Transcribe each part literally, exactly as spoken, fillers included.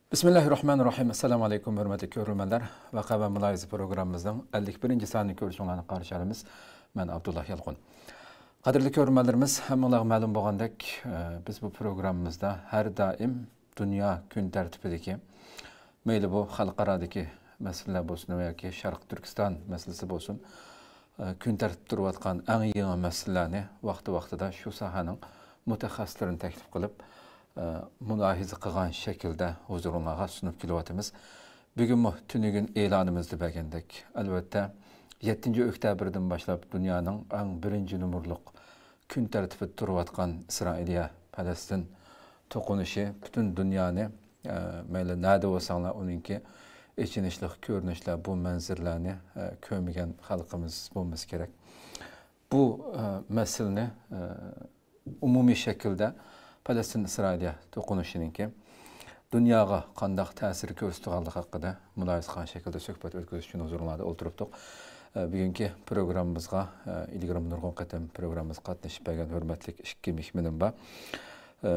بىسمىللاھىررەھمانىررەھىم. ئەسسالامۇ ئەلەيكۇم، ھۆرمەتلىك كۆرۈرمەنلەر. ۋەقە ۋە مۇلاھىزە پروگراممىمىزنىڭ ئەللىك بىرىنچى سانىنى كۆرۈشۈڭلارنى قارشى ئالىمىز. مەن ئابدۇللا يالقۇن. قەدىرلىك كۆرۈرمەنلىرىمىز، ھەممىڭلارغا مەلۇم بولغاندەك، ئە، بىز بۇ پروگراممىمىزدا ھەر دائىم دۇنيا كۈن تەرتىپىدىكى، مەيلى بۇ خەلقئارادىكى مەسىلىلەر بولسۇن ياكى شەرقىي تۈركىستان مەسىلىسى بولسۇن، ئە، كۈن تەرتىپتە تۇرۇۋاتقان ئەڭ يېڭى مەسىلىلەرنى ۋاقتى-ۋاقتىدا شۇ ساھەنىڭ مۇتەخەسسىسلىرىنى تەكلىپ قىلىپ، ئە، مۇلاھىزە قىلغان شەكىلدە ھۇزۇرۇڭلارغا سۇنۇپ كېلىۋاتىمىز. بۈگۈنمۇ تۈنۈگۈن ئېلانىمىزدا بەرگەندەك، ئەلۋەتتە، يەتتىنچى ئۆكتەبىردىن باشلاپ دۇنيانىڭ ئەڭ بىرىنچى نومۇرلۇق كۈن تەرتىپىدە تۇرۇۋاتقان ئىسرائىلىيە پەلەستىن توقۇنۇشى پۈتۈن دۇنيانى، ئە، مەيلى نەدە بولساڭلار، ئۇنىڭكى ئېچىنىشلىق كۆرۈنۈشلەر، بۇ مەنزىرىلەرنى، ئە، كۆرمىگەن خەلقىمىز بولمىسا كېرەك. بۇ، ئە، مەسىلىنى، ئە، ئومۇمىي شەكىلدە پەلەستىن-ئىسرائىلىيە توقۇنۇشىنىڭكى دۇنياغا قانداق تەسىر كۆرسىتىدىغانلىقى ھەققىدە مۇلاھىزە قىلغان شەكىلدە سۆھبەت ئۆتكۈزۈش ئۈچۈن ھۇزۇرۇڭلاردا ئولتۇرۇپتۇق. ئە، بۈگۈنكى پروگراممىمىزغا، ئە، ئىلگىرىمۇ نۇرغۇن قېتىم پروگراممىمىزغا قاتنىشىپ بەرگەن ھۆرمەتلىك ئىككى مېھمىنىم بار. ئە،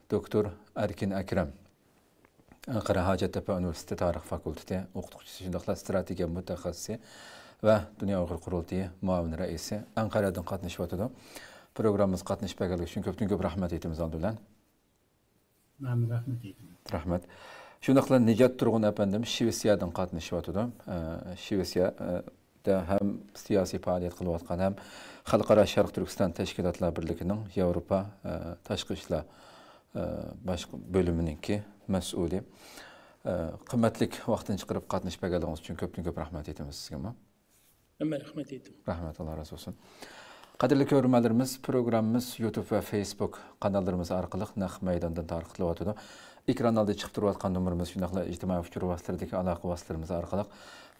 دوكتور ئەركىن ئەكرەم، ئەنقەرە ھاجەتتەپە ئۇنىۋېرسىتېتى تارىخ فاكۇلتېتى ئوقۇتقۇچىسى، شۇنداقلا ئىستراتېگىيە مۇتەخەسسىسى ۋە دۇنيا ئۇيغۇر قۇرۇلتىيى مۇئاۋىن رەئىسى، ئەنقەرەدىن قاتنىشىۋاتىدۇ. پروگراممىمىزغا قاتنىشىپ بەرگەنلىكى ئۈچۈن كۆپتىن كۆپ رەھمەت ئېيتىمىز ئالدى بىلەن. مەن رەھمەت ئېيتىمەن. رەھمەت. شۇنداقلا نىجات تۇرغۇن ئەپەندىم شىۋېتسىيەدىن قاتنىشىۋاتىدۇ. ئە، شىۋېتسىيەدە ھەم سىياسىي پائالىيەت قىلىۋاتقان، ھەم خەلقئارا شەرقىي تۈركىستان تەشكىلاتلار بىرلىكىنىڭ ياۋروپا، ئە، تاشقى ئىشلار، ئە، باشقا بۆلۈمىنىڭكى مەسئۇلى. ئە، قىممەتلىك ۋاقتىنى چىقىرىپ قاتنىشىپ بەرگەنلىكىڭىز ئۈچۈن كۆپتىن كۆپ رەھمەت ئېيتىمىز سىزگىمۇ. مەن رەھمەت ئېيتىمەن. رەھمەت، ئاللا رازى بولسۇن. قەدىرلىك كۆرۈرمەنلىرىمىز، پروگراممىمىز يۇتۇب ۋە فېيسبۇك قاناللىرىمىز ئارقىلىق نەق مەيداندىن تارقىتىلىۋاتىدۇ. ئېكران ئالدىدا چىقىپ تۇرۇۋاتقان نومۇرىمىز، شۇنداقلا ئىجتىمائىي ئۇچۇر ۋاسىتىلىرىدىكى ئالاقە ۋاسىتىلىرىمىز ئارقىلىق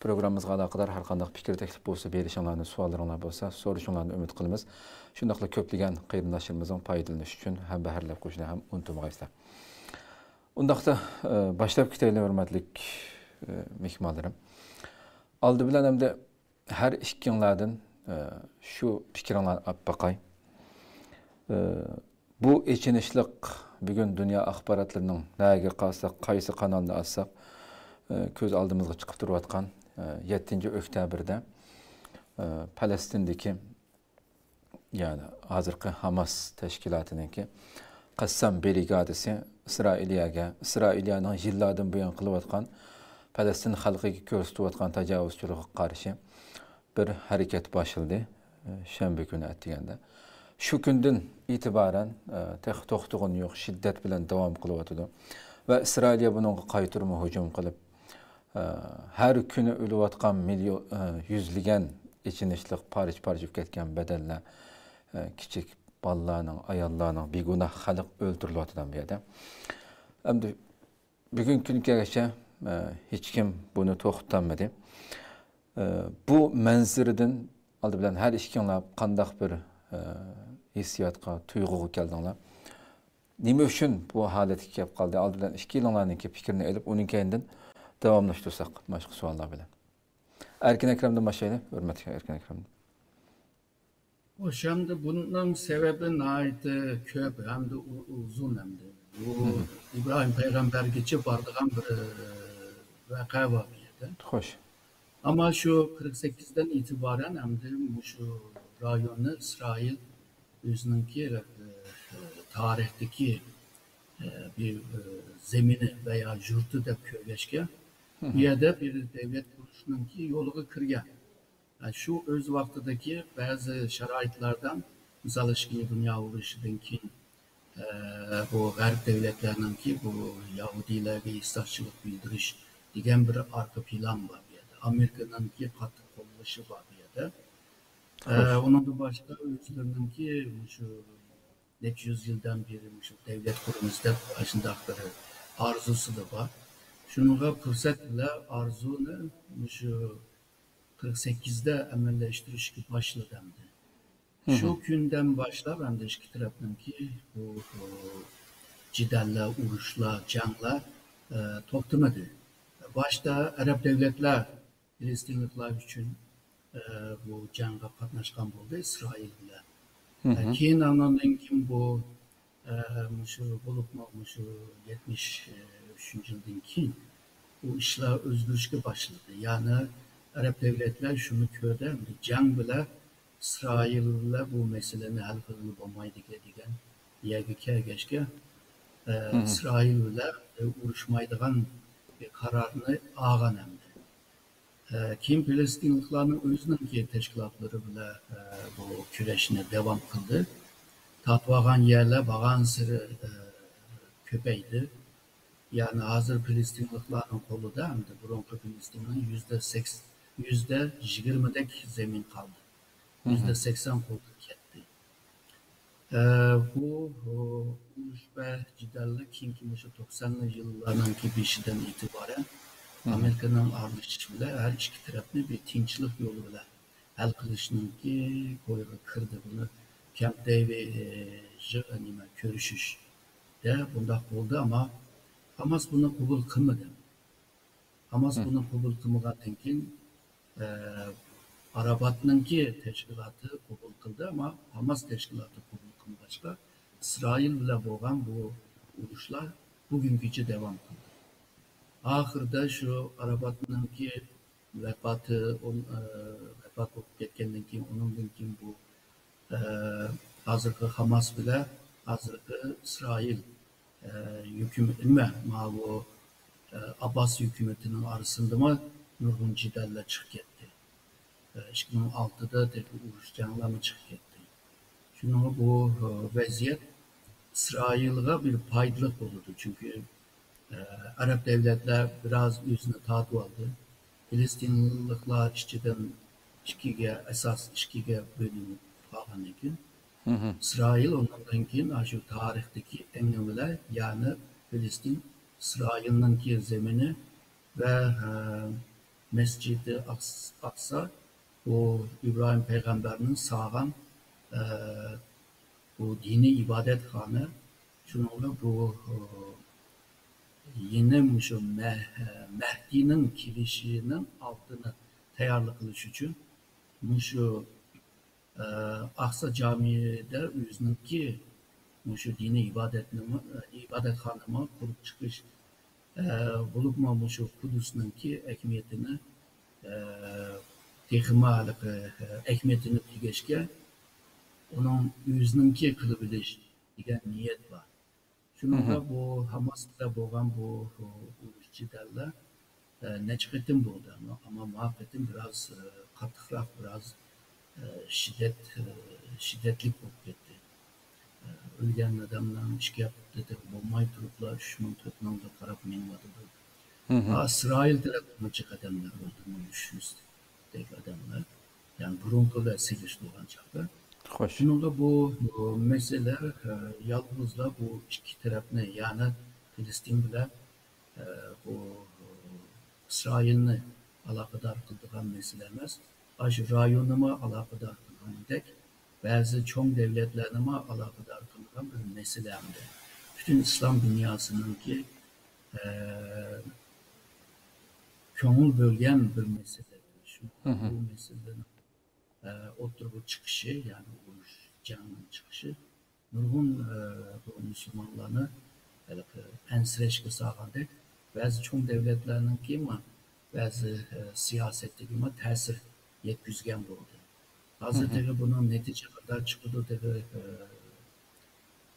پروگراممىمىزغا ئالاقىدار ھەر قانداق پىكىر، تەكلىپ بولسا بېرىشىڭلارنى، سوئاللىرىڭلار بولسا سورىشىڭلارنى ئۈمىد قىلىمىز. شۇنداقلا كۆپلىگەن قېرىنداشلىرىمىزنىڭ پايدىلىنىشى ئۈچۈن ھەم بەھرىلەپ قويۇشنى ھەم ئۇنتۇمىغايسىلەر. ئۇنداقتا، ئە، باشلاپ كېتەيلى، ھۆرمەتلىك، ئە، مېھمانلىرىم. ئالدى بىلەن ئەمدى ھەر ئىككىڭلاردىن، ئە، شۇ پىكرىڭلارنى ئاپ باقاي. ئە، بۇ ئېچىنىشلىق، بۈگۈن دۇنيا ئاخباراتلىرىنىڭ نەگە قارىساق، قايسى قانالنى ئاچساق، ئە، كۆز ئالدىمىزغا چىقىپ تۇرۇۋاتقان، ئە، يەتتىنچى ئۆكتەبىردە، ئە، پەلەستىندىكى، يەنى ھازىرقى ھاماس تەشكىلاتىنىڭكى قەسسام برىگادىسى ئىسرائىلىيەگە، ئىسرائىلىيەنىڭ يىللاردىن بۇيان قىلىۋاتقان پەلەستىن خەلقىگە كۆرسىتىۋاتقان تاجاۋۇزچىلىقىغا قارشى بىر ھەرىكەت باشلىدى، شەنبە كۈنى ئەتىگەندە. شۇ كۈندىن ئېتىبارەن، ئە، تېخى توختىغىنى يوق، شىددەت بىلەن داۋام قىلىۋاتىدۇ. ۋە ئىسرائىلىيە بۇنىڭغا قايتۇرما ھۇجۇم قىلىپ، ئە، ھەر كۈنى ئۆلۈۋاتقان مىليون، ئە، يۈزلىگەن ئېچىنىشلىق پارچە-پارچە بولۇپ كەتكەن بەدەنلەر، ئە، كىچىك بالىلارنىڭ، ئاياللارنىڭ، بىگۇناھ خەلق ئۆلتۈرۈلۈۋاتىدۇ بۇ يەردە. ئەمدى بۈگۈنكى كۈنگىچە، ئە، ھېچكىم بۇنى توختىتالمىدى. ئە، بۇ مەنزىرىدىن ئالدى بىلەن ھەر ئىككىڭلار قانداق بىر، ئە، ھېسسىياتقا، تۇيغۇغا كەلدىڭلار؟ نېمە ئۈچۈن بۇ ھالەتكە كەپ قالدى؟ ئالدى بىلەن ئىككىلىڭلارنىڭكى پىكرىنى ئېلىپ، ئۇنىڭ كەينىدىن داۋاملاشتۇرساق، باشقا سوئاللار بىلەن. ئەركىن ئەكرەمدىن باشلايلى، ھۆرمەتلىك ئەركىن ئەكرەم. خوش، ئەمدى بۇنىڭ سەۋەبى ناھايىتى كۆپ ھەمدە ئۇ-، ئۇزۇن ئەمدى. بۇ مم. ئىبراھىم پەيغەمبەرگىچە بارىدىغان بىر، ئە، ۋەقە بار بۇ يەردە. خوش. ئەمما شۇ قىرىق سەككىزدىن ئېتىبارەن ئەمدى مۇشۇ رايوننى ئىسرائىل ئۆزىنىڭكى، ئە، تارىختىكى، ئە، بىر، ئە، زېمىنى ۋەيا يۇرتى دەپ كۆرگەچكە، مم. بۇ يەردە بىر دەۋلەت قۇرۇشنىڭكى يولىغا كىرگەن. شۇ ئۆز ۋاقتىدىكى بەزى شارائىتلاردا، مىسال ئۈچۈن، دۇنيا ئۇرۇشىدىن كېيىن، ئە، بۇ غەرب دۆلەتلەرنىڭكى بۇ يەھۇدىيلارغا ھېسداشچىلىق بىلدۈرۈش دېگەن بىر ئارقا پىلان بار بۇ يەردە. ئامېرىكىنىڭكى قاتتىق قوللىشى بار بۇ يەردە. ئە، خوش. ئۇنىڭدىن باشقا ئۆزلىرىنىڭكى مۇشۇ نەچچە يۈز يىلدىن بېرى مۇشۇ دەۋلەت قۇرىمىز دەپ ئاشۇنداق بىر ئارزۇسىدا بار. شۇنىڭغا پۇرسەت بىلەن ئارزۇنى مۇشۇ قىرىق سەككىزدە ئەمەلىيلەشتۈرۈشكە باشلىدى ئەمدى. شۇ مم. كۈندىن باشلاپ ئەمدى ئىككى تەرەپنىڭكى بۇ، بۇ جېدەللەر، ئۇرۇشلار، جەڭلەر، ئە، توختىمىدى. باشتا ئەرەب دۆلەتلەر فىلىستىنلىقلار ئۈچۈن، ئە، بۇ جەڭگە قاتناشقان بولدى ئىسرائىل بىلەن. مم. ئە، كېيىن ئاندىن كېيىن بۇ، ئە، مۇشۇ بولۇپمۇ مۇشۇ يەتمىش، ئە، ئۈچىنچى يىلدىن كېيىن بۇ ئىشلار ئۆزگىرىشكە باشلىدى. يەنى ئەرەب دۆلەتلەر شۇنى كۆردى، ئەمدى جەڭ بىلەن ئىسرائىل بىلەن بۇ مەسىلىنى ھەل قىلغىلى بولمايدىكەن دېگەن يەرگە كەلگەچكە، ئە، ئىسرائىل بىلەن ئۇرۇشمايدىغان بىر قارارنى ئالغان ئەمدى. ئە، كېيىن پەلەستىنلىقلارنىڭ ئۆزىنىڭكى تەشكىلاتلىرى بىلەن، ئە، بۇ كۈرەشنى داۋام قىلدى. تارتىۋالغان يەرلەر بارغانسېرى، ئە، كۆپەيدى. يەنى ھازىر پەلەستىنلىقلارنىڭ قولىدا، ئەمدى بۇرۇنقى پەلەستىننىڭ يۈزدە سەكسەن، يۈزدە يىگىرمىدەك زېمىن قالدى. يۈزدە سەكسەن قولدىن كەتتى. ئە، بۇ، ئۇ، ئۇرۇش ۋە جېدەللىك كېيىنكى مۇشۇ توقسانىنچى يىللارنىڭكى بېشىدىن ئېتىبارەن ئامېرىكىنىڭ ئارىلىشىشى بىلەن ھەر ئىككى تەرەپنى بىر تىنچلىق يولى بىلەن ھەل قىلىشنىڭكى كويىغا كىردى. بۇنى كەمپ دېۋىد، ئە، نېمە، كۆرۈشۈشتە بۇنداق بولدى، ئەمما ھاماس بۇنى قوبۇل قىلمىدى. ھاماس بۇنى قوبۇل قىلمىغاندىن كېيىن، ئە، ئاراباتنىڭكى تەشكىلاتى قوبۇل قىلدى، ئەمما ھاماس تەشكىلاتى قوبۇل قىلمىغاچقا، ئىسرائىل بىلەن بولغان بۇ ئۇرۇشلار بۈگۈنگىچە داۋام قىلدى. ئاخىرىدا شۇ ئاراباتنىڭكى ۋەپاتى، ئۇن-، ئە، ۋەپات بولۇپ كەتكەندىن كېيىن، ئۇنىڭدىن كېيىن بۇ، ئە، ھازىرقى ھاماس بىلەن ھازىرقى ئىسرائىل، ئە، ھۆكۈمىتى، نېمە، ماۋۇ، ئە، ئابباس ھۆكۈمىتىنىڭ ئارىسىندىمۇ نۇرغۇن جېدەللەر چىقىپ كەتتى. ئىككى مىڭ ئالتىدا تېخى ئۇرۇش جەڭلەرمۇ چىقىپ كەتتى. شۇنىڭغا بۇ، ئە، ۋەزىيەت ئىسرائىلغا بىر پايدىلىق بولىدۇ، چۈنكى، ئە، ئەرەب دۆلەتلەر بىراز ئۆزىنى تارتىۋالدى. پەلەستىنلىقلار ئىچىدىن ئىككىگە، ئاساس ئىككىگە بۆلۈنۈپ قالغاندىن كېيىن، ئىسرائىل ئۇنىڭدىن كېيىن ئاشۇ تارىختىكى ئەڭ ئەۋۋەل، يەنى پەلەستىن ئىسرائىلنىڭكى زېمىنى ۋە، ئە، مەسجىدى ئاقس-، ئاقسا، بۇ ئىبراھىم پەيغەمبەرنىڭ سالغان، ئە، بۇ دىنىي ئىبادەتخانا، شۇنىڭغا بۇ، ئە، يەنە مۇشۇ مەھ-، مەھدىنىڭ كېلىشىنىڭ ئالدىنى تەييارلىق قىلىش ئۈچۈن مۇشۇ ئاقسا جامىدا ئۆزىنىڭكى مۇشۇ دىنىي ئىبادەتنىمۇ، ئىبادەتخانىمۇ قۇرۇپ چىقىش، بولۇپمۇ مۇشۇ قۇدۇسنىڭكى ئەھمىيىتىنى، تېخىمۇ ھېلىقى، ئەھمىيىتىنى تۈگەشكە، ئۇنىڭ ئۆزىنىڭكى قىلىۋېلىش دېگەن نىيەت بار. شۇنىڭغا بۇ ھاماس بىلەن بولغان بۇ ئۇرۇش جېدەللەر، ئە، نەچچە قېتىم بولدى، ئەمما، ئەمما ما قېتىم بىراز، ئە، قاتتىقراق، بىراز، ئە، شىددەت، ئە، شىددەتلىك بولۇپ كەتتى. ئە، ئۆلگەن ئادەمنىڭ ئىككى ھەپتە بولماي تۇرۇپلا ئۈچ مىڭ، تۆت مىڭغا قاراپ مېڭىۋاتىدۇ. ئا، ئىسرائىل تەرەپتىنمۇ جىق ئادەملەر ئۆلدى، مىڭ ئۈچ يۈز دەك ئادەملەر. يەنى بۇرۇنقى بىلەن سېلىشتۇرغان چاغدا. خوش. شۇنىڭغا بۇ، بۇ مەسىلە، ئە، يالغۇزلا بۇ ئىككى تەرەپنى، يەنى فىلىستىن بىلەن، ئە، بۇ، ئىسرائىلنى ئالاقىدار قىلىدىغان مەسىلە ئەمەس. ئاشۇ رايوننىمۇ ئالاقىدار قىلغاندەك، بەزى چوڭ دۆلەتلەرنىمۇ ئالاقىدار قىلىدىغان بىر مەسىلە ھەمدە پۈتۈن ئىسلام دۇنياسىنىڭكى، ئە، كۆڭۈل بۆلگەن بىر مەسىلە. شۇ، بۇ مەسىلىنىڭ ئوتتۇرىغا چىقىشى، يەنى ئۇرۇش جەڭنىڭ چىقىشى نۇرغۇن، ئە، بۇ مۇسۇلمانلارنى ھېلىقى ئەنسىرەشكە سالغاندەك، بەزى چوڭ دۆلەتلەرنىڭكىمۇ بەزى، ئە، سىياسەتتىكىمۇ تەسىر يەتكۈزگەن بولدى. ھازىر تېخى بۇنىڭ نەتىجە قانداق چىقىدۇ، تېخى، ئە،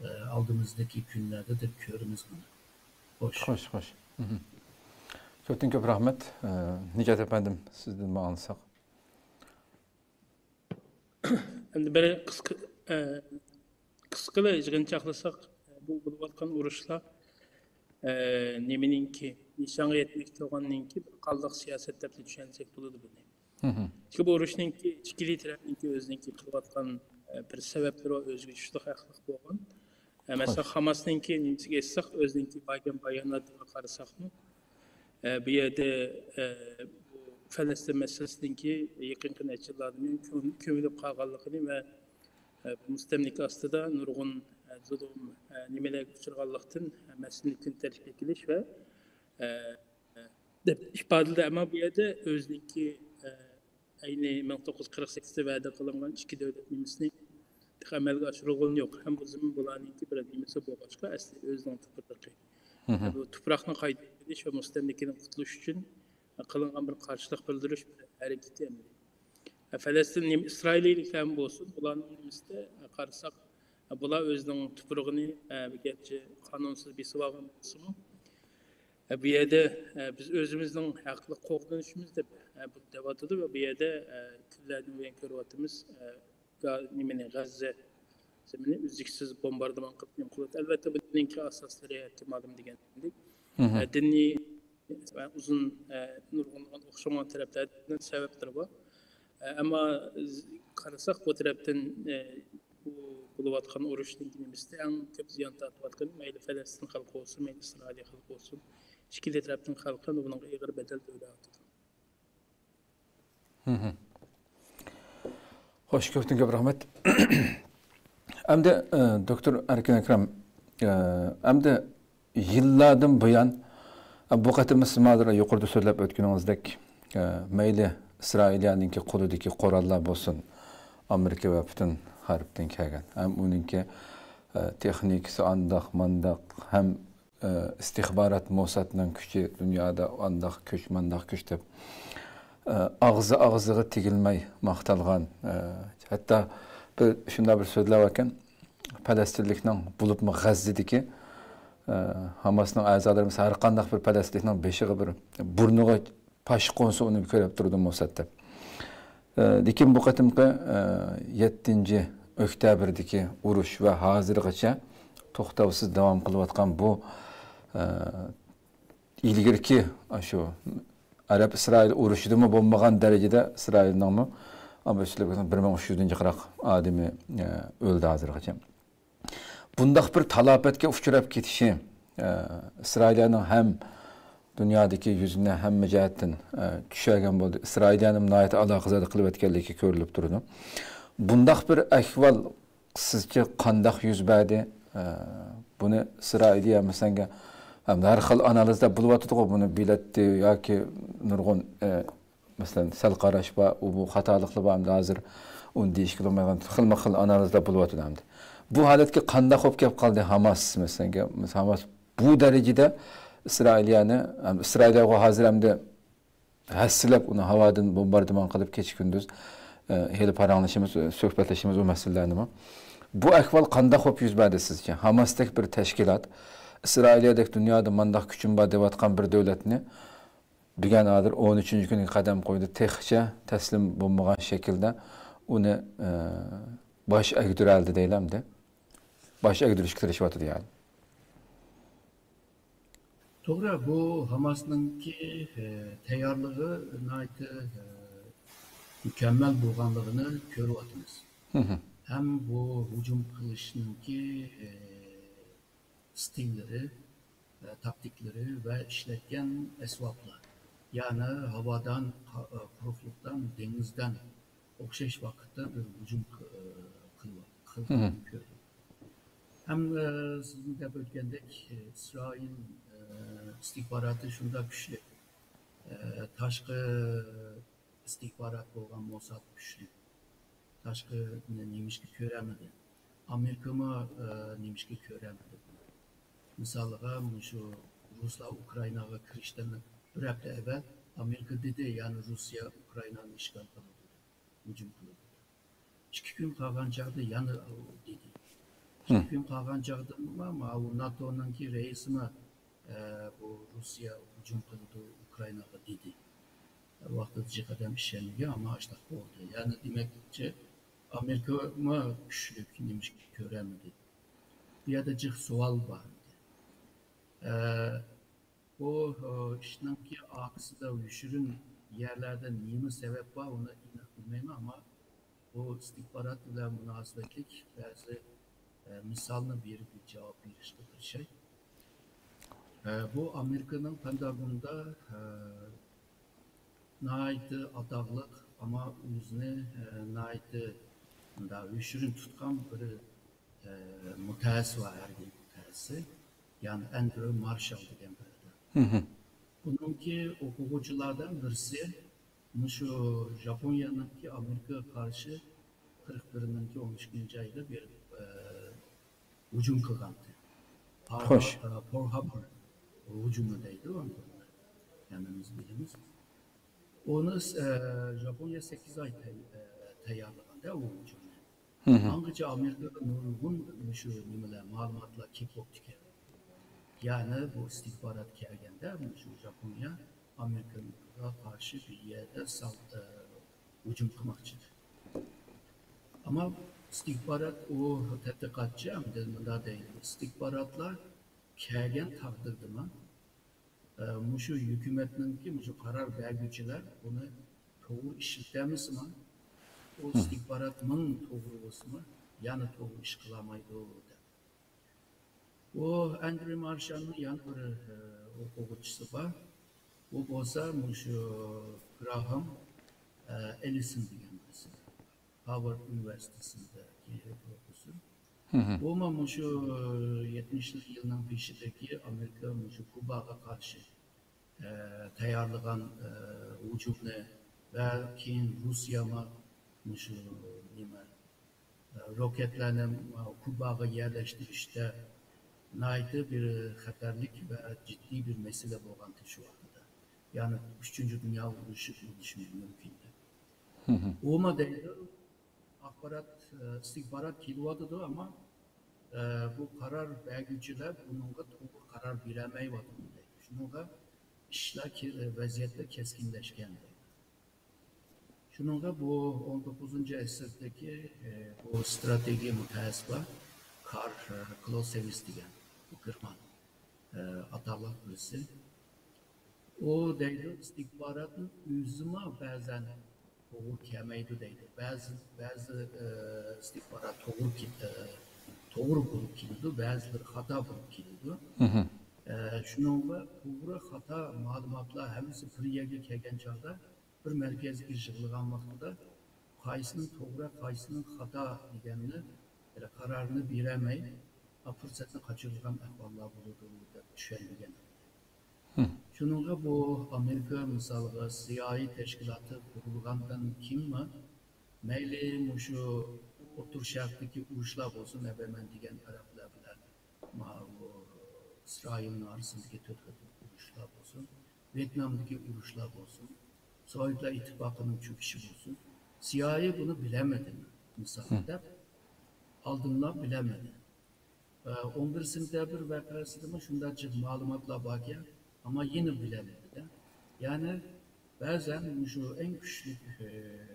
ئە، ئالدىمىزدىكى كۈنلەردە دەپ كۆرىمىز بۇنى. خوش. خوش، خوش. چوتىن كۆپ رەھمەت. ئە، نىجات ئەپەندىم، سىزدىن ئاڭلىساق. ئەمدى بىر قىسقا، ئە، قىسقىلا يىغىنچاقلىساق، بۇ بولۇۋاتقان ئۇرۇشلار، ئە، نېمىنىڭكى، نىشانغا يەتمەكچى بولغاننىڭكى بىر قانلىق سىياسەت دەپلا چۈشەنسەك بولىدۇ بۇنى. چۈنكى بۇ ئۇرۇشنىڭكى ئىككىلى تەرەپنىڭكى ئۆزىنىڭكى قىلىۋاتقان، ئە، بىر سەۋەبلىرى بار، ئۆزىگە چۈشلۈك ھەقلىق بولغان. ئە، مەسىلەن، خوش. خاماسنىڭكى نېمىسىگە ئېيتساق، ئۆزىنىڭكى بەرگەن باياناتىغا قارىساقمۇ، ئە، بۇ يەردە، ئە، بۇ فەلەستىن مەسىلىسىنىڭكى يېقىنقى نەچچە يىللاردىن بۇيان كۆم-، كۆمۈلۈپ قالغانلىقىنى ۋە، ئە، مۇستەملىكە ئاستىدا نۇرغۇن، ئە، زۇلۇم، ئە، نېمىلەرگە ئۇچرىغانلىقتىن، ئە، مەسىلىنى كۈن تەرتىپكە كېلىش ۋە، ئە، دەپ ئىپادىلىدى. ئەمما بۇ يەردە ئۆزىنىڭكى، ئە، ئەينى مىڭ توققۇز يۈز قىرىق سەككىزدە ۋەدە قىلىنغان ئىككى دۆلەت نېمىسىنى تېخى ئەمەلگە ئاشۇرۇلغىنى يوق. ھەم بۇ زېمىن بۇلارنىڭكى بىر نېمىسى بولغاچقا، ئەسلى ئۆزىنىڭ تۇپرىقى. بۇ تۇپراقنى قايتۇرۇپ ئېلىش ۋە مۇستەملىكىدىن قۇتۇلۇش ئۈچۈن قىلىنغان بىر قارشىلىق بىلدۈرۈش بىر ھەرىكىتى ئەمەلىي. فەلەستىن نېمە، ئىسرائىلىيلىكلەرمۇ بولسۇن، ئۇلارنىڭ نېمىسىدە قارىساق، بۇلار ئۆزىنىڭ تۇپرىقىنى، گەرچە قانۇنسىز بېسىۋالغان بولسىمۇ، بۇ يەردە بىز ئۆزىمىزنىڭ ھەقلىق قوغدىنىشىمىز دەپ بۇ دەۋاتىدۇ ۋە بۇ يەردە كۈنلەردىن بۇيان كۆرۈۋاتىمىز، گا-، نېمىنى، غەززە زېمىنىنى ئۈزلۈكسىز بومباردىمان قىلىپ نېمە قىلىۋاتىدۇ. ئەلۋەتتە، بۇنىڭكى ئاساسلىرى ھەتتا مەلۇم دېگەندەك، دىنىي ئۇزۇن، نۇرغۇنلىغان ئوخشىمىغان تەرەپلەردىن سەۋەبلىرى بار. ئەمما قارىساق، بۇ تەرەپتىن، بۇ بولۇۋاتقان ئۇرۇشنىڭ نېمىسىدە ئەڭ كۆپ زىيان تارتىۋاتقىنى مەيلى پەلەستىن خەلقى بولسۇن، مەيلى ئىسرائىلىيە خەلقى بولسۇن، ئىككىلا تەرەپنىڭ خەلقى بۇنىڭغا ئېغىر بەدەل تۆلەۋاتىدۇ. خوش، كۆپتىن كۆپ رەھمەت. ئەمدى، ئە، دوكتور ئەركىن ئەكرەم، ئە، ئەمدى يىللاردىن بۇيان، ئە، بۇ قېتىم سىز ھازىر يۇقىرىدا سۆزلەپ ئۆتكىنىڭىزدەك، ئە، مەيلى ئىسرائىلىيەنىڭكى قولىدىكى قوراللار بولسۇن، ئامېرىكا ۋە پۈتۈن غەربتىن كەلگەن، ھەم ئۇنىڭكى، ئە، تېخنىكىسى ئانداق، مانداق، ھەم ئىستىخبارات موسادنىڭ كۈچى دۇنيادا ئانداق كۈچ، مانداق كۈچ دەپ، ئاغزى ئاغزىغا تېگىلمەي ماختالغان، ھەتتا بىر شۇنداق بىر سۆزلەر باركەن، پەلەستىنلىكنىڭ، بولۇپمۇ غەززىدىكى، ھاماسنىڭ ئەزالىرى، مىسال، ھەر قانداق بىر پەلەستىنلىكنىڭ بېشىغا بىر بۇرنىغا پاش قونسا ئۇنى كۆرۈپ تۇرىدۇ موساد دەپ. ئە، لېكىن بۇ قېتىمقى، ئە، يەتتىنچى ئۆكتەبىردىكى ئۇرۇش ۋە ھازىرغىچە توختاۋسىز داۋام قىلىۋاتقان بۇ، ئە، ئىلگىرىكى ئاشۇ ئەرەب ئىسرائىل ئۇرۇشىدىمۇ بولمىغان دەرىجىدە ئىسرائىلنىڭمۇ ئامېرىكىلىق بىر مىڭ ئۈچ يۈزدىن جىقراق ئادىمى، ئە، ئۆلدى ھازىرغىچە. بۇنداق بىر تالاپەتكە ئۇچراپ كېتىشى، ئە، ئىسرائىلىيەنىڭ ھەم دۇنيادىكى يۈزىنى ھەممە جەھەتتىن، ئە، چۈشۈرگەن بولدى. ئىسرائىلىيەنىمۇ ناھايىتى ئالاقىزادە قىلىۋەتكەنلىكى كۆرۈلۈپ تۇرىدۇ. بۇنداق بىر ئەھۋال سىزچە قانداق يۈز بەردى؟ ئە، بۇنى ئىسرائىلىيە، مەسىلەن، ھەم ھەر خىل ئانالىزلار بولۇۋاتىدىغۇ، بۇنى بېلەتتە ياكى نۇرغۇن، ئە، مەسىلەن، سەل قاراش بار، ئۇ بۇ خاتالىقلار بار، ئەمدى ھازىر ئۇنى دېيىشكە بولمايدىغان خىلمۇ خىل ئانالىزلار بولۇۋاتىدۇ ئەمدى. بۇ ھالەتكە قانداق بولۇپ كەپ قالدى ھاماس؟ مەسىلەن، ھاماس بۇ دەرىجىدە ئىسرائىلىيەنى، ئىسرائىلىيەغۇ ھازىر ئەمدى ھەسسىلەپ ئۇنى ھاۋادىن بومباردىمان قىلىپ كېچە كۈندۈز، ئە، ھېلى پاراڭلىشىمىز، سۆھبەتلىشىمىز ئۇ مەسىلىلەرنىمۇ. بۇ ئەھۋال قانداق بولۇپ يۈز بەردى سىزچە؟ ھاماستەك بىر تەشكىلات، ئىسرائىلىيەدەك دۇنيادا مانداق كۈچۈم بار دەۋاتقان بىر دۆلەتنى، دېگەن ھازىر ئون ئۈچىنچى كۈنگە قەدەم قويدى، تېخىچە تەسلىم بولمىغان شەكىلدە ئۇنى، ئە، باش ئەگدۈرەلدى دەيلى ئەمدى. باش ئەگدۈرۈشكە تىرىشىۋاتىدۇ يەنى. توغرا، بۇ ھاماسنىڭكى، ئە، تەييارلىقى ناھايىتى، ئە، مۇكەممەل بولغانلىقىنى كۆرۈۋاتىمىز. ھەم بۇ ھۇجۇم قىلىشنىڭكى، ئە، ئىستىللىرى، تاكتىكىلىرى ۋە ئىشلەتكەن ئەسۋابلار، يەنى ھاۋادان، قۇرۇقلۇقتىن، دېڭىزدىن ئوخشاش ۋاقىتتا بىر ھۇجۇم قىلغانلىقىنى كۆردۇق. ھەم سىزمۇ دەپ ئۆتكەندەك، ئىسرائىل ئىستىخباراتى شۇنداق كۈچلۈك، تاشقى ئىستىخبارات بولغان موساد كۈچلۈك، تاشقى نېمىشقا كۆرەلمىدى؟ ئامېرىكىمۇ نېمىشقا كۆرەلمىدى بۇنى؟ مىسالىغا، مۇشۇ رۇسلار ئۇكرائىناغا كىرىشتىن بىر ھەپتە ئەۋۋەل ئامېرىكا دېدى، يەنى رۇسىيە ئۇكرائىنانى ئىشغال قىلىدۇ، ھۇجۇم قىلىدۇ. ئىككى كۈن قالغان چاغدا يەنە دېدى. ئىككى كۈن قالغان چاغدا ماۋۇ ناتونىڭكى رەئىسىمۇ، ئە، بۇ رۇسىيە ھۇجۇم قىلىدۇ ئۇكرائىناغا دېدى. ۋاقتىدا جىق ئادەم ئىشەنمىگەن، ئەمما ئاشۇنداق بولدى. يەنى دېمەكچى، ئامېرىكىمۇ كۈچلۈك نېمىشقا كۆرەلمىدى؟ بۇ يەردە جىق سوئال بار. ئە، بۇ، ئە، ئىشنىڭكى ئارقىسىدا يوشۇرۇن يەرلەردە نېمە سەۋەب بار، ئۇنى ئېنىق بىلمەيمەن، ئەمما بۇ ئىستىخبارات بىلەن مۇناسىۋەتلىك بەزى، ئە، مىسالنى بېرىپ جاۋاب بېرىشكە تىرىشاي. ئە، بۇ ئامېرىكىنىڭ پېنتاگوندا، ئە، ناھايىتى ئاتاقلىق، ئەمما ئۆزىنى، ئە، ناھايىتى مۇنداق يوشۇرۇن تۇتقان بىر، ئە، مۇتەخەسسىس بار، ھەربىي مۇتەخەسسىس. يەنى ئەندرو مارشال دېگەن بىر ئادەم. بۇنىڭكى ئوقۇغۇچىلاردىن بىرسى مۇشۇ ژاپونىيەنىڭكى ئامېرىكىغا قارشى قىرىق بىرىنىڭكى ئون ئىككىنچى ئايدا بېرىپ، ئە، ھۇجۇم قىلغانتى. پار-، خوش. ئە، پورل ھاربور، ھۇجۇمى دەيدۇ، ھەممىمىز بىلىمىز. ئۇنى، ئە، ژاپونىيە سەككىز ئاي تەي-، ئە، تەييارلىغاندا ئۇ ھۇجۇمنى. ئاڭغىچە ئامېرىكىغا نۇرغۇن مۇشۇ نېمىلەر، مەلۇماتلار كېلىپ بوپتىكەن. يەنى بۇ ئىستىخبارات كەلگەندە مۇشۇ ژاپونىيە ئامېرىكىغا قارشى بىر يەردە سال-، ئە، ھۇجۇم قىلماقچى. ئەمما ئىستىخبارات، ئۇ تەتقىقاتچى ئەمدى مۇنداق دەيدۇ، ئىستىخباراتلار كەلگەن تەقدىردىمۇ، ئە، مۇشۇ ھۆكۈمەتنىڭكى مۇشۇ قارار بەرگۈچىلەر بۇنى توغرا ئىشلىتەلمىسىمۇ، ئۇ ئىستىخبارات مىڭ توغرا بولسىمۇ، يەنە توغرا ئىش قىلالمايدۇ دەپ. بۇ ئەندرې مارشالنىڭ يەنە بىر، ئە، ئوقۇغۇچىسى بار. ئۇ بولسا مۇشۇ گراھام، ئە، ئېلىسون دېگەن بىرسى. ھارۋارد ئۇنىۋېرسىتېتىدىكى پروفېسسور. ئۇمۇ مۇشۇ يەتمىشىنچى يىلنىڭ بېشىدىكى ئامېرىكا مۇشۇ كۇباغا قارشى، ئە، تەييارلىغان، ئە، ھۇجۇمنى ۋە كېيىن روسىيەمۇ مۇشۇ نېمە، ئە، روكېتلارنى كۇباغا يەرلەشتۈرۈشتە ناھايىتى بىر خەتەرلىك ۋە جىددىي بىر مەسىلە بولغانتى شۇ ۋاقىتتا. يەنى ئۈچىنچى دۇنيا ئۇرۇشى بولۇشى مۇمكىن دەپ. ئۇمۇ دەيدۇ، ئاخبارات، ئىستىخبارات كېلىۋاتىدۇ، ئەمما، ئە، بۇ قارار بەرگۈچىلەر بۇنىڭغا توغرا قارار بېرەلمەيۋاتىدۇ دەيدۇ. شۇنىڭغا ئىشلار كە-، ۋەزىيەتلەر كەسكىنلەشكەن دەيدۇ. شۇنىڭغا بۇ ئون توققۇزىنچى ئەسىردىكى، ئە، بۇ ئىستراتېگىيە مۇتەخەسسىسى بار، كارل، ئە، كلوسېۋىس دېگەن، بۇ گېرمان، ئە، ئاتالىق بىرسى. ئۇ دەيدۇ، ئىستىخباراتنىڭ ئۆزىمۇ بەزەن توغرا كەلمەيدۇ دەيدۇ. بەزى، بەزى، ئە، ئىستىخبارات توغرا كېلىدۇ، توغرا بولۇپ كېلىدۇ، بەزىلىرى خاتا بولۇپ كېلىدۇ. ئە، شۇنىڭغا توغرا، خاتا مەلۇماتلار ھەممىسى بىر يەرگە كەلگەن چاغدا، بىر مەركەزگە يىغىلغان ۋاقتىدا قايسىنىڭ توغرا، قايسىنىڭ خاتا دېگەننى بىر قارارنى بېرەلمەي، ئا، پۇرسەتنى قاچۇرىدىغان ئەھۋاللار بولىدۇ دەپ چۈشەندۈرگەن. شۇنىڭغا بۇ ئامېرىكا مىسالىغا سىئايئې تەشكىلاتى قۇرۇلغاندىن كېيىنمۇ، مەيلى مۇشۇ ئوتتۇرا شەرقتىكى ئۇرۇشلار بولسۇن، ئەبەمەن دېگەن ئەرەبلەر بىلەن ماۋۇ ئىسرائىلنىڭ ئارىسىدىكى تۆت قېتىملىق ئۇرۇشلار بولسۇن، ۋيېتنامدىكى ئۇرۇشلار بولسۇن، سوۋېتلار ئىتتىپاقىنىڭ چۆكۈشى بولسۇن، سىئايئې بۇنى بىلەلمىدى، مىسال دەپ، ئالدىنلا بىلەلمىدى. ئە، ئون بىر سېنتەبىر ۋەقەسىدىمۇ شۇنداق جىق مەلۇماتلار باركەن، ئەمما يەنە بىلەلمىدى-دە. يەنى بەزەن مۇشۇ ئەڭ كۈچلۈك، ئە،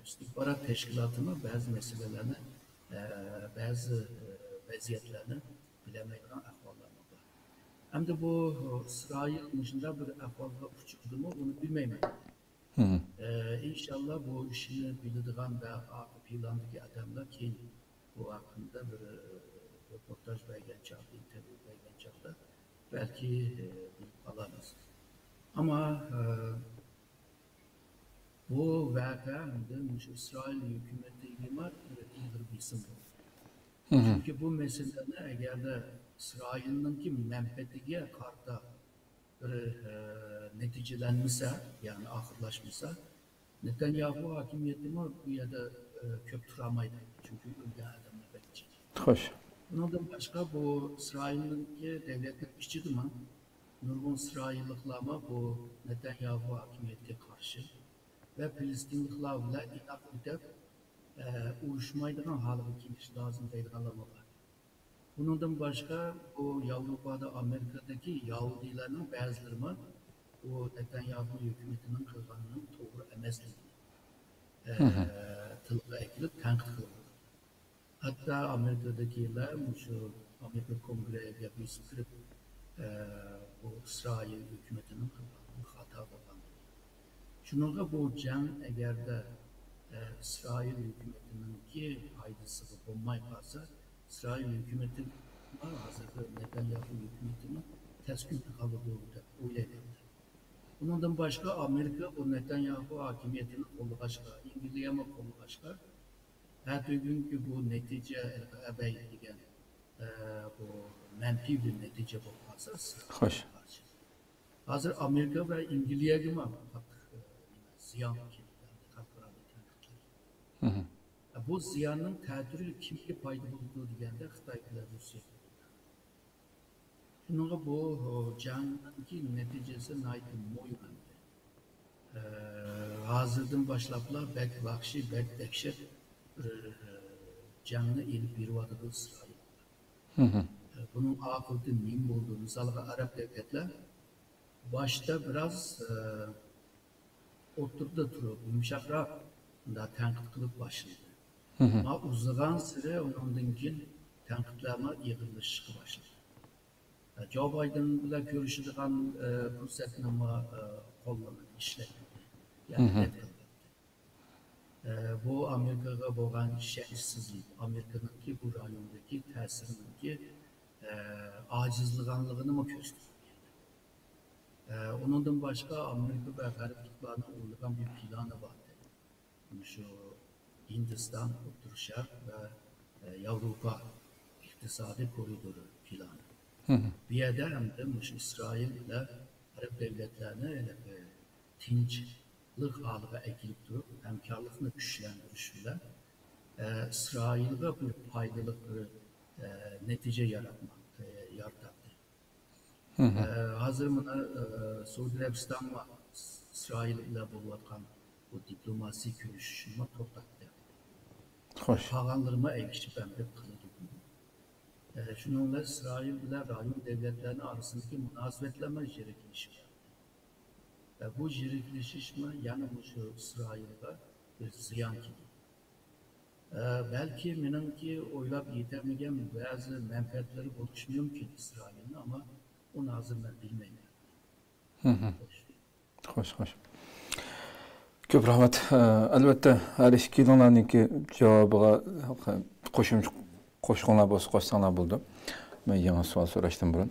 ئىستىخبارات تەشكىلاتىمۇ بەزى مەسىلىلەرنى، ئە، بەزى، ئە، ۋەزىيەتلەرنى بىلەلمەيدىغان ئەھۋاللارمۇ بار. ئەمدى بۇ ئىسرائىل مۇشۇنداق بىر ئەھۋالغا ئۇچرىدىمۇ، ئۇنى بىلمەيمەن. ئە، ئىنشاللا بۇ ئىشنى بىلىدىغان ۋە ئارقا پىلاندىكى ئادەملەر كېيىن بۇ ھەققىدە بىر، ئە، رېپورتاژ بەرگەن چاغدا، ئىنتېرۋيۇ بەرگەن چاغدا بەلكى، ئە، بىلىپ قالارمىز. ئەمما، ئە، بۇ ۋەقە ئەمدى مۇشۇ ئىسرائىل ھۆكۈمىتىگىمۇ بىر ئېغىر بېسىم بولدى. چۈنكى بۇ مەسىلىنى ئەگەردە ئىسرائىلنىڭكى مەنپەئەتىگە قارىتا بىر، ئە، نەتىجىلەنمىسە، يەنى ئاخىرلاشمىسا، نېتانياھۇ ھاكىمىيىتىمۇ بۇ يەردە، ئە، كۆپ تۇرالمايدۇ. چۈنكى ئۆلگەن ئادەملەر بەك جىق. خوش. بۇنىڭدىن باشقا، بۇ ئىسرائىلنىڭكى دەۋلەتنىڭ ئىچىدىمۇ نۇرغۇن ئىسرائىللىقلارمۇ بۇ نېتانياھۇ ھاكىمىيەتكە قارشى ۋە پىلىستىنلىقلار بىلەن ئىناق ئۆتەپ، ئە، ئۇرۇشمايدىغان ھالغا كېلىش لازىم دەيدىغانلارمۇ بار. بۇنىڭدىن باشقا، بۇ ياۋروپادا، ئامېرىكىدىكى يەھۇدىيلارنىڭ بەزىلىرىمۇ بۇ نېتانياھۇ ھۆكۈمىتىنىڭ قىلغانىنىڭ توغرا ئەمەسلىكىنى، ئە، تىلغا ئەكېلىپ تەنقىد قىلىۋاتىدۇ. ھەتتا ئامېرىكىدىكىلەر مۇشۇ ئامېرىكا كونگرېسىگە بېسىپ كىرىپ، ئە، بۇ ئىسرائىل ھۆكۈمىتىنىڭ قىلغانلىرى خاتا بولغان. شۇنىڭغا بۇ جەڭ ئەگەردە، ئە، ئىسرائىل ھۆكۈمىتىنىڭكى پايدىسىغا بولماي قالسا، ئىسرائىل ھۆكۈمىتى ھازىرقى نېتانياھۇ ھۆكۈمىتىنى تەس كۈنگە قالىدۇ دەپ ئويلايمەن. ئۇنىڭدىن باشقا، ئامېرىكا بۇ نېتانياھۇ ھاكىمىيىتىنى قوللىغاچقا، ئەنگلىيەمۇ قوللىغاچقا، ئەتىگۈنكى بۇ نەتىجە ئەبەي دېگەن، ئە، بۇ مەنپىي بىر نەتىجە بولۇپ قالسا، خوش. ھازىر ئامېرىكا ۋە ئەنگلىيەگىمۇ قاتتىق، ئە، نېمە، زىيان كېلىدۇ، خەلقئارادا تەنقىدلەر. بۇ زىياننىڭ تەتۈرى كىمگە پايدا بولىدۇ دېگەندە، خىتاي بىلەن روسىيەگە بولىدۇ. شۇنىڭغا بۇ جەڭنىڭكى نەتىجىسى ناھايىتى مۇھىم ئەمدى. ئە، ھازىردىن باشلاپلا بەك ۋەھشىي، بەك دەھشەت بىر، ئە، جەڭنى ئېلىپ بېرىۋاتىدۇ ئىسرائىل. ئە، بۇنىڭ ئاقىۋىتى نېمە بولىدۇ؟ مىسالغا، ئەرەب دۆلەتلەر باشتا بىراز، ئە، ئوتتۇرىدا تۇرۇپ، يۇمشاقراق مۇنداق تەنقىد قىلىپ باشلىدى. ئەمما ئۇزىغانسېرى ئۇنىڭدىن كېيىن تەنقىدلەرمۇ ئېغىرلىشىشقا باشلىدى. جو بايدېن بىلەن كۆرۈشىدىغان، ئە، پۇرسەتنىمۇ، ئە، قوللىمىدى، ئىشلەتمىدى. يەنى رەت قىلدى. ئە، بۇ ئامېرىكىغا بولغان ئىشەنچسىزلىك، ئامېرىكىنىڭكى بۇ رايوندىكى تەسىرىنىڭكى، ئە، ئاجىزلىغانلىقىنىمۇ كۆرسىتىدۇ. ئە، ئۇنىڭدىن باشقا ئامېرىكا ۋە غەربلىكلارنىڭ ئويلىغان بىر پىلانى بار. مۇشۇ ھىندىستان، ئوتتۇرا شەرق ۋە، ئە، ياۋروپا ئىقتىسادىي كورىدورى پىلانى. بۇ يەردە ئەمدى مۇشۇ ئىسرائىل بىلەن ئەرەب دۆلەتلەرنى ھېلىقى تىنچلىق ھالىغا ئەكېلىپ تۇرۇپ، ھەمكارلىقنى كۈچلەندۈرۈش بىلەن، ئە، ئىسرائىلغا بىر پايدىلىق بىر، ئە، نەتىجە ياراتماق، ئە، يارىتاتتى. ئە، ھازىر مانا، ئە، سئۇدى ئەرەبىستانمۇ ئىسرائىل بىلەن بولۇۋاتقان بۇ دىپلوماسىي كۆرۈشۈشنىمۇ توختاتتى. خوش. قالغانلىرىمۇ ئەگىشىپ ئەمدى قىلىدۇ. ئە، شۇنىڭ بىلەن ئىسرائىل بىلەن رايون دۆلەتلەرنىڭ ئارىسىدىكى مۇناسىۋەتلەرمۇ يىرىكلىشىپ، ئە، بۇ يىرىكلىشىشمۇ يەنە مۇشۇ ئىسرائىلغا بىر زىيان كېلىدۇ. ئە، بەلكى مېنىڭكى ئويلاپ يېتەلمىگەن بەزى مەنپەئەتلىرى بولۇشى مۇمكىن ئىسرائىلنىڭ، ئەمما ئۇنى ھازىر مەن بىلمەيمەن. خوش، خوش. كۆپ رەھمەت. ئە، ئەلۋەتتە، ھەر ئىككىلىڭلارنىڭكى جاۋابىغا قوشۇمچە قوشقۇڭلار بولسا قوشساڭلار بولىدۇ. مەن يېڭى سوئال سوراشتىن بۇرۇن.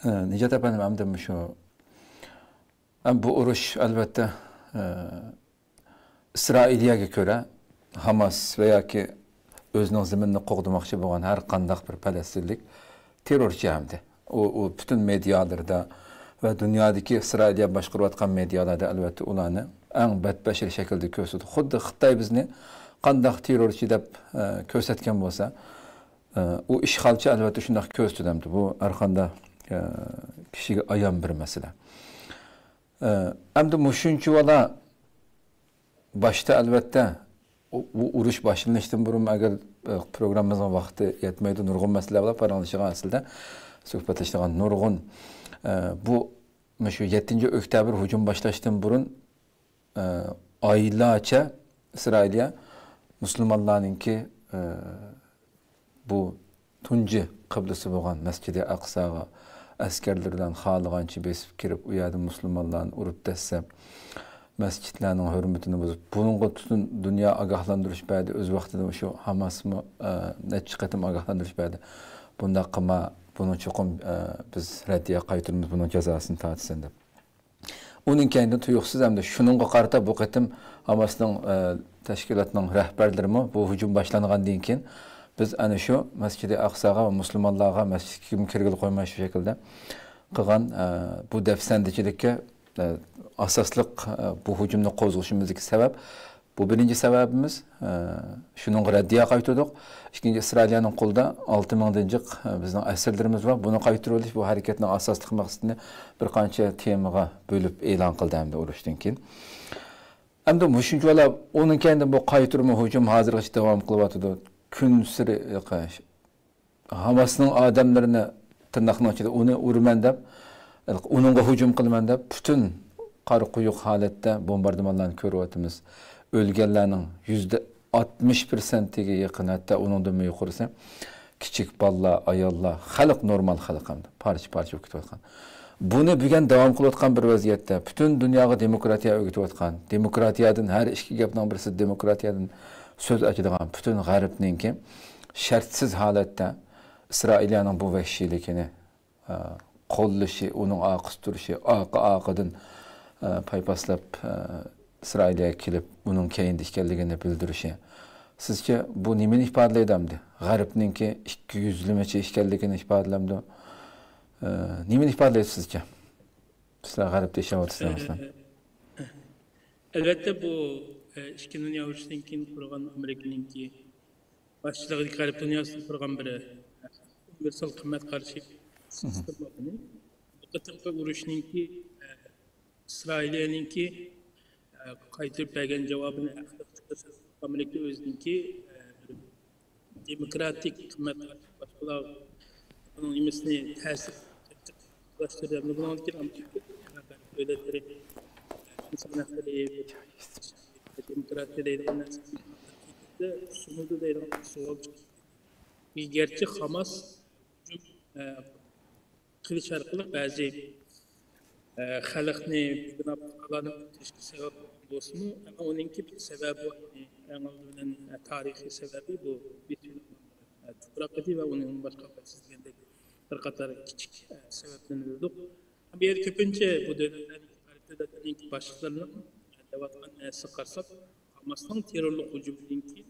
ئە، نىجات ئەپەندىم، ئەمدى مۇشۇ، ئەم، بۇ ئۇرۇش، ئەلۋەتتە، ئە، ئىسرائىلىيەگە كۆرە، ھاماس ۋە ياكى ئۆزىنىڭ زېمىنىنى قوغدىماقچى بولغان ھەر قانداق بىر پەلەستىنلىك تېررورچى ئەمدى. ئۇ، ئۇ پۈتۈن مېدىيالىرىدا ۋە دۇنيادىكى ئىسرائىلىيە باشقۇرۇۋاتقان مېدىيالاردا، ئەلۋەتتە، ئۇلارنى ئەڭ بەتبەشىرە شەكىلدە كۆرسىتىدۇ. خۇددى خىتاي بىزنى قانداق تېررورچى دەپ، ئە، كۆرسەتكەن بولسا، ئە، ئۇ ئىشغالچى، ئەلۋەتتە، شۇنداق كۆرسىتىدۇ ئەمدى. بۇ ھەرقانداق، ئە، كىشىگە ئايان بىر مەسىلە. ئە، ئەمدى مۇشۇنچىۋالا باشتا، ئەلۋەتتە، ئۇ، ئۇ ئۇرۇش باشلىنىشتىن بۇرۇن، ئەگەر، ئە، پروگراممىمىزنىڭ ۋاقتى يەتمەيدۇ، نۇرغۇن مەسىلىلەر بار پاراڭلىشىدىغان، ئەسلىدە سۆھبەتلىشىدىغان نۇرغۇن. ئە، بۇ، مۇشۇ يەتتىنچى ئۆكتەبىر ھۇجۇم باشلاشتىن بۇرۇن، ئە، ئايلارچە ئىسرائىلىيە مۇسۇلمانلارنىڭكى، ئە، بۇ تۇنجى قىبلىسى بولغان مەسچىدى ئەقساغا ئەسكەرلىرى بىلەن خالىغانچە بېسىپ كىرىپ، ئۇ يەردە مۇسۇلمانلارنى ئۇرۇپ دەسسەپ، مەسچىتلەرنىڭ ھۆرمىتىنى بۇزۇپ، بۇنىڭغا پۈتۈن دۇنيا ئاگاھلاندۇرۇش بەردى. ئۆز ۋاقتىدا شۇ ھاماسمۇ، ئە، نەچچە قېتىم ئاگاھلاندۇرۇش بەردى. بۇنداق قىلما، بۇنى چوقۇم، ئە، بىز رەددىيە قايتۇرىمىز، بۇنىڭ جازاسىنى تارتىسەن دەپ. ئۇنىڭ كەينىدىن تۇيۇقسىز ھەمدە شۇنىڭغا قارىتا بۇ قېتىم ھاماسنىڭ، ئە، تەشكىلاتنىڭ رەھبەرلىرىمۇ بۇ ھۇجۇم باشلانغاندىن كېيىن، بىز ئەنە شۇ مەسچىدى ئەقساغا ۋە مۇسۇلمانلارغا مەسچىتكە كىم كىرگىلى قويماي شۇ شەكىلدە قىلغان، ئە، بۇ دەپسەندىچىلىككە، ئە، ئاساسلىق، ئە، بۇ ھۇجۇمنى قوزغىشىمىزدىكى سەۋەب، بۇ بىرىنچى سەۋەبىمىز، ئە، شۇنىڭغا رەددىيە قايتۇردۇق. ئىككىنچى، ئىسرائىلىيەنىڭ قولىدا ئالتە مىڭدىن جىق، ئە، بىزنىڭ ئەسىرلىرىمىز بار. بۇنى قايتۇرۇۋېلىش بۇ ھەرىكەتنىڭ ئاساسلىق مەقسىتىنى بىر قانچە تېمىغا بۆلۈپ ئېلان قىلدى ئەمدى ئۇرۇشتىن كېيىن. ئەمدى مۇشۇنچىۋالا ئۇنىڭ كەينىدىن بۇ قايتۇرما ھۇجۇم ھازىرغىچە داۋام قىلىۋاتىدۇ. كۈنسېرى ھاماسنىڭ ئادەملىرىنى، تىرناقنىڭ ئىچىدە ئۇنى ئۇرىمەن دەپ، ئۇنىڭغا ھۇجۇم قىلىمەن دەپ، پۈتۈن قارا قويۇق ھالەتتە بومباردىمانلارنى كۆرۈۋاتىمىز. ئۆلگەنلەرنىڭ يۈزدە ئاتمىش پىرسەنتىگە يېقىن، ھەتتا ئۇنىڭدىنمۇ يۇقىرىسى كىچىك بالىلار، ئاياللار، خەلق، نورمال خەلق ئەمدى پارچە-پارچە بولۇپ كېتىۋاتقان. بۇنى بۈگۈن داۋام قىلىۋاتقان بىر ۋەزىيەتتە، پۈتۈن دۇنياغا دېموكراتىيە ئۆگىتىۋاتقان، دېموكراتىيەدىن، ھەر ئىككى گەپنىڭ بىرسى دېموكراتىيەدىن سۆز ئاچىدىغان پۈتۈن غەربنىڭكى شەرتسىز ھالەتتە ئىسرائىلىيەنىڭ بۇ ۋەھشىيلىكىنى، ئە، قوللىشى، ئۇنىڭ ئارقىسىدا تۇرۇشى، ئارقا-ئارقىدىن، ئە، پايپاسلاپ، ئە، ئىسرائىلىيەگە كېلىپ، ئۇنىڭ كەينىدە ئىكەنلىكىنى بىلدۈرۈشى. سىزچە بۇ نېمىنى ئىپادىلەيدۇ ئەمدى؟ غەربنىڭكى ئىككى يۈزلىمىچى ئىكەنلىكىنى ئىپادىلەمدۇ؟ ئە، نېمىنى ئىپادىلەيدۇ سىزچە؟ سىلەر غەربتە ياشاۋاتىسىلەر، مەسىلەن. ئەلۋەتتە، بۇ، ئە، ئىككىنچى دۇنيا ئۇرۇشىدىن كېيىن قۇرغان ئامېرىكىنىڭكى باشچىلىقىدىكى غەرب دۇنياسىدا قۇرغان بىر، ئە، ئۇنىۋېرسال قىممەت قارىشى. سىستېمىنى، بۇ قېتىمقى ئۇرۇشنىڭكى، ئە، ئىسرائىلىيەنىڭكى، ئە، قايتۇرۇپ بەرگەن جاۋابىنى ھەقلىق چىقىرىش، ئامېرىكا ئۆزىنىڭكى، ئە، بىر دېموكراتىك قىممەت باشقىلار ئۇنىڭ نېمىسىنى تەسىر قىلاشتۇرۇپ، بۇنىڭدىن كېيىن ئامېرىكا دۆلەتلىرى ئىنسان ھەقلىرى، دېموكراتىيە دەيدىغان نەرسە سۇنىدۇ دەيدىغان سوئال چىقتى. گەرچە خاماس ھۇجۇم، ئە، قىلىش ئارقىلىق بەزى، ئە، خەلقنى بىگۇناھ پۇقرالارنى ئۆلتۈرۈشكە سەۋەب بولسىمۇ، ئەمما ئۇنىڭكى بىر سەۋەبى بار. يەنى ئەڭ ئالدى بىلەن، ئە، تارىخىي سەۋەبى بۇ بىتۇينۇ، ئە، تۇپراق ئىدى ۋە ئۇنىڭ باشقا سىز دېگەندەك بىر قاتار كىچىك، ئە، سەۋەبلەرنى بىلدۇق. بۇ يەردە كۆپىنچە بۇ دۆلەتلەرنىڭ، غەرب دۆلەتلىرىنىڭ باشلىقلىرىنىڭ دەۋاتقان نەرسىگە قارىساق، ھاماسنىڭ تېررورلۇق ھۇجۇمىدىن كېيىن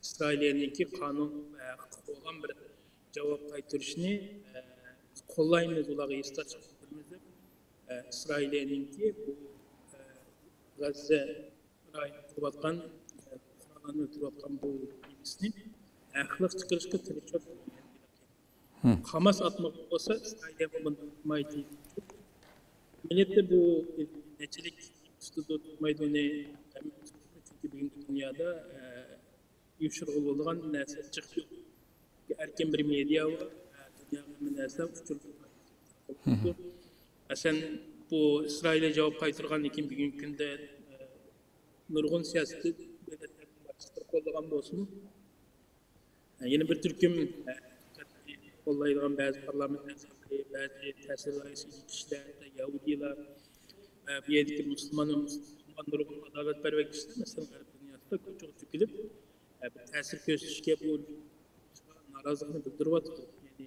ئىسرائىلىيەنىڭكى قانۇن ۋە ھەققى بولغان بىر جاۋاب قايتۇرۇشنى، ئە، قوللايمىز، ئۇلارغا ھېسداشلىق بىلدۈرىمىز دەپ، ئە، ئىسرائىلىيەنىڭكى بۇ، ئە، غەززە رايونىدا قىلىۋاتقان، ئە، پۇقرالارنى ئۆلتۈرۈۋاتقان بۇ نېمىسىنى ھەقلىق چىقىرىشقا تىرىشىۋاتىدۇ. خاماس ئاتمىغان بولسا، ئىسرائىلىيە بۇنداق قىلمايتتى. ئەمەلىيەتتە بۇ نەچچىلىك تۇتىدۇ، تۇتمايدۇ، ئۇنى، چۈنكى بۈگۈنكى دۇنيادا، ئە، يوشۇرغىلى بولىدىغان نەرسە جىق يوق. ئەركىن بىر مېدىيا بار، ئە، دۇنياغا ھەممە نەرسە ئۇچۇر. مەسىلەن، بۇ ئىسرائىلىيە جاۋاب قايتۇرغاندىن كېيىن بۈگۈنكى كۈندە، ئە، نۇرغۇن سىياسىي دۆلەتلەرنىڭ باشلىقلىرى قوللىغان بولسىمۇ، يەنە بىر تۈركۈم، ئە، قوللايدىغان بەزى پارلامېنت ئەزالىرى، بەزى تەسىر دائىرىسىدىكى كىشىلەر، يەھۇدىيلار، ئە، بۇ يەردىكى مۇسۇلمان ۋە مۇسۇلمان نۇرغۇن ئادالەتپەرۋەر كىشىلەر، مەسىلەن، غەرب دۇنياسىدا كوچىغا تۆكۈلۈپ، ئە، بىر تەسىر كۆرسىتىشكە، بۇ نارازىلىقىنى بىلدۈرۈۋاتىدۇ. يەنى،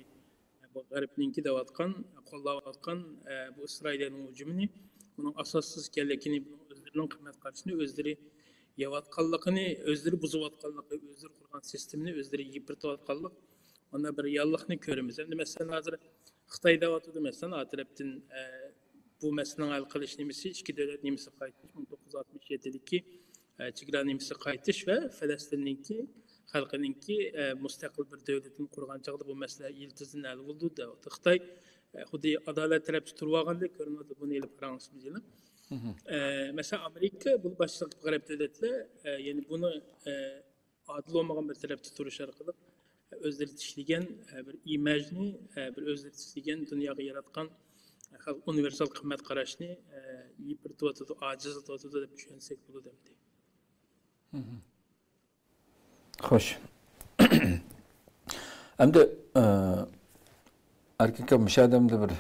بۇ غەربنىڭكى دەۋاتقان، قوللاۋاتقان، ئە، بۇ ئىسرائىلىيەنىڭ ھۇجۇمىنى، ئۇنىڭ ئاساسسىز ئىكەنلىكىنى، بۇنىڭ ئۆزلىرىنىڭ قىممەت قارىشىنى ئۆزلىرى يەۋاتقانلىقىنى، ئۆزلىرى بۇزۇۋاتقانلىقى، ئۆزلىرى قۇرغان سىستېمىنى ئۆزلىرى يىپىرتىۋاتقانلىق، مانا بىر رېئاللىقنى كۆرىمىز. ئەمدى مەسىلەن، ھازىر خىتاي دەۋاتىدۇ، مەسىلەن، ئا تەرەپتىن، ئە، بۇ مەسىلىنىڭ ھەل قىلىش نېمىسى، ئىككى دۆلەت نېمىسىگە قايتىش، مىڭ توققۇز يۈز ئاتمىش يەتتىدىكى، ئە، چېگرا نېمىسىگە قايتىش ۋە فەلەستىننىڭكى خەلقىنىڭكى، ئە، مۇستەقىل بىر دۆلىتىنى قۇرغان چاغدا بۇ مەسىلە يىلتىزىدىن ھەل بولىدۇ دەۋاتىدۇ. خىتاي، ئە، خۇددى ئادالەت تەرەپتە تۇرۇۋالغاندەك كۆرۈنۈۋاتىدۇ، بۇنى ئېلىپ قاراڭلىشىمىز يەنە. ئە، مەسىلەن، ئامېرىكا بۇ باشلىق غەرب دۆلەتلەر، ئە، يەنى بۇنى، ئە، ئادىل بولمىغان بىر تەرەپتە تۇرۇش ئارقىلىق ئۆزلىرى تىكلىگەن، ئە، بىر ئىماژنى، ئە، بىر ئۆزلىرى تىكلىگەن دۇنياغا ياراتقان، ئە، خەلق ئۇنىۋېرسال قىممەت قاراشنى، ئە، يىپىرتىۋاتىدۇ، ئاجىزلىتىۋاتىدۇ دەپ چۈشەنسەك بولىدۇ ئەمدى. خوش. ئەمدى، ئە، ئەركىن ئاكا، مۇشۇ يەردە بىر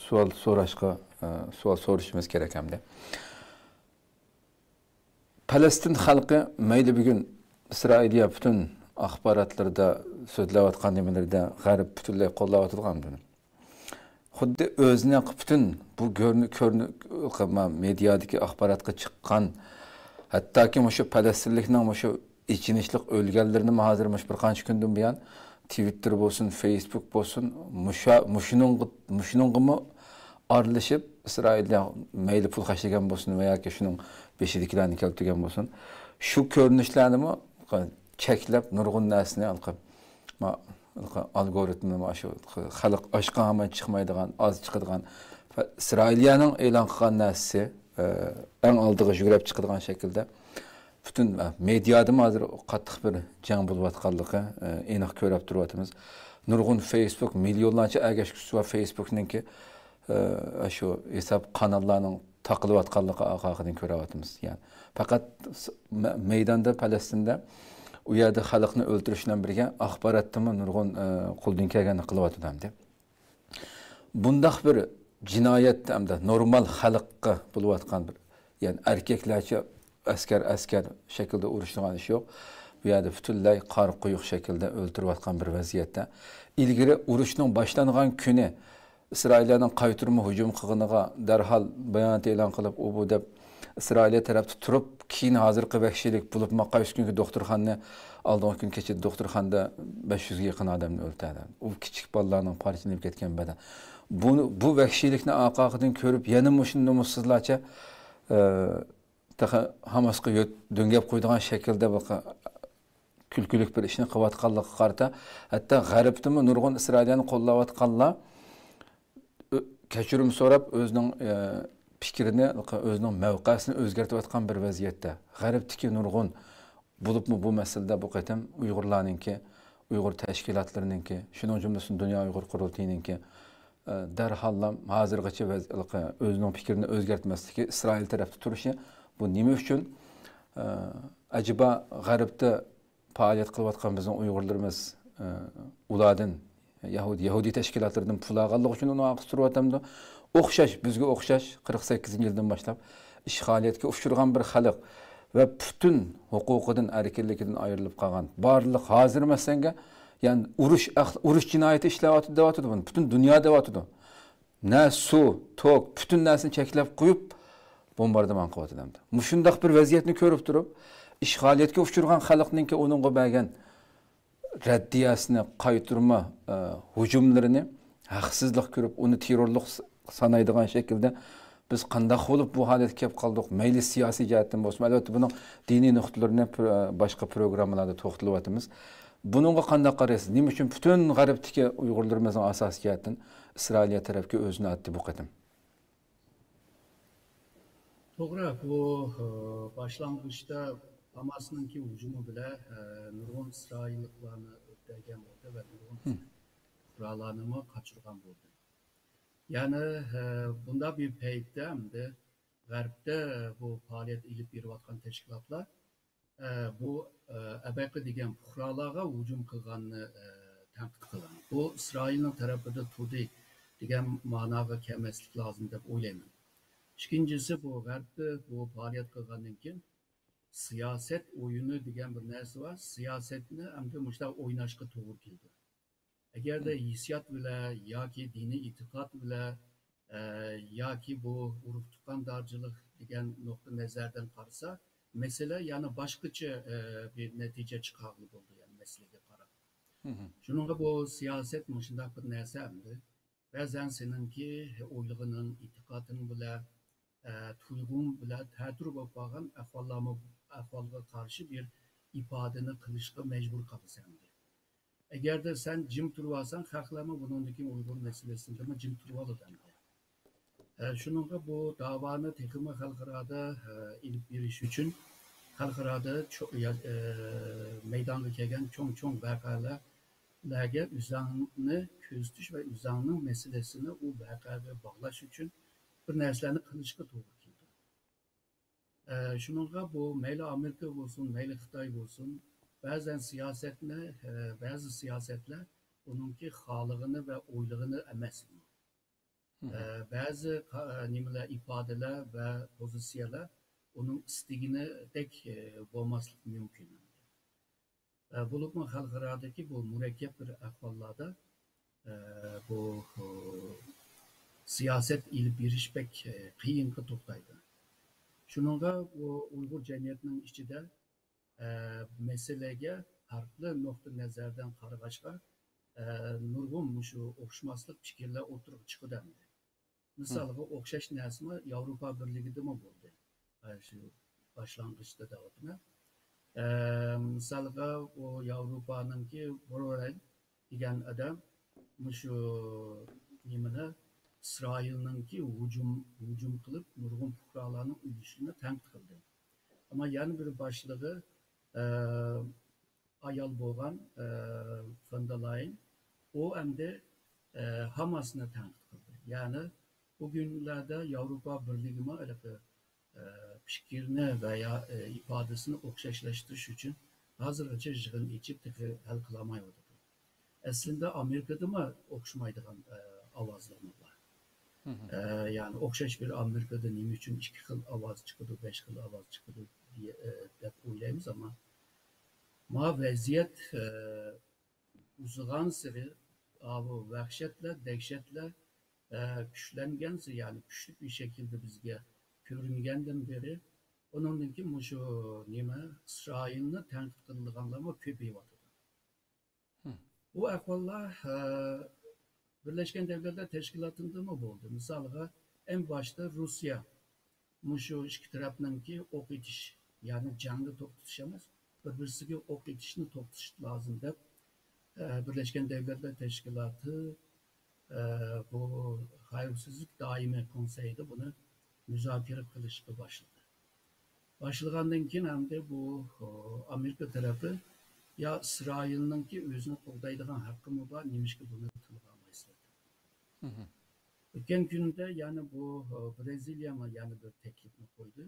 سوئال سوراشقا، ئە، سوئال سورىشىمىز كېرەك ئەمدى. پەلەستىن خەلقى مەيلى بۈگۈن ئىسرائىلىيە پۈتۈن ئاخباراتلىرىدا سۆزلەۋاتقان نېمىلىرىدە غەرب پۈتۈنلەي قوللاۋاتىدىغان بۇنى. خۇددى ئۆزىنىڭ پۈتۈن بۇ كۆرۈنۈ-، كۆرۈنۈ-، مېدىيادىكى ئاخباراتقا چىققان، ھەتتاكى مۇشۇ پەلەستىنلىكنىڭ مۇشۇ ئېچىنىشلىق ئۆلگەنلىرىنىمۇ ھازىر مۇشۇ بىر قانچە كۈندىن بۇيان تىۋىتتېر بولسۇن، فېيسبۇك بولسۇن، مۇشا-، مۇشۇنىڭغا، مۇشۇنىڭغىمۇ ئارىلىشىپ، ئىسرائىلدە مەيلى پۇل خەجلىگەن بولسۇن ۋە ياكى شۇنىڭ بېشىدىكىلەرنى كەلتۈرگەن بولسۇن، شۇ كۆرۈنۈشلەرنىمۇ چەكلەپ، نۇرغۇن نەرسىنى ھېلىقى، ما-، ھېلىقى ئالگورىتمنى، ما شۇ خەلق ئاچقان ھامان چىقمايدىغان، ئاز چىقىدىغان، ئىسرائىلىيەنىڭ ئېلان قىلغان نەرسىسى، ئە، ئەڭ ئالدىغا يۈگرەپ چىقىدىغان شەكىلدە پۈتۈن، ئە، مېدىيادىمۇ ھازىر قاتتىق بىر جەڭ بولۇۋاتقانلىقى، ئە، ئېنىق كۆرۈپ تۇرۇۋاتىمىز. نۇرغۇن فېيسبۇك، مىليونلارچە ئەگەشكۈچىسى بار فېيسبۇكنىڭكى، ئە، شۇ ھېساب قاناللارنىڭ تاقىلىۋاتقانلىقى ئارقىدىن كۆرۈۋاتىمىز. يەنى پەقەت س-، مە-، مەيداندا، پەلەستىندە ئۇ يەردە خەلقنى ئۆلتۈرۈش بىلەن بىرگە ئاخباراتتىمۇ نۇرغۇن، ئە، قولدىن كەلگەننى قىلىۋاتىدۇ ئەمدى. بۇنداق بىر جىنايەت ھەمدە نورمال خەلققە بولۇۋاتقان بىر، يەنى ئەركەكلەرچە ئەسكەر، ئەسكەر شەكلىدە ئۇرۇشىدىغان ئىش يوق. بۇ يەردە پۈتۈنلەي قارا قويۇق شەكىلدە ئۆلتۈرۈۋاتقان بىر ۋەزىيەتتە. ئىلگىرى ئۇرۇشنىڭ باشلانغان كۈنى ئىسرائىلىيەنىڭ قايتۇرما ھۇجۇم قىلغىنىغا دەرھال بايانات ئېلان قىلىپ، ئۇ بۇ دەپ ئىسرائىلىيە تەرەپتە تۇرۇپ، كېيىن ھازىرقى ۋەھشىيلىك، بولۇپمۇ قايسى كۈنكى دوختۇرخانىنى، ئالدىنقى كۈن كېچىدە دوختۇرخانىدا بەش يۈزگە يېقىن ئادەمنى ئۆلتۈردى. ئۇ كىچىك بالىلارنىڭ پارچىلىنىپ كەتكەن بەدەن. بۇ، بۇ ۋەھشىيلىكنى ئارقىدىن كۆرۈپ، يەنە مۇشۇ نومۇسسىزلارچە، ئە، تېخى ھاماسقا يۆت-، دۆڭگەپ قويىدىغان شەكىلدە بۇ قا-، كۈلكىلىك بىر ئىشنى قىلىۋاتقانلىقىغا قارىتا، ھەتتا غەربتىمۇ نۇرغۇن ئىسرائىلىيەنى قوللاۋاتقانلار، كەچۈرۈم سوراپ، ئۆزىنىڭ، ئە، پىكرىنى، ئۆزىنىڭ مەۋقەسىنى ئۆزگەرتىۋاتقان بىر ۋەزىيەتتە، غەربتىكى نۇرغۇن، بولۇپمۇ بۇ مەسىلىدە بۇ قېتىم ئۇيغۇرلارنىڭكى، ئۇيغۇر تەشكىلاتلىرىنىڭكى، شۇنىڭ جۈملىسىدىن دۇنيا ئۇيغۇر قۇرۇلتىيىنىڭكى، ئە، دەرھاللا ھازىرغىچە ۋەز-، ئۆزىنىڭ پىكرىنى ئۆزگەرتمەسلىكى، ئىسرائىل تەرەپتە تۇرۇشى، بۇ نېمە ئۈچۈن؟ ئە، ئەجەبا غەربتە پائالىيەت قىلىۋاتقان بىزنىڭ ئۇيغۇرلىرىمىز، ئە، ئۇلاردىن، يەھۇدىي، يەھۇدىي تەشكىلاتلىرىدىن پۇل ئالغانلىقى ئۈچۈن ئۇنىڭ ئارقىسى تۇرۇۋاتامدۇ؟ ئوخشاش، بىزگە ئوخشاش، قىرىق سەككىزىنچى يىلدىن باشلاپ ئىشغالىيەتكە ئۇچرىغان بىر خەلق ۋە پۈتۈن ھوقۇقىدىن، ئەركىنلىكىدىن ئايرىلىپ قالغان، بارلىق ھازىر مەسىلەنگە، يەنى ئۇرۇش ئەخ-، ئۇرۇش جىنايىتى ئىشلەۋاتىدۇ دەۋاتىدۇ بۇنى. پۈتۈن دۇنيا دەۋاتىدۇ. نە سۇ، توك، پۈتۈن نەرسىنى چەكلەپ قويۇپ، بومباردىمان قىلىۋاتىدۇ ئەمدى. مۇشۇنداق بىر ۋەزىيەتنى كۆرۈپ تۇرۇپ، ئىشغالىيەتكە ئۇچرىغان خەلقنىڭكى ئۇنىڭغا بەرگەن رەددىيەسىنى، قايتۇرما، ئە، ھۇجۇملىرىنى ھەقسىزلىق كۆرۈپ، ئۇنى تېررورلۇق س-، سانايدىغان شەكىلدە بىز قانداق بولۇپ بۇ ھالەتكە كېلىپ قالدۇق؟ مەيلى سىياسىي جەھەتتىن بولسۇن، ئەلۋەتتە، بۇنىڭ دىنىي نۇقتىلىرىنى پر-، باشقا پروگراممىلاردا توختىلىۋاتىمىز. بۇنىڭغا قانداق قارايسىز؟ نېمە ئۈچۈن پۈتۈن غەربتىكى ئۇيغۇرلىرىمىزنىڭ ئاساسىي جەھەتتىن ئىسرائىلىيە تەرەپكە ئۆزىنى ئاتتى بۇ قېتىم؟ توغرا، بۇ، ئى، باشلانغۇچتا ھاماسنىڭكى ھۇجۇمى بىلەن، ئى، نۇرغۇن ئىسرائىللىقلارنى ئۆلتۈرگەن بولدى ۋە نۇرغۇن پۇقرالارنىمۇ قاچۇرغان بولدى. يەنى، ئى، بۇنداق بىر پەيتتە ئەمدى غەربتە بۇ پائالىيەت ئېلىپ بېرىۋاتقان تەشكىلاتلار ئە، بۇ، ئە، ئەبەقى دېگەن پۇقرالارغا ھۇجۇم قىلغاننى، ئە، تەنقىد قىلغان. بۇ ئىسرائىلنىڭ تەرىپىدە تۇردى دېگەن ماناغا كەلمەسلىك لازىم دەپ ئويلايمەن. ئىككىنچىسى، بۇ غەربتە بۇ پائالىيەت قىلغاندىن كېيىن سىياسەت ئويۇنى دېگەن بىر نەرسە بار. سىياسەتنى ئەمدى مۇشۇنداق ئويناشقا توغرا كېلىدۇ. ئەگەردە ھېسسىيات بىلەن ياكى دىنىي ئېتىقاد بىلەن، ئە، ياكى بۇ ئۇرۇق تۇغقاندارچىلىق دېگەن نۇقتىئى نەزەردىن قارىسا، مەسىلە يەنە باشقىچە، ئە، بىر نەتىجە چىقارغىلى بولىدۇ، يەنى مەسىلىگە قاراپ. شۇنىڭغا بۇ سىياسەت مۇشۇنداق بىر نەرسە ئەمدى. بەزەن سېنىڭكى ئويلىغىنىڭ، ئېتىقادىڭ بىلەن، ئە، تۇيغۇڭ بىلەن تەتۈر بولۇپ قالغان ئەھۋاللارمۇ، ئەھۋالغا قارشى بىر ئىپادىنى قىلىشقا مەجبۇر قالىسەن ئەمدى. ئەگەردە سەن جىم تۇرۇۋالساڭ، خەقلەرمۇ بۇنىڭدىن كېيىن ئۇيغۇر مەسىلىسىدىمۇ جىم تۇرۇۋالىدۇ ئەمدى. ئە، شۇنىڭغا بۇ داۋانى تېخىمۇ خەلقئارادا، ئە، ئېلىپ بېرىش ئۈچۈن خەلقئارادا چو-، يا-، ئە، مەيدانغا كەلگەن چوڭ-چوڭ ۋەقەلەرگە ئۆزۈڭنى كۆزىتىش ۋە ئۆزۈڭنىڭ مەسىلىسىنى ئۇ ۋەقەگە باغلاش ئۈچۈن بىر نەرسىلەرنى قىلىشقا توغرا كېلىدۇ. ئە، شۇنىڭغا بۇ مەيلى ئامېرىكا بولسۇن، مەيلى خىتاي بولسۇن، بەزەن سىياسەتنى، ئە، بەزى سىياسەتلەر ئۇنىڭكى خالىغىنى ۋە ئويلىغىنى ئەمەس. ئە، بەزى قا-، نېمىلەر، ئىپادىلەر ۋە پوزىتسىيەلەر ئۇنىڭ ئىستىگىنىدەك، ئە، بولماسلىقى مۇمكىن. ئە، بولۇپمۇ خەلقئارادىكى بۇ مۇرەككەپ بىر ئەھۋاللاردا، ئە، بۇ، ئۇ، سىياسەت ئېلىپ بېرىش بەك، ئە، قىيىنغا توختايدۇ. شۇنىڭغا بۇ ئۇيغۇر جەمئىيەتنىڭ ئىچىدە، ئە، مەسىلىگە پەرقلىق نۇقتىئى نەزەردىن قارىغاچقا، ئە، نۇرغۇن مۇشۇ ئوخشىماسلىق پىكىرلەر ئوتتۇرىغا چىقىدۇ ئەمدى. مىسالغا، ئوخشاش نەرسىمۇ ياۋروپا بىرلىكىدىمۇ بولدى. ئە، شۇ باشلانغۇچتا دەۋاتىمەن. ئە، مىسالغا، ئۇ ياۋروپانىڭكى بوررېل دېگەن ئادەم مۇشۇ نېمىنى، ئىسرائىلنىڭكى ھۇجۇم، ھۇجۇم قىلىپ، نۇرغۇن پۇقرالارنىڭ ئۆلۈشىنى تەنقىد قىلدى. ئەمما يەنە بىر باشلىقى، ئە، ئايال بولغان، ئە، فون دېر لايېن، ئۇ ئەمدى، ئە، ھاماسنى تەنقىد قىلدى. يەنى بۇ كۈنلەردە ياۋروپا بىرلىكىمۇ ھېلىقى، ئە، پىكىرنى ۋە يا، ئە، ئىپادىسىنى ئوخشاشلاشتۇرۇش ئۈچۈن ھازىرغىچە يىغىن ئېچىپ تېخى ھەل قىلالمايۋاتىدۇ. ئەسلىندە ئامېرىكىدىمۇ ئوخشىمايدىغان، ئە، ئاۋازلارمۇ بار. ئە، يەنى ئوخشاش بىر ئامېرىكىدا نېمە ئۈچۈن ئىككى خىل ئاۋاز چىقىدۇ، بەش خىل ئاۋاز چىقىدۇ دېيە-، ئە، دەپ ئويلايمىز، ئەمما ما ۋەزىيەت، ئە، ئۇزىغانسېرى، ئاۋۇ ۋەھشەتلەر، دەھشەتلەر، ئە، كۈچلەنگەنسېرى، يەنى كۈچلۈك بىر شەكىلدە بىزگە كۆرۈنگەندىن بېرى، ئۇنىڭدىن كېيىن مۇشۇ نېمە، ئىسرائىلنى تەنقىد قىلىدىغانلارمۇ كۆپىيىۋاتىدۇ. بۇ ئەھۋاللار، ئە، بىرلەشكەن دەۋلەتلەر تەشكىلاتىدىمۇ بولدى. مىسالغا، ئەڭ باشتا روسىيە مۇشۇ ئىككى تەرەپنىڭكى ئوق ئېتىش، يەنى جەڭنى توختىتىش ئەمەس، بىر-بىرسىگە ئوق ئېتىشنى توختىتىش لازىم دەپ، ئە، بىرلەشكەن دەۋلەتلەر تەشكىلاتى، ئە، بۇ خەۋپسىزلىك دائىمىي كونسېيىدا بۇنى مۇزاكىرە قىلىشقا باشلىدى. باشلىغاندىن كېيىن ئەمدى بۇ، ئامېرىكا تەرەپى يا ئىسرائىلنىڭكى ئۆزىنى قوغدايدىغان ھەققىمۇ بار، نېمىشقا بۇنى تىلغا ئالمايسىلەر دەپ. ئۆتكەن كۈندە يەنە بۇ، ئە، برازىلىيەمۇ يەنە بىر تەكلىپنى قويدى.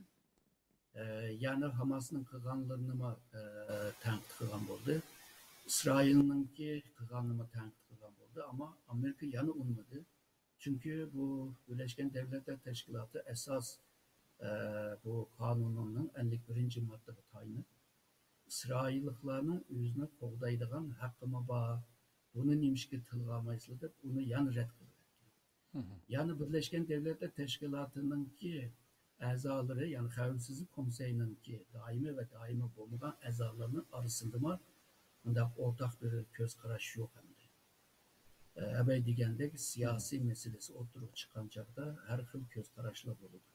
ئە، يەنە ھاماسنىڭ قىلغانلىرىنىمۇ، ئە، تەنقىد قىلغان بولدى. ئىسرائىلنىڭكى قىلغانىنىمۇ تەنقىد قىلغان بولدى. ئەمما ئامېرىكا يەنە ئۇنىمىدى. چۈنكى بۇ بىرلەشكەن دەۋلەتلەر تەشكىلاتى ئاساس، ئە، بۇ قانۇنىنىڭ ئەللىك بىرىنچى ماددىغا تايىنىپ، ئىسرائىللىقلارنىڭ ئۆزىنى قوغدايدىغان ھەققىمۇ بار، بۇنى نېمىشقا تىلغا ئالمايسىلەر دەپ ئۇنى يەنە رەت قىلىۋەتكەن. يەنى بىرلەشكەن دەۋلەتلەر تەشكىلاتىنىڭكى ئەزالىرى، يەنى خەۋپسىزلىك كومىتېتىنىڭكى دائىمىي ۋە دائىمىي بولمىغان ئەزالىرىنىڭ ئارىسىندىمۇ بۇنداق ئورتاق بىر كۆز قاراش يوق ئەمدى. ئە، ئەبەي دېگەندەك سىياسىي مەسىلىسى ئوتتۇرىغا چىققان چاغدا ھەر خىل كۆز قاراشلار بولىدۇ.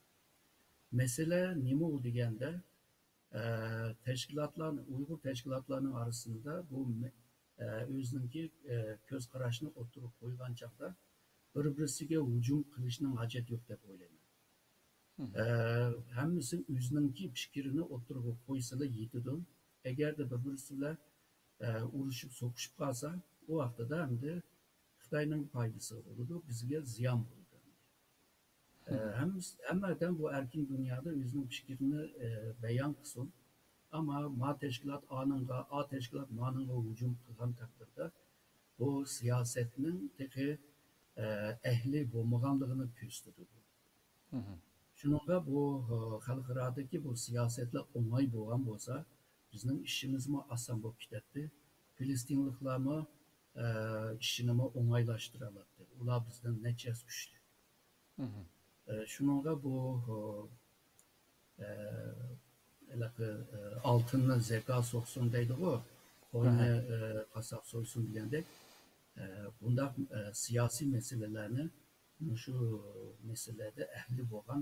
مەسىلە نېمە ئۇ دېگەندە، ئە، تەشكىلاتلار، ئۇيغۇر تەشكىلاتلارنىڭ ئارىسىدا بۇ مە-، ئە، ئۆزىنىڭكى، ئە، كۆز قاراشنى ئوتتۇرىغا قويغان چاغدا بىر-بىرسىگە ھۇجۇم قىلىشنىڭ ھاجەت يوق دەپ ئويلايمەن. ئە، ھەممىسى ئۆزىنىڭكى پىكرىنى ئوتتۇرىغا قويسىلا يېتىدۇ. ئەگەردە بىر-بىرسى بىلەن، ئە، ئۇرۇشۇپ، سوقۇشۇپ قالسا، ئۇ ۋاقتىدا ئەمدى خىتاينىڭ پايدىسىغا بولىدۇ، بىزگە زىيان بولىدۇ. ئە، ھەممىسى، ھەممە ئادەم بۇ ئەركىن دۇنيادا ئۆزىنىڭ پىكرىنى، ئە، بايان قىلسۇن. ئەمما ما تەشكىلات ئانىڭغا، ئا تەشكىلات مانىڭغا ھۇجۇم قىلغان تەقدىردە، بۇ سىياسەتنىڭ تېخى، ئە، ئەھلى بولمىغانلىقىنى كۆرسىتىدۇ. شۇنىڭغا بۇ، ئە، خەلقئارادىكى بۇ سىياسەتلەر ئوڭاي بولغان بولسا، بىزنىڭ ئىشىمىزمۇ ئاسان بولۇپ كېتەتتى. فىلىستىنلىقلارمۇ، ئە، ئىشىنىمۇ ئوڭايلاشتۇرالاتتى. ئۇلار بىزدىن نەچچە ھەسسە كۈچلۈك. ئە، شۇنىڭغا بۇ، ئە، ھېلىقى، ئە، ئالتۇننى زەكا سوقسۇن دەيدىغۇ، قوينى، ئە، قاسساپ سويسۇن دېگەندەك، ئە، بۇنداق، ئە، سىياسىي مەسىلىلەرنى مۇشۇ مەسىلىلەردە ئەھلى بولغان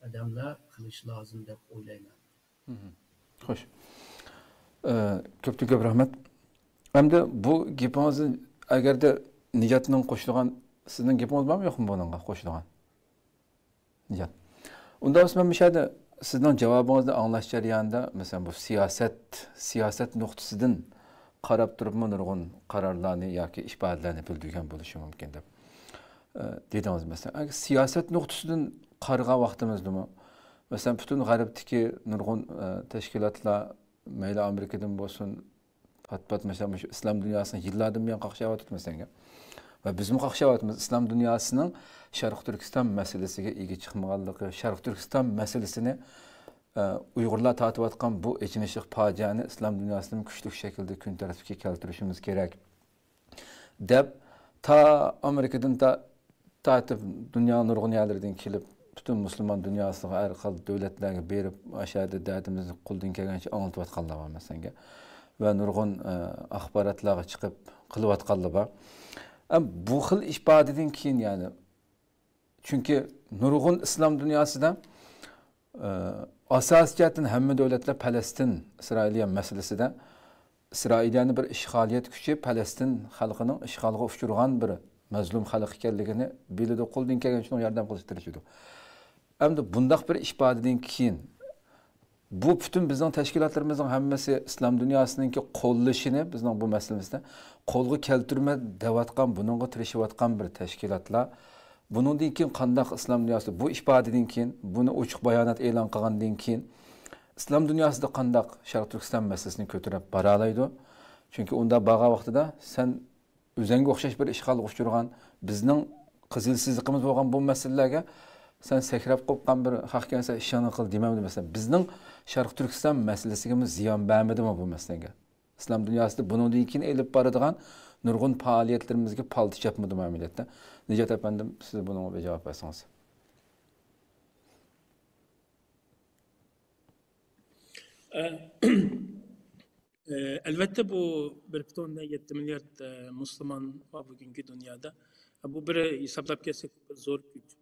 ئادەملەر قىلىشى لازىم دەپ ئويلايمەن. خوش. ئە، كۆپتىن كۆپ رەھمەت. ئەمدى بۇ گېپىڭىزنى ئەگەردە نىجاتنىڭ قوشىدىغان، سىزنىڭ گېپىڭىز بارمۇ يوقمۇ بۇنىڭغا قوشىدىغان؟ نىجات. ئۇنداق بولسا مەن مۇشۇ يەردە سىزنىڭ جاۋابىڭىزنى ئاڭلاش جەريانىدا، مەسىلەن، بۇ سىياسەت، سىياسەت نۇقتىسىدىن قاراپ تۇرۇپمۇ نۇرغۇن قارارلارنى ياكى ئىپادىلەرنى بىلدۈرگەن بولۇشى مۇمكىن دەپ، ئە، دېدىڭىز. مەسىلەن، ئەگەر سىياسەت نۇقتىسىدىن قارىغان ۋاقتىمىزدىمۇ، مەسىلەن، پۈتۈن غەربتىكى نۇرغۇن، ئە، تەشكىلاتلار، مەيلى ئامېرىكىدىن بولسۇن، پات-پات، مەسىلەن، مۇشۇ ئىسلام دۇنياسىنىڭ يىللاردىن بۇيان قاقشاۋاتىدۇ، مەسىلەن. ۋە بىزمۇ قاقشاۋاتىمىز. ئىسلام دۇنياسىنىڭ شەرقىي تۈركىستان مەسىلىسىگە ئىگە چىقمىغانلىقى، شەرقىي تۈركىستان مەسىلىسىنى، ئە، ئۇيغۇرلار تارتىۋاتقان بۇ ئېچىنىشلىق پاجىئەنى ئىسلام دۇنياسىدىن كۈچلۈك شەكىلدە كۈن تەرتىپكە كەلتۈرۈشىمىز كېرەك، دەپ، تا ئامېرىكىدىن تا-، تارتىپ دۇنيانىڭ نۇرغۇن يەرلىرىدىن كېلىپ، پۈتۈن مۇسۇلمان دۇنياسىغا، ھەر خىل دۆلەتلەرگە بېرىپ، ئاشۇ يەردە دەردىمىزنى قولدىن كەلگەنچە ئاڭلىتىۋاتقانلار بار، مەسىلەن. ۋە نۇرغۇن، ئە، ئاخباراتلارغا چىقىپ قىلىۋاتقانلار بار. ئەم، بۇ خىل ئىپادىدىن كېيىن، يەنى، چۈنكى نۇرغۇن ئىسلام دۇنياسىدا، ئە، ئاساسىي جەھەتتىن ھەممە دۆلەتلەر پەلەستىن، ئىسرائىلىيە مەسىلىسىدە ئىسرائىلىيەنى بىر ئىشغالىيەت كۈچى، پەلەستىن خەلقىنىڭ ئىشغالغا ئۇچرىغان بىر مەزلۇم خەلق ئىكەنلىكىنى بىلىدۇ، قولدىن كەلگەنچە ئۇنىڭغا ياردەم قىلىشقا تىرىشىدۇ. ئەمدى بۇنداق بىر ئىپادىدىن كېيىن، بۇ پۈتۈن بىزنىڭ تەشكىلاتلىرىمىزنىڭ ھەممىسى ئىسلام دۇنياسىنىڭكى قوللىشىنى بىزنىڭ بۇ مەسىلىمىزدە قولغا كەلتۈرمە دەۋاتقان، بۇنىڭغا تىرىشىۋاتقان بىر تەشكىلاتلار. بۇنىڭدىن كېيىن قانداق ئىسلام دۇنياسى بۇ ئىپادىدىن كېيىن، بۇنى ئوچۇق بايانات ئېلان قىلغاندىن كېيىن، ئىسلام دۇنياسىدا قانداق شەرقىي تۈركىستان مەسىلىسىنى كۆتۈرۈپ بارالايدۇ؟ چۈنكى ئۇنداق بارغان ۋاقتىدا سەن ئۆزەڭگە ئوخشاش بىر ئىشغالغا ئۇچرىغان، بىزنىڭ قىزىل سىزىقىمىز بولغان بۇ مەسىلىلەرگە سەن سەكرەپ قوپقان بىر خەقكەنسەن، ئىشىڭنى قىل دېمەمدۇ. مەسىلەن، بىزنىڭ شەرقىي تۈركىستان مەسىلىسىگىمۇ زىيان بەرمىدىمۇ بۇ مەسىلىگە؟ ئىسلام دۇنياسىدا بۇنىڭدىن كېيىن ئېلىپ بارىدىغان نۇرغۇن پائالىيەتلىرىمىزگە پالتا چاپمىدىمۇ ئەمەلىيەتتە؟ نىجات ئەپەندىم، سىز بۇنىڭغا بىر جاۋاب بەرسىڭىز. ئە، ئە، ئەلۋەتتە، بۇ بىر پۈتۈن ئوندىن يەتتە مىليارد، ئە، مۇسۇلمان بار بۈگۈنكى دۇنيادا. بۇ بىر ھېسابلاپ كەلسەك، بىر زور كۈچ.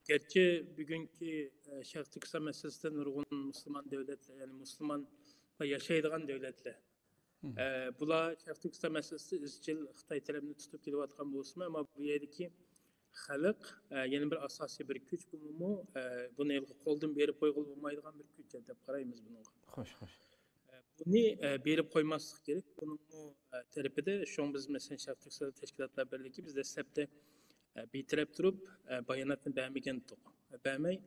گەرچە بۈگۈنكى، ئە، شەرقىي تۈركىستان مەسىلىسىدە نۇرغۇن مۇسۇلمان دۆلەتلەر، يەنى مۇسۇلمانلار ياشايدىغان دۆلەتلەر، ئە، بۇلار شەرقىي تۈركىستان مەسىلىسىدە ئىزچىل خىتاي تەرەپنى تۇتۇپ كېلىۋاتقان بولسىمۇ، ئەمما بۇ يەردىكى خەلق، ئە، يەنە بىر ئاساسىي بىر كۈچ، بۇمۇ، ئە، بۇنى قولدىن بېرىپ قويغىلى بولمايدىغان بىر كۈچ دەپ قارايمىز بۇنىڭغا. خوش، خوش. ئە، بۇنى، ئە، بېرىپ قويماسلىق كېرەك. بۇنىڭمۇ، ئە، تەرىپىدە، شۇڭا بىز، مەسىلەن، شەرقىي تۈركىستان تەشكىلاتلار بىرلىكى، بىز دەسلەپتە، ئە، بىتەرەپ تۇرۇپ، ئە، باياناتنى بەرمىگەنتۇق. بەرمەي،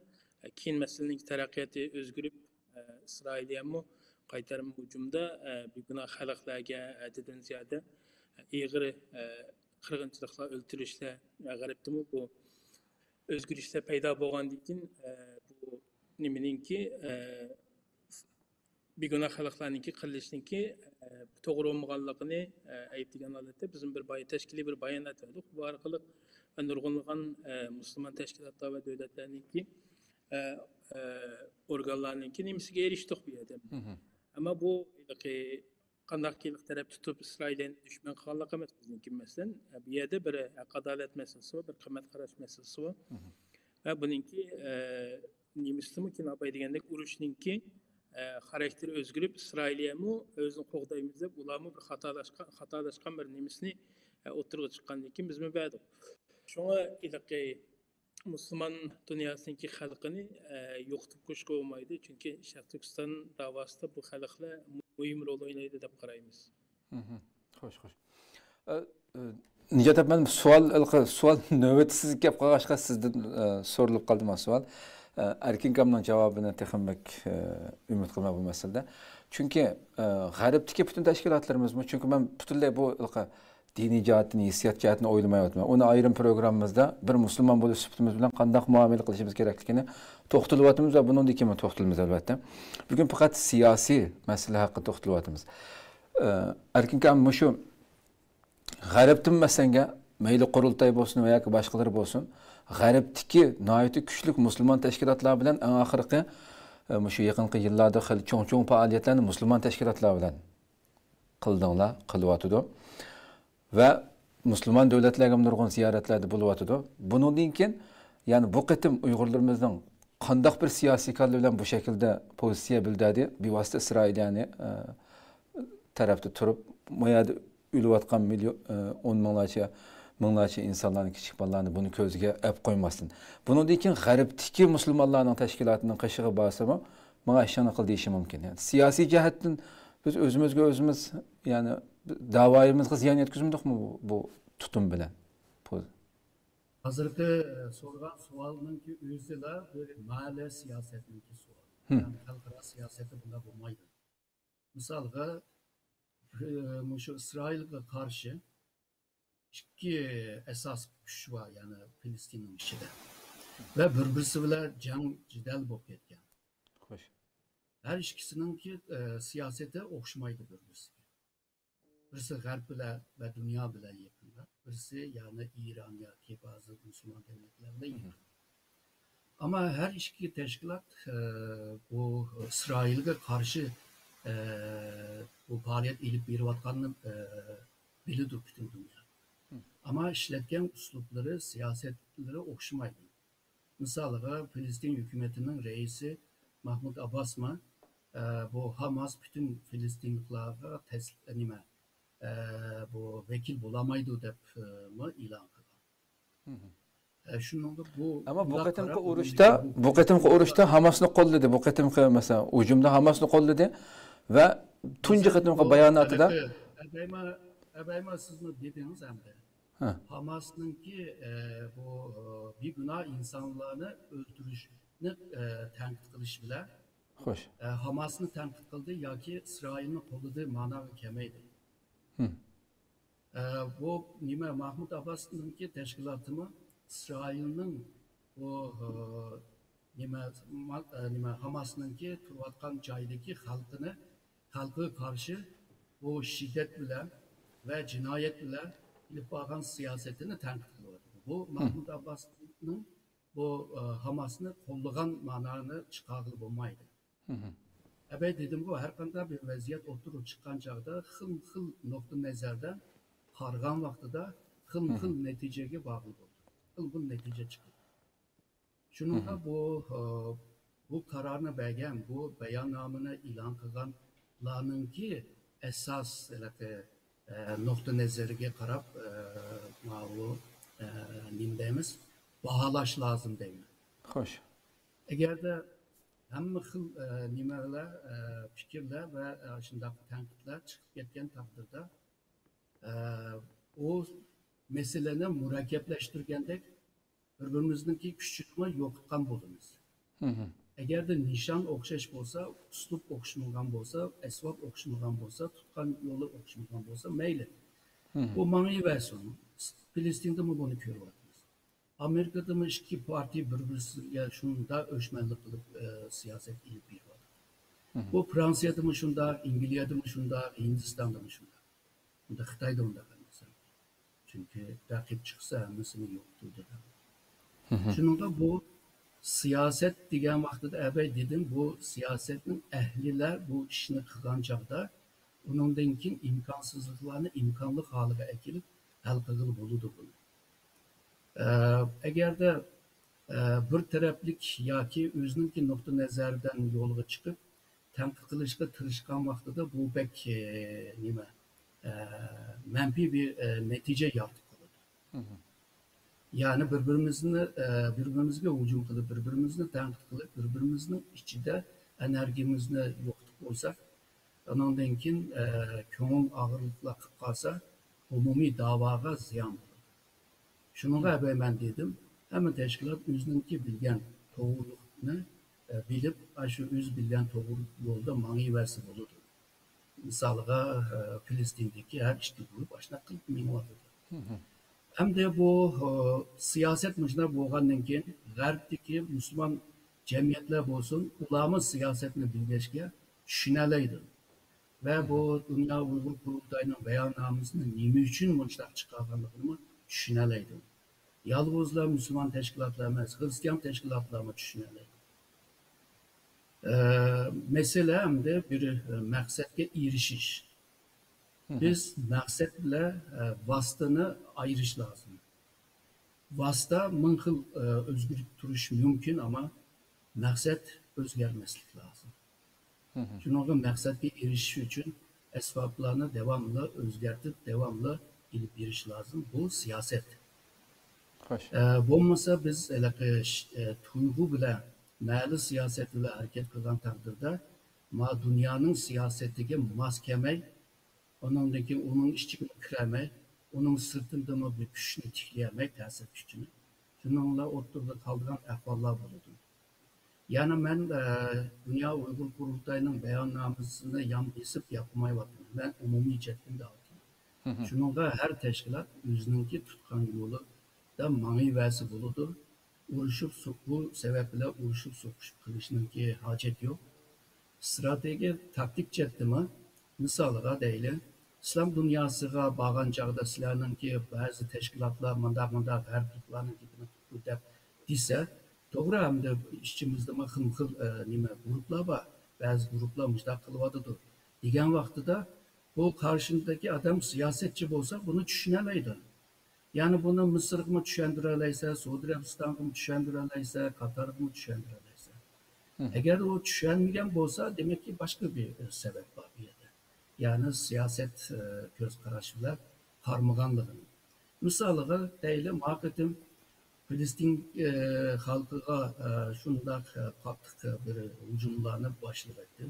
ئە، كېيىن مەسىلىنىڭ تەرەققىياتى ئۆزگىرىپ، ئە، ئىسرائىلىيەمۇ قايتارما ھۇجۇمدا، ئە، بىگۇناھ خەلقلەرگە ھەددىدىن زىيادە، ئە، ئېغىر، ئە، قىرغىنچىلىقلار، ئۆلتۈرۈشلەر، ئە، غەربتىمۇ بۇ ئۆزگىرىشلەر پەيدا بولغاندىن كېيىن، ئە، بۇ نېمىنىڭكى، ئە، بىگۇناھ خەلقلەرنىڭكى قىرىلىشىنىڭكى، ئە، توغرا بولمىغانلىقىنى، ئە، ئەيىبلىگەن ھالەتتە بىزمۇ بىر باي-، تەشكىلىي بىر بايانات بەردۇق. بۇ ئارقىلىق نۇرغۇنلىغان، ئە، مۇسۇلمان تەشكىلاتلار ۋە دۆلەتلەرنىڭكى، ئە، ئە، ئورگانلارنىڭكى نېمىسىگە ئېرىشتۇق بۇ يەردە. ئەمما بۇ ھېلىقى قانداق ھېلىقى تەرەپ تۇتۇپ ئىسرائىلىيەنى دۈشمەن قىلغانلىق ئەمەس بىزنىڭكى مەسىلەن. ئە، بۇ يەردە بىر ھەق-ئادالەت مەسىلىسى بار، بىر قىممەت قاراش مەسىلىسى بار. ۋە بۇنىڭكى، ئە، نېمىسىمۇ كېيىن ئاباي دېگەندەك ئۇرۇشنىڭكى، ئە، خاراكتېرى ئۆزگىرىپ، ئىسرائىلىيەمۇ ئۆزىنى قوغدايمىز دەپ، ئۇلارمۇ بىر خاتالاشقان، خاتالاشقان بىر نېمىسىنى، ئە، ئوتتۇرىغا چىققاندىن كېيىن بىزمۇ بەردۇق. شۇڭا ھېلىقى مۇسۇلمان دۇنياسىنىڭكى خەلقىنى، ئە، يوقىتىپ قويۇشقا بولمايدۇ، چۈنكى شەرقىي تۈركىستان داۋاسىدا بۇ خەلقلەر مۇھىم رول ئوينايدۇ دەپ قارايمىز. خوش، خوش. ئە، ئە، نىجات ئەپەندىم، سوئال، ھېلىقى سوئال نۆۋىتى سىزگە كەپ قالغاچقا سىزدىن، ئە، سورىلىپ قالدى ما سوئال. ئە، ئەركىن ئاكامنىڭ جاۋابىنى تېخىمۇ بەك، ئە، ئۈمىد قىلىمەن بۇ مەسىلىدە. چۈنكى، ئە، غەربتىكى پۈتۈن تەشكىلاتلىرىمىزمۇ، چۈنكى مەن پۈتۈنلەي بۇ ھېلىقى دىنىي جەھەتتىن، ھېسسىيات جەھەتتىن ئويلىمايۋاتىمەن. ئۇنى ئايرىم پروگراممىمىزدا بىر مۇسۇلمان بولۇش سۈپىتىمىز بىلەن قانداق مۇئامىلە قىلىشىمىز كېرەكلىكىنى توختىلىۋاتىمىز ۋە بۇنىڭدىن كېيىنمۇ توختىلىمىز، ئەلۋەتتە. بۈگۈن پەقەت سىياسىي مەسىلە ھەققىدە توختىلىۋاتىمىز. ئە، ئەركىن ئاكام، مۇشۇ غەربتىن مەسىلەنگە، مەيلى قۇرۇلتاي بولسۇن ۋە ياكى باشقىلىرى بولسۇن، غەربتىكى ناھايىتى كۈچلۈك مۇسۇلمان تەشكىلاتلار بىلەن ئەڭ ئاخىرقى، ئە، مۇشۇ يېقىنقى يىللاردا خېلى چوڭ-چوڭ پائالىيەتلەرنى مۇسۇلمان تەشكىلاتلار بىلەن قىلدىڭلار، قىلىۋاتىدۇ. ۋە مۇسۇلمان دۆلەتلەرگە نۇرغۇن زىيارەتلەردە بولۇۋاتىدۇ. بۇنىڭدىن كېيىن، يەنى بۇ قېتىم ئۇيغۇرلىرىمىزنىڭ قانداق بىر سىياسىي كاللا بىلەن بۇ شەكىلدە پوزىتسىيە بىلدۈردى، بىۋاسىتە ئىسرائىلىيەنى، ئە، تەرەپتە تۇرۇپ، ما يەردە ئۆلۈۋاتقان مىليون، ئە، ئون مىڭلارچە، مىڭلارچە ئىنسانلارنى، كىچىك بالىلارنى بۇنى كۆزىگە ئەپ قويماستىن. بۇنىڭدىن كېيىن غەربتىكى مۇسۇلمانلارنىڭ تەشكىلاتىنىڭ قېشىغا بارسىمۇ، ماڭا ئىشەنگىل دېيىشى مۇمكىن. يەنى سىياسىي جەھەتتىن بىز ئۆزىمىزگە ئۆزىمىز، يەنى داۋايىمىزغا زىيان يەتكۈزمىدۇقمۇ بۇ، بۇ تۇتۇم بىلەن؟ پوز- ھازىرقى، ئە، سورىغان سوئالنىڭكى ئۆزىلا بىر مەھەللە سىياسەتنىڭكى سوئالى. يەنى خەلقئارا سىياسەتتە بۇنداق بولمايدۇ. مىسالغا، ئە، مۇشۇ ئىسرائىلغا قارشى ئىككى ئاساسىي كۈچ بار، يەنى پىلىستىننىڭ ئىچىدە. ۋە بىر-بىرسى بىلەن جەڭ جېدەل بولۇپ كەتكەن. خوش. ھەر ئىككىسىنىڭكى، ئە، سىياسىتى ئوخشىمايدۇ بىر-بىرسىگە. بىرسى غەرب بىلەن ۋە دۇنيا بىلەن يېقىندا، بىرسى يەنى ئىران ياكى بەزى مۇسۇلمان دۆلەتلەر بىلەن يېقىن. ئەمما ھەر ئىككى تەشكىلات، ئە، بۇ ئىسرائىلگە قارشى، ئە، بۇ پائالىيەت ئېلىپ بېرىۋاتقاننى، ئە، بىلىدۇ پۈتۈن دۇنيا. ئەمما ئىشلەتكەن ئۇسلۇبلىرى، سىياسەتلىرى ئوخشىمايدۇ. مىسالغا، پىلىستىن ھۆكۈمىتىنىڭ رەئىسى ماھمۇد ئابباسمۇ، ئە، بۇ ھاماس پۈتۈن پىلىستىنلىقلارغا تەس-، نېمە، ئە، بۇ ۋەكىل بولالمايدۇ دەپ، ئە، مۇ ئېلان قىلغان. ئە، شۇنىڭغا بۇ ئەمما بۇ بۇنداق قېتىمقى قاراپ، ئۇرۇشتا، بۇ قېتىمقى ئۇرۇشتا ھاماسنى قوللىدى. بۇ قېتىمقى، مەسىلەن، ھۇجۇمدا ھاماسنى قوللىدى ۋە تۇنجى قېتىمقى بۇ باياناتىدا ھېلىقى ئەبەيما، ئەبەيما سىزمۇ دېدىڭىز ئەمدى. ھە. ھاماسنىڭكى، ئە، بۇ، ئە، بىگۇناھ ئىنسانلارنى ئۆلتۈرۈشنى، ئە، تەنقىد قىلىش بىلەن، خوش. ئە، ھاماسنى تەنقىد قىلدى ياكى ئىسرائىلنى قوللىدى ماناغا كەلمەيدۇ. ئە، بۇ نېمە، ماھمۇد ئابباسنىڭكى تەشكىلاتىمۇ ئىسرائىلنىڭ بۇ، ئە، نېمە، ما-، ئە، نېمە، ھاماسنىڭكى تۇرۇۋاتقان جايدىكى خەلقىنى، خەلقىگە قارشى بۇ شىددەت بىلەن ۋە جىنايەت بىلەن ئېلىپ بارغان سىياسىتىنى تەنقىد قىلىۋاتىدۇ. بۇ ماھمۇد ئابباسنىڭ بۇ، ئە، ھاماسنى قوللىغان مانانى چىقارغىلى بولمايدۇ. ئەبەي دېدىمغۇ، ھەر قانداق بىر ۋەزىيەت ئوتتۇرىغا چىققان چاغدا خىلمۇ خىل نۇقتىئى نەزەردە قارىغان ۋاقتىدا خىلمۇ خىل نەتىجىگە بارغىلى بولىدۇ. خىلمۇ خىل نەتىجە چىقىدۇ. شۇنىڭغا بۇ، ئە، بۇ قارارنى بەرگەن، بۇ باياننامىنى ئېلان قىلغانلارنىڭكى ئاساس ھېلىقى، ئە، نۇقتىئى نەزىرىگە قاراپ، ئە، ماۋۇ ئە، نېمە دەيمىز، باھالاش لازىم دەيمەن. خوش. ئەگەردە ھەممە خىل، ئە، نېمىلەر، ئە، پىكىرلەر ۋە، ئە، شۇنداق تەنقىدلەر چىقىپ كەتكەن تەقدىردە، ئە، ئۇ مەسىلىنى مۇرەككەپلەشتۈرگەندەك بىر-بىرىمىزنىڭكى كۈچىنىمۇ يوقىتقان بولىمىز. ئەگەردە نىشان ئوخشاش بولسا، ئۇسلۇب ئوخشىمىغان بولسا، ئەسۋاب ئوخشىمىغان بولسا، تۇتقان يولى ئوخشىمىغان بولسا، مەيلى. بۇ ماڭىۋەرسۇن. فىلىستىندىمۇ بۇنى كۆرۈۋاتىمىز. ئامېرىكىدىمۇ ئىككى پارتىيە بىر-بىرسىگە شۇنداق ئۆچمەنلىك قىلىپ، ئە، سىياسەت ئېلىپ بېرىۋاتىدۇ. بۇ فرانسىيەدىمۇ شۇنداق، ئەنگلىيەدىمۇ شۇنداق، ھىندىستاندىمۇ شۇنداق. ئۇنداق خىتايدا ئۇنداق ئەمەس. چۈنكى رەقىب چىقسا ھەممىسىنى يوقىتىدۇ. شۇنىڭغا بۇ سىياسەت دېگەن ۋاقتىدا ئەبەي دېدىم، بۇ سىياسەتنىڭ ئەھلىلەر بۇ ئىشنى قىلغان چاغدا ئۇنىڭدىن كېيىن ئىمكانسىزلىقلارنى ئىمكانلىق ھالىغا ئەكېلىپ ھەل قىلغىلى بولىدۇ بۇنى. ئە، ئەگەردە، ئە، بىر تەرەپلىك ياكى ئۆزىنىڭكى نۇقتىئى نەزەردىن يولغا چىقىپ، تەنقىد قىلىشقا تىرىشقان ۋاقتىدا بۇ بەك، ئە، نېمە، ئە، مەنپىي بىر، ئە، نەتىجە يارىتىپ قالىدۇ. يەنى بىر-بىرىمىزنى، ئە، بىر-بىرىمىزگە ھۇجۇم قىلىپ، بىر-بىرىمىزنى تەنقىد قىلىپ، بىر-بىرىمىزنىڭ ئىچىدە ئېنېرگىيىمىزنى يوقىتىپ قويساق، ئۇنىڭدىن كېيىن، ئە، كۆڭۈل ئاغرىقلىق قىلىپ قالسا، ئومۇمىي داۋاغا زىيان بولىدۇ. شۇنىڭغا ئەبەي مەن دېدىم، ھەممە تەشكىلات ئۆزىنىڭكى بىلگەن توغرىلىقنى، ئە، بىلىپ، ئاشۇ ئۆزى بىلگەن توغرىلىق يولدا ماڭىۋەرسە بولىدۇ. مىسالىغا، ئە، فىلىستىندىكى ھەر ئىككى گۇرۇپ ئاشۇنداق قىلىپ مېڭىۋاتىدۇ. ئەمدى بۇ، ئە، سىياسەت مۇشۇنداق بولغاندىن كېيىن، غەربتىكى مۇسۇلمان جەمئىيەتلەر بولسۇن، ئۇلارمۇ سىياسەتنى بىلگەچكە چۈشىنەلەيدۇ. ۋە بۇ دۇنيا ئۇيغۇر قۇرۇلتايىنىڭ بەياننامىسىنى نېمە ئۈچۈن مۇشۇنداق چىقارغانلىقىنىمۇ چۈشىنەلەيدۇ. يالغۇزلا مۇسۇلمان تەشكىلاتلار ئەمەس، خىرىستىيان تەشكىلاتلارمۇ چۈشىنەلەيدۇ. ئە، مەسىلە ئەمدى بىر، ئە، مەقسەتكە ئېرىشىش. بىز مەقسەت بىلەن، ئە، ۋاسىتىنى ئايرىش لازىم. ۋاسىتە مىڭ خىل، ئە، ئۆزگىرىپ تۇرۇشى مۇمكىن، ئەمما مەقسەت ئۆزگەرمەسلىك لازىم. شۇنىڭغا مەقسەتكە ئېرىشىش ئۈچۈن ئەسۋابلارنى داۋاملىق ئۆزگەرتىپ، داۋاملىق ئېلىپ بېرىش لازىم. بۇ سىياسەت. خوش. ئە، بولمىسا بىز ھېلىقى ش-، ئە، تۇيغۇ بىلەن، مەلۇم سىياسەت بىلەن ھەرىكەت قىلغان تەقدىردە، ما دۇنيانىڭ سىياسىتىگە ماس كەلمەي، ئۇنىڭدىن كېيىن ئۇنىڭ ئىچىگىمۇ كىرەلمەي، ئۇنىڭ سىرتىندىمۇ بىر كۈچنى تىكلىيەلمەي، تەسىر كۈچىنى، شۇنىڭ بىلەن ئوتتۇرىدا قالىدىغان ئەھۋاللار بولىدۇ. يەنى مەن، ئە، دۇنيا ئۇيغۇر قۇرۇلتايىنىڭ بەياننامىسىنى يان بېسىپ گەپ قىلمايۋاتىمەن. مەن ئومۇمىي جەھەتتىن دەۋاتىمەن. شۇنىڭغا ھەر تەشكىلات ئۆزىنىڭكى تۇتقان يولىدا ماڭىۋەرسە بولىدۇ. ئۇرۇشۇپ سو-، بۇ سەۋەب بىلەن ئۇرۇشۇپ سوقۇشۇپ قېلىشنىڭكى ھاجەت يوق. ئىستراتېگىيە، تاكتىك جەھەتتىمۇ، مىسالىغا دەيلى، ئىسلام دۇنياسىغا بارغان چاغدا سىلەرنىڭكى بەزى تەشكىلاتلار مۇنداق، مۇنداق، غەربلىكلارنىڭ گېپىنى قىلىدۇ دەپ دېسە، توغرا، ئەمدى ئىچىمىزدىمۇ خىلمۇ خىل، ئە، نېمە، گۇرۇپلار بار. بەزى گۇرۇپلار مۇشۇنداق قىلىۋاتىدۇ دېگەن ۋاقتىدا، بۇ قارشىدىكى ئادەم سىياسەتچى بولسا، بۇنى چۈشىنەلەيدۇ. يەنى بۇنى مىسىرغىمۇ چۈشەندۈرەلەيسەن، سئۇدى ئەرەبىستانغىمۇ چۈشەندۈرەلەيسەن، قاتارغىمۇ چۈشەندۈرەلەيسەن. ئەگەر ئۇ چۈشەنمىگەن بولسا، دېمەككى، باشقا بىر سەۋەب بار بۇ يەردە. يەنى سىياسەت، ئە، كۆز قاراش بىلەن قارىمىغانلىقىنى. مىسالىغا دەيلى، ما قېتىم فىلىستىن، ئە، خەلقىگە، ئە، شۇنداق، ئە، قاتتىق، ئە، بىر ھۇجۇملارنى باشلىۋەتتى.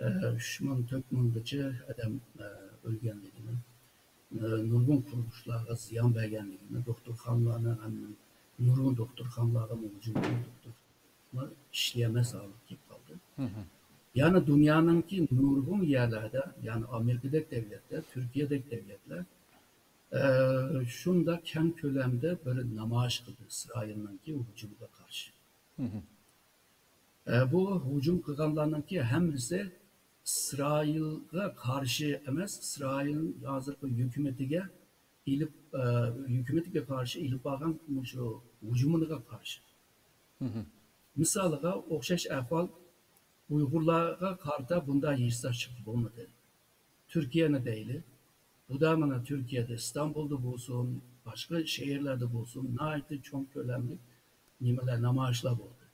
ئە، ئۈچ مىڭ، تۆت مىڭغىچە ئادەم، ئە، ئۆلگەنلىكىنى، ئە، نۇرغۇن قۇرۇلۇشلارغا زىيان بەرگەنلىكىنى، دوختۇرخانىلارنى ھەم نۇرغۇن دوختۇرخانىلارغا ھۇجۇم قىلىپ، دوختۇرخانىلار ئىشلىيەلمەس ھالغا كېلىپ قالدى. يەنى دۇنيانىڭكى نۇرغۇن يەرلەردە، يەنى ئامېرىكىدەك دەۋلەتلەر، تۈركىيەدەك دەۋلەتلەر، ئە، شۇنداق كەڭ كۆلەمدە بىر نامايىش قىلدى ئىسرائىلنىڭكى ھۇجۇمىغا قارشى. ئە، بۇ ھۇجۇم قىلغانلارنىڭكى ھەممىسى ئىسرائىلغا قارشى ئەمەس، ئىسرائىل ھازىرقى ھۆكۈمىتىگە ئېلىپ، ئە، ھۆكۈمىتىگە قارشى ئېلىپ بارغان مۇشۇ ھۇجۇمىغا قارشى. مىسالىغا ئوخشاش ئەھۋال ئۇيغۇرلارغا قارىتا بۇنداق ھېسداشلىق بولمىدى. تۈركىيەنى دەيلى. بۇدا مانا تۈركىيەدە، ئىستانبۇلدا بولسۇن، باشقا شەھەرلەردە بولسۇن، ناھايىتى چوڭ كۆلەملىك نېمىلەر، نامايىشلار بولدى.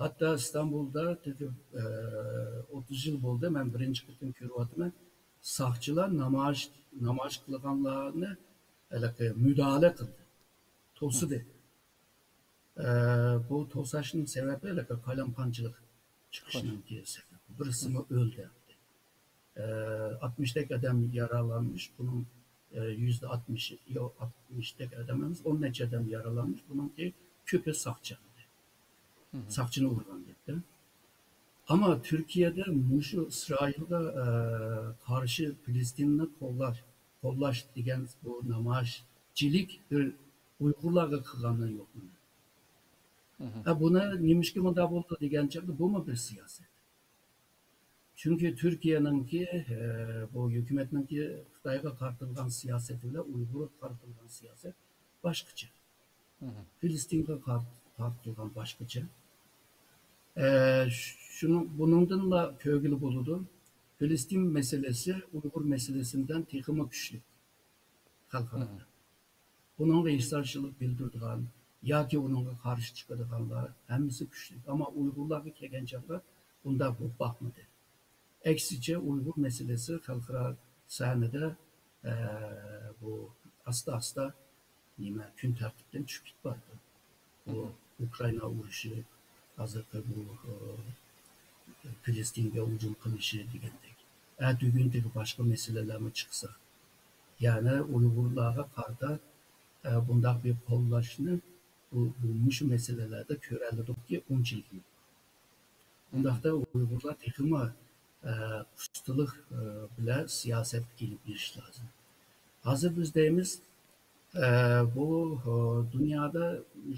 ھەتتا ئىستانبۇلدا تېخى، ئە، ئوتتۇز يىل بولدى، مەن بىرىنچى قېتىم كۆرۈۋاتىمەن. ساقچىلار نامايىش، نامايىش قىلغانلارنى ھېلىقى مۇداھىلە قىلدى. توسىدى. ئە، بۇ توساشنىڭ سەۋەبى ھېلىقى قالايمىقانچىلىق چىقىشنىڭكى سەۋەبى. بىرسىمۇ ئۆلدى. ئە، ئاتمىشتەك ئادەم يارالانمىش، بۇنىڭ، ئە، يۈزدە ئاتمىشى، يوق، ئاتمىشتەك ئادەم ئەمەس، ئون نەچچە ئادەم يارالانمىش، بۇنىڭكى كۆپى ساقچى. ساقچىنى ئۇرغان گەپتە. ئەمما تۈركىيەدە مۇشۇ ئىسرائىلغا، ئە، قارشى فىلىستىننى قوللاش، قوللاش دېگەن بۇ نامايىشچىلىك بىر ئۇيغۇرلارغا قىلغانلىرى يوق. ئە، بۇنى نېمىشقا مۇنداق بولدى دېگەن چاغدا بۇمۇ بىر سىياسەت. چۈنكى تۈركىيەنىڭكى، ئە، بۇ ھۆكۈمەتنىڭكى خىتايغا قارىتىلغان سىياسىتى بىلەن ئۇيغۇرغا قارىتىلغان سىياسەت باشقىچە. فىلىستىنغا قار-، قارىتىلغان باشقىچە. ئە، شۇنىڭ، بۇنىڭدىنلا كۆرگىلى بولىدۇ، فىلىستىن مەسىلىسى ئۇيغۇر مەسىلىسىدىن تېخىمۇ كۈچلۈك خەلقئارادا. بۇنىڭغا ھېسداشلىق بىلدۈرىدىغان ياكى ئۇنىڭغا قارشى چىقىدىغانلار ھەممىسى كۈچلۈك. ئەمما ئۇيغۇرلارغا كەلگەن چاغدا بۇنداق بولۇپ باقمىدى. ئەكسىچە، ئۇيغۇر مەسىلىسى خەلقئارا سەھنىدە، ئە، بۇ ئاستا-ئاستا نېمە، كۈن تەرتىپتىن چۈشۈپ كېتىپ بارىدۇ. بۇ ئۇكرائىنا ئۇرۇشى، ھازىرقى بۇ، ئە، فىلىستىنگە ھۇجۇم قىلىشى دېگەندەك. ئەتىگۈن تېخى باشقا مەسىلىلەرمۇ چىقسا، يەنى ئۇيغۇرلارغا قارىتا، ئە، بۇنداق بىر قوللاشنى بۇ، بۇ مۇشۇ مەسىلىلەردە كۆرەلىدۇقكى، ئۇنچىلىك يوق. بۇنداقتا ئۇيغۇرلار تېخىمۇ، ئە، ئۇستىلىق، ئە، بىلەن سىياسەت ئېلىپ بېرىش لازىم. ھازىر بىز دەيمىز، ئە، بۇ، ئە، دۇنيادا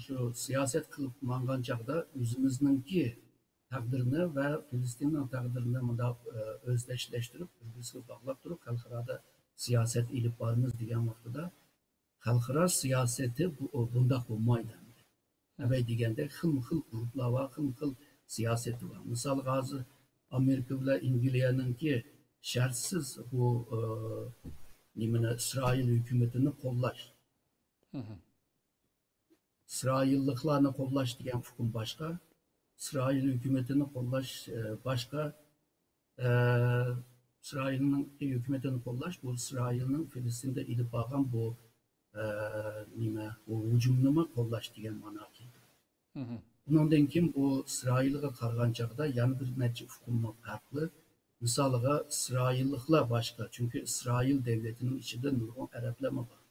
شۇ سىياسەت قىلىپ ماڭغان چاغدا ئۆزىمىزنىڭكى تەقدىرىنى ۋە فىلىستىننىڭ تەقدىرىنى مۇنداق، ئە، ئۆزدەشلەشتۈرۈپ، بىر-بىرسىگە باغلاپ تۇرۇپ، خەلقئارادا سىياسەت ئېلىپ بارىمىز دېگەن ۋاقتىدا، خەلقئارا سىياسىتى بۇ، بۇنداق بولمايدۇ ئەمدى. ئەۋەي دېگەندەك خىلمۇ خىل گۇرۇپلار بار، خىلمۇ خىل سىياسىتى بار. مىسالغا، ھازىر ئامېرىكا بىلەن ئەنگلىيەنىڭكى شەرتسىز بۇ، ئى، نېمىنى، ئىسرائىل ھۆكۈمىتىنى قوللاش. ئىسرائىللىقلارنى قوللاش دېگەن ئۇقۇم باشقا، ئىسرائىل ھۆكۈمىتىنى قوللاش، ئى، باشقا. ئە، ئىسرائىلنىڭ ھۆكۈمىتىنى قوللاش، بۇ ئىسرائىلنىڭ فىلىستىندا ئېلىپ بارغان بۇ، ئە، نېمە، بۇ ھۇجۇمنىمۇ قوللاش دېگەن مانا كېلىدۇ. ئۇنىڭدىن كېيىن بۇ ئىسرائىلغا قارىغان چاغدا يەنە بىر نەچچە ئۇقۇممۇ پەرقلىق. مىسالىغا، ئىسرائىللىقلار باشقا، چۈنكى ئىسرائىل دۆلىتىنىڭ ئىچىدە نۇرغۇن ئەرەبلەرمۇ بار.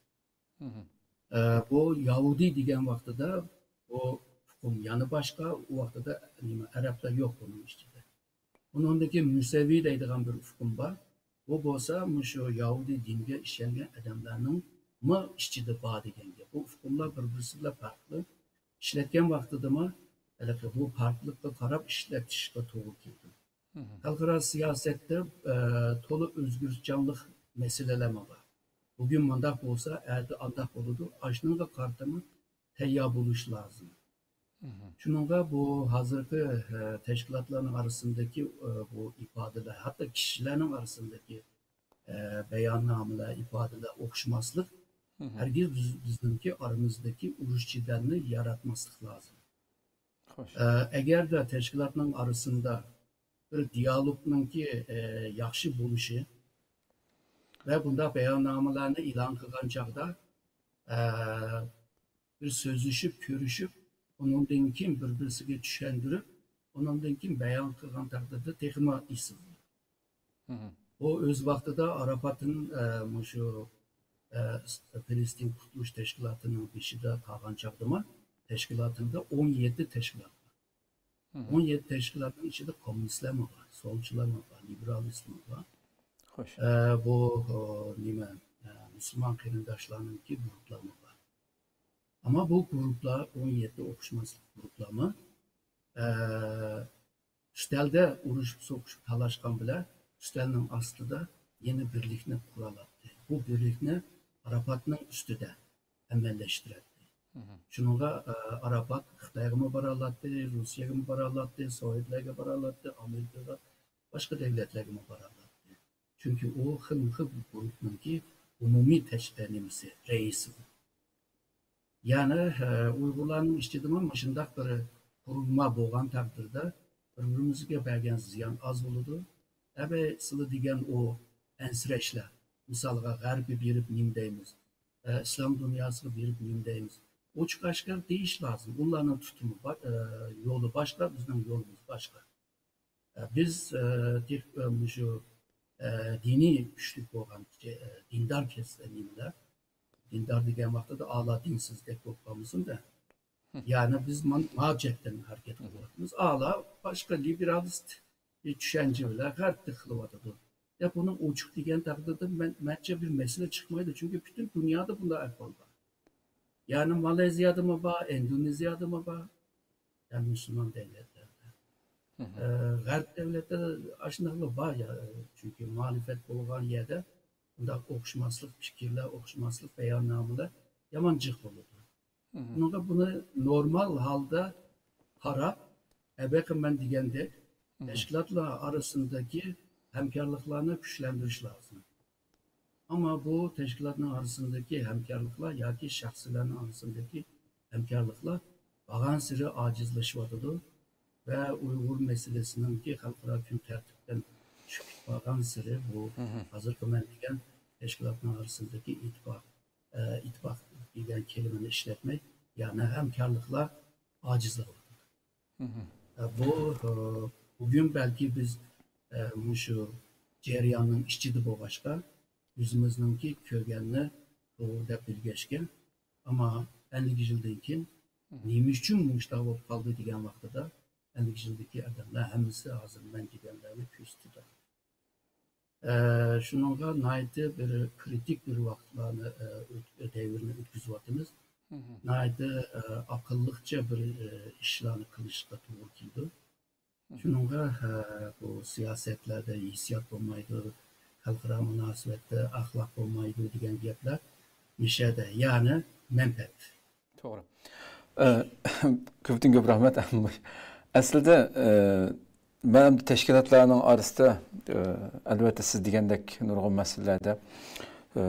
ئە، بۇ ياھۇدىي دېگەن ۋاقتىدا بۇ ئۇقۇم يەنە باشقا، ئۇ ۋاقتىدا نېمە، ئەرەبلەر يوق بۇنىڭ ئىچىدە. ئۇنىڭدىن كېيىن مۇسەۋى دەيدىغان بىر ئۇقۇم بار. بۇ بولسا مۇشۇ ياھۇدىي دىنىگە ئىشەنگەن ئادەملەرنىڭمۇ ئىچىدە بار دېگەن گەپ. بۇ ئۇقۇملار بىر-بىرسى بىلەن پەرقلىق. ئىشلەتكەن ۋاقتىدىمۇ ھېلىقى بۇ پەرقلىققا قاراپ ئىشلىتىشقا توغرا كېلىدۇ. خەلقئارا سىياسەتتە، ئە، تولا ئۆزگىرىشچانلىق مەسىلىلەرمۇ بار. بۈگۈن مۇنداق بولسا، ئەتە ئانداق بولىدۇ. ئاشۇنىڭغا قارىتىمۇ تەييار بولۇش لازىم. شۇنىڭغا بۇ ھازىرقى، ئە، تەشكىلاتلارنىڭ ئارىسىندىكى، ئە، بۇ ئىپادىلەر، ھەتتا كىشىلەرنىڭ ئارىسىندىكى، ئە، باياننامىلەر، ئىپادىلەر ئوخشىماسلىق ھەرگىز بىز، بىزنىڭكى ئارىمىزدىكى ئۇرۇش جېدەلنى ياراتماسلىق لازىم. ئە، ئەگەردە تەشكىلاتنىڭ ئارىسىدا بىر دىيالوگنىڭكى، ئە، ياخشى بولۇشى ۋە بۇنداق باياننامىلەرنى ئېلان قىلغان چاغدا، ئە، بىر سۆزلىشىپ، كۆرۈشۈپ، ئۇنىڭدىن كېيىن بىر-بىرسىگە چۈشەندۈرۈپ، ئۇنىڭدىن كېيىن بايان قىلغان تەقدىردە تېخىمۇ ئېسىل. ئۇ ئۆز ۋاقتىدا ئاراپاتنىڭ، ئە، مۇشۇ، ئە، فىلىستىن قۇتۇلۇش تەشكىلاتىنىڭ بېشىدا قالغان چاغدىمۇ تەشكىلاتىدا ئون يەتتە تەشكىلات بار. ئون يەتتە تەشكىلاتنىڭ ئىچىدە كوممۇنىستلارمۇ بار، سولچىلارمۇ بار، لىبېرالىستمۇ بار. ئە، بۇ، ئۇ، نېمە، ئە، مۇسۇلمان قېرىنداشلارنىڭكى گۇرۇپلارمۇ بار. ئەمما بۇ گۇرۇپلار، ئون يەتتە ئوخشىماسلىق گۇرۇپلارمۇ، ئە، ئۈستەلدە ئۇرۇشۇپ، سوقۇشۇپ، تالاشقان بىلەن ئۈستەلنىڭ ئاستىدا يەنە بىرلىكنى قۇرالاتتى. بۇ بىرلىكنى ئاراپاتنىڭ ئۈستىدە ئەمەلىيلەشتۈرەتتى. شۇنىڭغا، ئە، ئاراپات خىتايغىمۇ بارالاتتى، روسىيەگىمۇ بارالاتتى، سوۋېتلەرگە بارالاتتى، ئامېرىكىغا، باشقا دۆلەتلەرگىمۇ بارالاتتى. چۈنكى ئۇ خىلمۇ خىل بىر گۇرۇپنىڭكى ئومۇمىي تەش-، نېمىسى، رەئىسى ئۇ. يەنى، ئە، ئۇيغۇرلارنىڭ ئىچىدىمۇ مۇشۇنداق بىر قۇرۇلما بولغان تەقدىردە، بىر-بىرىمىزگە بەرگەن زىيان ئاز بولىدۇ. ئەبەي سىلى دېگەن ئۇ ئەنسىرەشلەر، مىسالغا، غەربكە بېرىپ نېمە دەيمىز، ئە، ئىسلام دۇنياسىغا بېرىپ نېمە دەيمىز، ئوچۇق ئاشكارا دېيىش لازىم. ئۇلارنىڭ تۇتۇمى با-، ئە، يولى باشقا، بىزنىڭ يولىمىز باشقا. ئە، بىز، ئە، تېخ-، ئە، مۇشۇ، ئە، دىنىي كۈچلۈك بولغان، ئە، دىندار كەس-، نېمىلەر، دىندار دېگەن ۋاقتىدا ئالا دىنسىزدەك بولۇپ قالمىسۇن-دە. يەنى بىز مانا ما جەھەتتىن ھەرىكەت قىلىۋاتىمىز. ئالا باشقا لىبېرالىست چۈشەنچە بىلەن غەربتە قىلىۋاتىدۇ. دەپ ئۇنىڭ ئوچۇق دېگەن تەقدىردە مەن، مەنچە بىر مەسىلە چىقمايدۇ. چۈنكى پۈتۈن دۇنيادا بۇنداق ئەھۋال بار. يەنى مالايزىيادىمۇ بار، ئىندونېزىيادىمۇ بار. يەنى مۇسۇلمان دۆلەتلەردە. ئە، غەرب دۆلەتلىرىدە ئاشۇنداقلا بار. يا، چۈنكى مۇھالىپەت بولغان يەردە بۇنداق ئوخشىماسلىق پىكىرلەر، ئوخشىماسلىق باياننامىلەر يامان جىق بولىدۇ. شۇنىڭغا بۇنى نورمال ھالدا قاراپ، ئەبەقى مەن دېگەندەك، تەشكىلاتلار ئارىسىدىكى ھەمكارلىقلارنى كۈچلەندۈرۈش لازىم. ئەمما بۇ تەشكىلاتنىڭ ئارىسىدىكى ھەمكارلىقلار ياكى شەخسلەرنىڭ ئارىسىدىكى ھەمكارلىقلار بارغانسېرى ئاجىزلىشىۋاتىدۇ ۋە ئۇيغۇر مەسىلىسىنىڭكى خەلقئارا كۈن تەرتىپتىن چۈشۈپ بارغانسېرى بۇ ھازىرقى مەن دېگەن تەشكىلاتنىڭ ئارىسىدىكى ئىتتىپاق، ئە، ئىتتىپاق دېگەن كەلىمىنى ئىشلەتمەي، يەنى ھەمكارلىقلار ئاجىزلىق. ئە، بۇ، ئە، بۈگۈن بەلكى بىز، ئە، مۇشۇ جەرياننىڭ ئىچىدە بولغاچقا، ئۆزىمىزنىڭكى كۆرگەننى توغرا دەپ بىلگەچكە، ئەمما ئەللىك يىلدىن كېيىن نېمە ئۈچۈن مۇشۇنداق بولۇپ قالدى دېگەن ۋاقتىدا، ئەللىك يىلدىكى ئادەملەر ھەممىسى ھازىر مەن دېگەنلەرنى كۆرسىتىدۇ. ئە، شۇنىڭغا ناھايىتى بىر كرىتىك بىر ۋاقىتلارنى، ئە، ئۆت-، دەۋرنى ئۆتكۈزۈۋاتىمىز. ناھايىتى، ئە، ئاقىللىقچە بىر، ئە، ئىشلارنى قىلىشقا توغرا كېلىدۇ. شۇنىڭغا، ئە، بۇ سىياسەتلەردە ھېسسىيات بولمايدۇ، خەلقئارا مۇناسىۋەتتە ئەخلاق بولمايدۇ دېگەن گەپلەر مىشەدە، يەنى مەنپەئەت. توغرا. ئە، كۆپتىن كۆپ رەھمەت. ئەسلىدە، ئە، مەن ئەمدى تەشكىلاتلارنىڭ ئارىسىدا، ئە، ئەلۋەتتە، سىز دېگەندەك نۇرغۇن مەسىلىلەردە، ئە،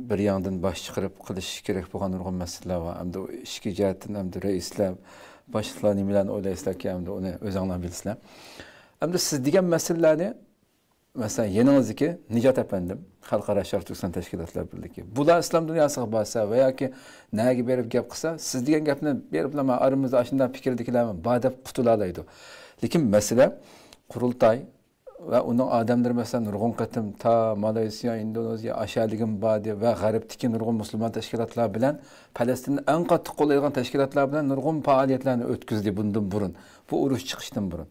بىر ياڭدىن باش چىقىرىپ قىلىش كېرەك بولغان نۇرغۇن مەسىلىلەر بار. ئەمدى ئۇ ئىچكى جەھەتتىن ئەمدى رەئىسلەر، باشلىقلار نېمىلەرنى ئويلايسىلەركى، ئەمدى ئۇنى ئۆزۈڭلار بىلىسىلەر. ئەمدى سىز دېگەن مەسىلىلەرنى، مەسىلەن، يېنىڭىزدىكى نىجات ئەپەندىم، خەلقئارا شەرقىي تۈركىستان تەشكىلاتلار بىرلىكى. بۇلار ئىسلام دۇنياسىغا بارسا ۋە ياكى نەگە بېرىپ گەپ قىلسا، سىز دېگەن گەپنى بېرىپلا، مانا ئارىمىزدا ئاشۇنداق پىكىردىكىلەرمۇ بار دەپ قۇتۇلالايدۇ. لېكىن مەسىلە، قۇرۇلتاي ۋە ئۇنىڭ ئادەملىرى، مەسىلەن، نۇرغۇن قېتىم تا مالايسىيا، ئىندونېزىيا، ئاشۇ يەرلىرىگىمۇ باردى ۋە غەربتىكى نۇرغۇن مۇسۇلمان تەشكىلاتلار بىلەن، پەلەستىننى ئەڭ قاتتىق قوللايدىغان تەشكىلاتلار بىلەن نۇرغۇن پائالىيەتلەرنى ئۆتكۈزدى بۇندىن بۇرۇن، بۇ ئۇرۇش چىقىشتىن بۇرۇن.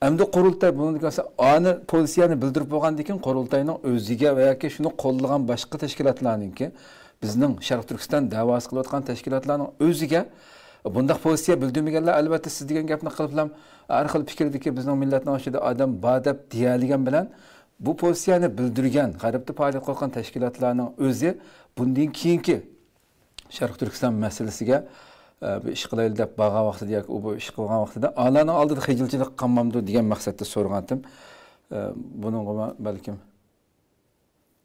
ئەمدى قۇرۇلتاي بۇنىڭدىن كېيىن ئانا پوزىتسىيەنى بىلدۈرۈپ بولغاندىن كېيىن، قۇرۇلتاينىڭ ئۆزىگە ۋە ياكى شۇنى قوللىغان باشقا تەشكىلاتلارنىڭكى، بىزنىڭ شەرقىي تۈركىستان دەۋاسى قىلىۋاتقان تەشكىلاتلارنىڭ ئۆزىگە بۇنداق پوزىتسىيە بىلدۈرمىگەنلەر، ئەلۋەتتە، سىز دېگەن گەپنى قىلىپلا، ھەر خىل پىكىردىكى بىزنىڭ مىللەتنىڭ ئىچىدە ئادەم بار دەپ دېيەلىگەن بىلەن، بۇ پوزىتسىيەنى بىلدۈرگەن، غەربتە پائالىيەت قىلىۋاتقان تەشكىلاتلارنىڭ ئۆزى بۇندىن كېيىنكى شەرقىي تۈركىستان مەسىلىسىگە، ئە، بىر ئىش قىلايلى دەپ بارغان ۋاقتىدا ياكى ئۇ بۇ ئىش قىلغان ۋاقتىدا، ئالارنىڭ ئالدىدا خىجىلچىلىق قالمامدۇ دېگەن مەقسەتتە سورىغانتىم. ئە، بۇنىڭغىمۇ بەلكىم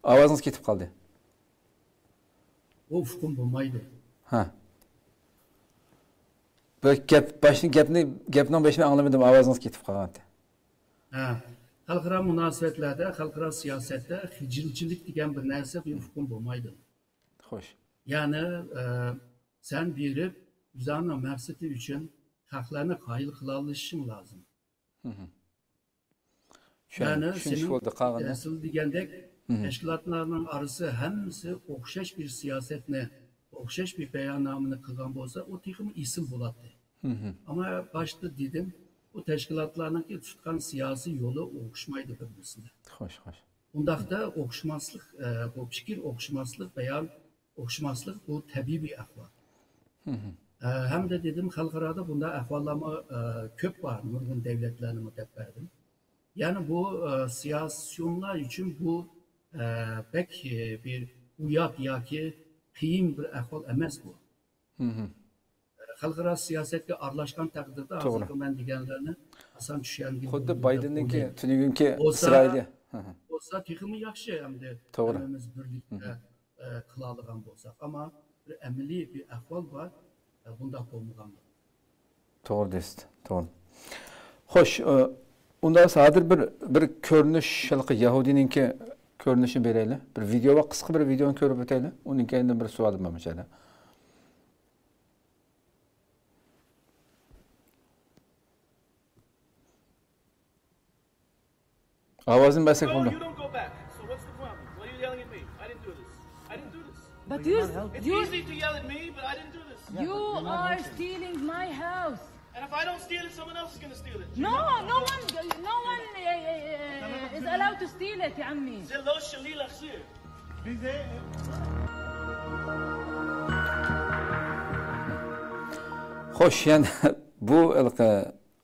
ئاۋازىڭىز كېتىپ قالدى. ئۇفقۇم بولمايدۇ. ھە. بىر گەپ، باشنى، گەپنى، گەپنىڭ بېشىنى ئاڭلىمىدىم، ئاۋازىڭىز كېتىپ قالغانتى. ھە. خەلقئارا مۇناسىۋەتلەردە، خەلقئارا سىياسەتتە خىجىلچىلىك دېگەن بىر نەرسە، بىر ئۇقۇم بولمايدۇ. خوش. يەنى، ئە، سەن بېرىپ، ئۆزۈڭنىڭ مەقسىتى ئۈچۈن خەقلەرنى قايىل قىلالىشىڭ لازىم. مھم. چۈشەن-، يەنى چۈشىنىش سېنىڭ بولدى، قالغىنى. ئەسلى دېگەندەك، مھم. تەشكىلاتلارنىڭ ئارىسى ھەممىسى ئوخشاش بىر سىياسەتنى، ئوخشاش بىر باياننامىنى قىلغان بولسا، ئۇ تېخىمۇ ئېسىل بولاتتى. مھم. ئەمما باشتا دېدىم، بۇ تەشكىلاتلارنىڭكى تۇتقان سىياسىي يولى ئوخشىمايدۇ بىر-بىرسىدە. خوش، خوش. ئۇنداقتا ئوخشىماسلىق، ئە، بۇ پىكىر ئوخشىماسلىق، بايان ئوخشىماسلىق، بۇ تەبىئىي بىر ئەھۋال. مھم. ئە، ھەمدە دېدىم، خەلقئارادا بۇنداق ئەھۋاللارمۇ، ئە، كۆپ بار، نۇرغۇن دەۋلەتلەرنىمۇ دەپ بەردىم. يەنى بۇ، ئە، سىياسىيونلار ئۈچۈن بۇ، ئە، بەك، ئە، بىر ئۇيات ياكى قىيىن بىر ئەھۋال ئەمەس بۇ. مھم. خەلقئارا سىياسەتكە ئارىلاشقان تەقدىردە توغرا. ھازىرقى مەن دېگەنلەرنى ئاسان چۈشەنگىلى خۇددى بولىدۇ دەپ بايدېننىڭكى ئويلايمەن. تۈنۈگۈنكى بولسا، ئىسرائىلىيە. ھە، ھە. بولسا تېخىمۇ ياخشى ئەمدى توغرا. ھەممىمىز بىرلىكتە، مھم. ئە، قىلالىغان بولساق. ئەمما بىر ئەمەلىي بىر ئەھۋال بار، ئە، بۇنداق بولمىغانلىق. توغرا دەيسىز، توغرا. خوش، ئە، ئۇنداق بولسا ھازىر بىر، بىر كۆرۈنۈش، ھېلىقى يەھۇدىينىڭكى كۆرۈنۈشىنى بېرەيلى. بىر ۋىدېو بار، قىسقا بىر ۋىدېونى كۆرۈپ ئۆتەيلى. ئۇنىڭ كەينىدىن بىر سوئالىم بار مۇشۇ يەردە. ئاۋازىنى بەرسەك No, بولدى. You don't go back. So what's the problem? What are you yelling at me? I didn't do this. I didn't do this. But you're, It's you're, easy to yell at me, but I didn't do this. You are stealing my house. And if I don't steal it, someone else is gonna steal it. No, no one, no one uh, uh, is allowed to steal it, يا عمي. זה לא שלי להחזיר. خوش، يەنە بۇ ھېلىقى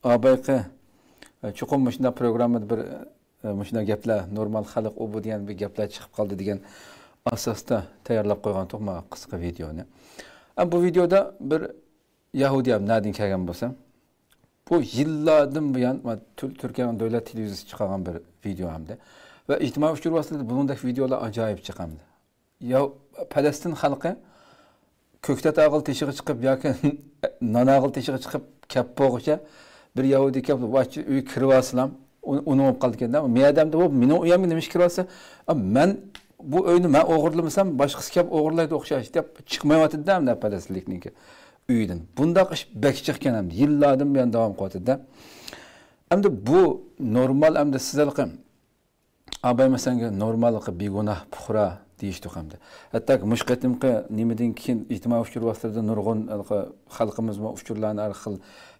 ئابايقى چوقۇم مۇشۇنداق پروگراممىدا بىر مۇشۇنداق گەپلەر، نورمال خەلق ئۇ بۇ دېگەن بىر گەپلەر چىقىپ قالدى دېگەن ئاساستا تەييارلاپ قويغانتۇق ما قىسقا ۋىدېونى. ئەمما بۇ ۋىدېودا بىر يەھۇدىي ھەم نەدىن كەلگەن بولسا، بۇ يىللاردىن بۇيان تۈركىيەنىڭ دۆلەت تېلېۋىزىيىسى چىقارغان بىر ۋىدېو ئەمدى. ۋە ئىجتىمائىي ئۇچۇر ۋاسىتىلىرىدە بۇنىڭدەك ۋىدېولار ئاجايىپ چىقامدى. يا پەلەستىن خەلقى كۆكتات ئاغىل تېشىغا چىقىپ ياكى نان ئاغىل تېشىغا چىقىپ كەپ بولغۇچە بىر يەھۇدىي كەپ ۋاچ ئۆيگە كىرىۋالسىلام ئۇنىڭ بولۇپ قالىدىكەن. مەدەمدە بۇ مېنىڭ ئۆيۈمگە نېمە ئىش كىرىۋالسا، مەن بۇ ئۆينى مەن ئوغرىلىمىسام باشقىسى كەپ ئوغرىلايدۇ ئوخشاش دەپ چىقمايۋاتىدىدە پەلەستىنلىكنىڭكى ئۆيىدىن. بۇنداق ئىش بەك چىقكەن ئەمدى يىللاردىن بۇيان داۋام قىلىۋاتىدىدە. ئەمدى بۇ نورمال ئەمدى سىز ھېلىقى ئاباي مەسەلەنگە نورماللىقى بىگۇناھ پۇقرا دېيىشتۇق ئەمدى. ھەتتاكى مۇشۇ قېتىمقى نېمىدىن كېيىن ئىجتىمائىي ئۇچۇر ۋاسىتىلىرىدە نۇرغۇن خەلقىمىزمۇ ئۇچۇرلارنى ھەر خىل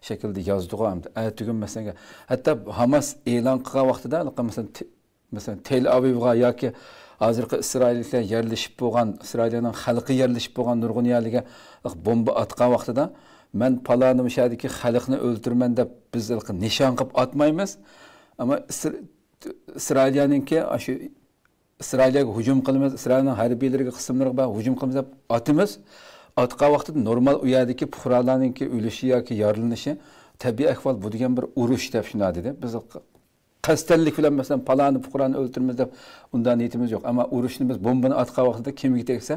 شەكىلدە يازدىغۇ ئەمدى. ئەتىگۈن مەسەلەنگە ھەتتا ھاماس ئېلان قىلغان ۋاقتىدا مەسىلەن مەسىلەن تېل ئاۋىۋغا ياكى ھازىرقى ئىسرائىللىكلەر يەرلىشىپ بولغان، ئىسرائىلىيەنىڭ خەلقى يەرلىشىپ بولغان نۇرغۇن يەرلەرگە بومبا ئاتقان ۋاقتىدا مەن پالانى مۇشۇ يەردىكى خەلقنى ئۆلتۈرىمەن دەپ بىز نىشان قىلىپ ئاتمايمىز. ئەمما ئىسرائىلىيەنىڭكى شۇ ئىسرائىلىيەگە ھۇجۇم قىلىمىز، ئىسرائىلنىڭ ھەربىيلىرىگە قىسىملىرىغا ھۇجۇم قىلىمىز دەپ ئاتىمىز. ئاتقان ۋاقتىدا نورمال ئۇ يەردىكى پۇقرالارنىڭكى ئۆلۈشى ياكى يارىلىنىشى تەبىئىي ئەھۋال، بۇ دېگەن بىر ئۇرۇش دەپ شۇنداق دېدى. بىز قەستەنلىك بىلەن مەسىلەن پالانى پۇقرانى ئۆلتۈرىمىز دەپ ئۇنداق نىيىتىمىز يوق. ئەمما ئۇرۇشنى بىز بومبىنى ئاتقان ۋاقتىدا كىمگە تەگسە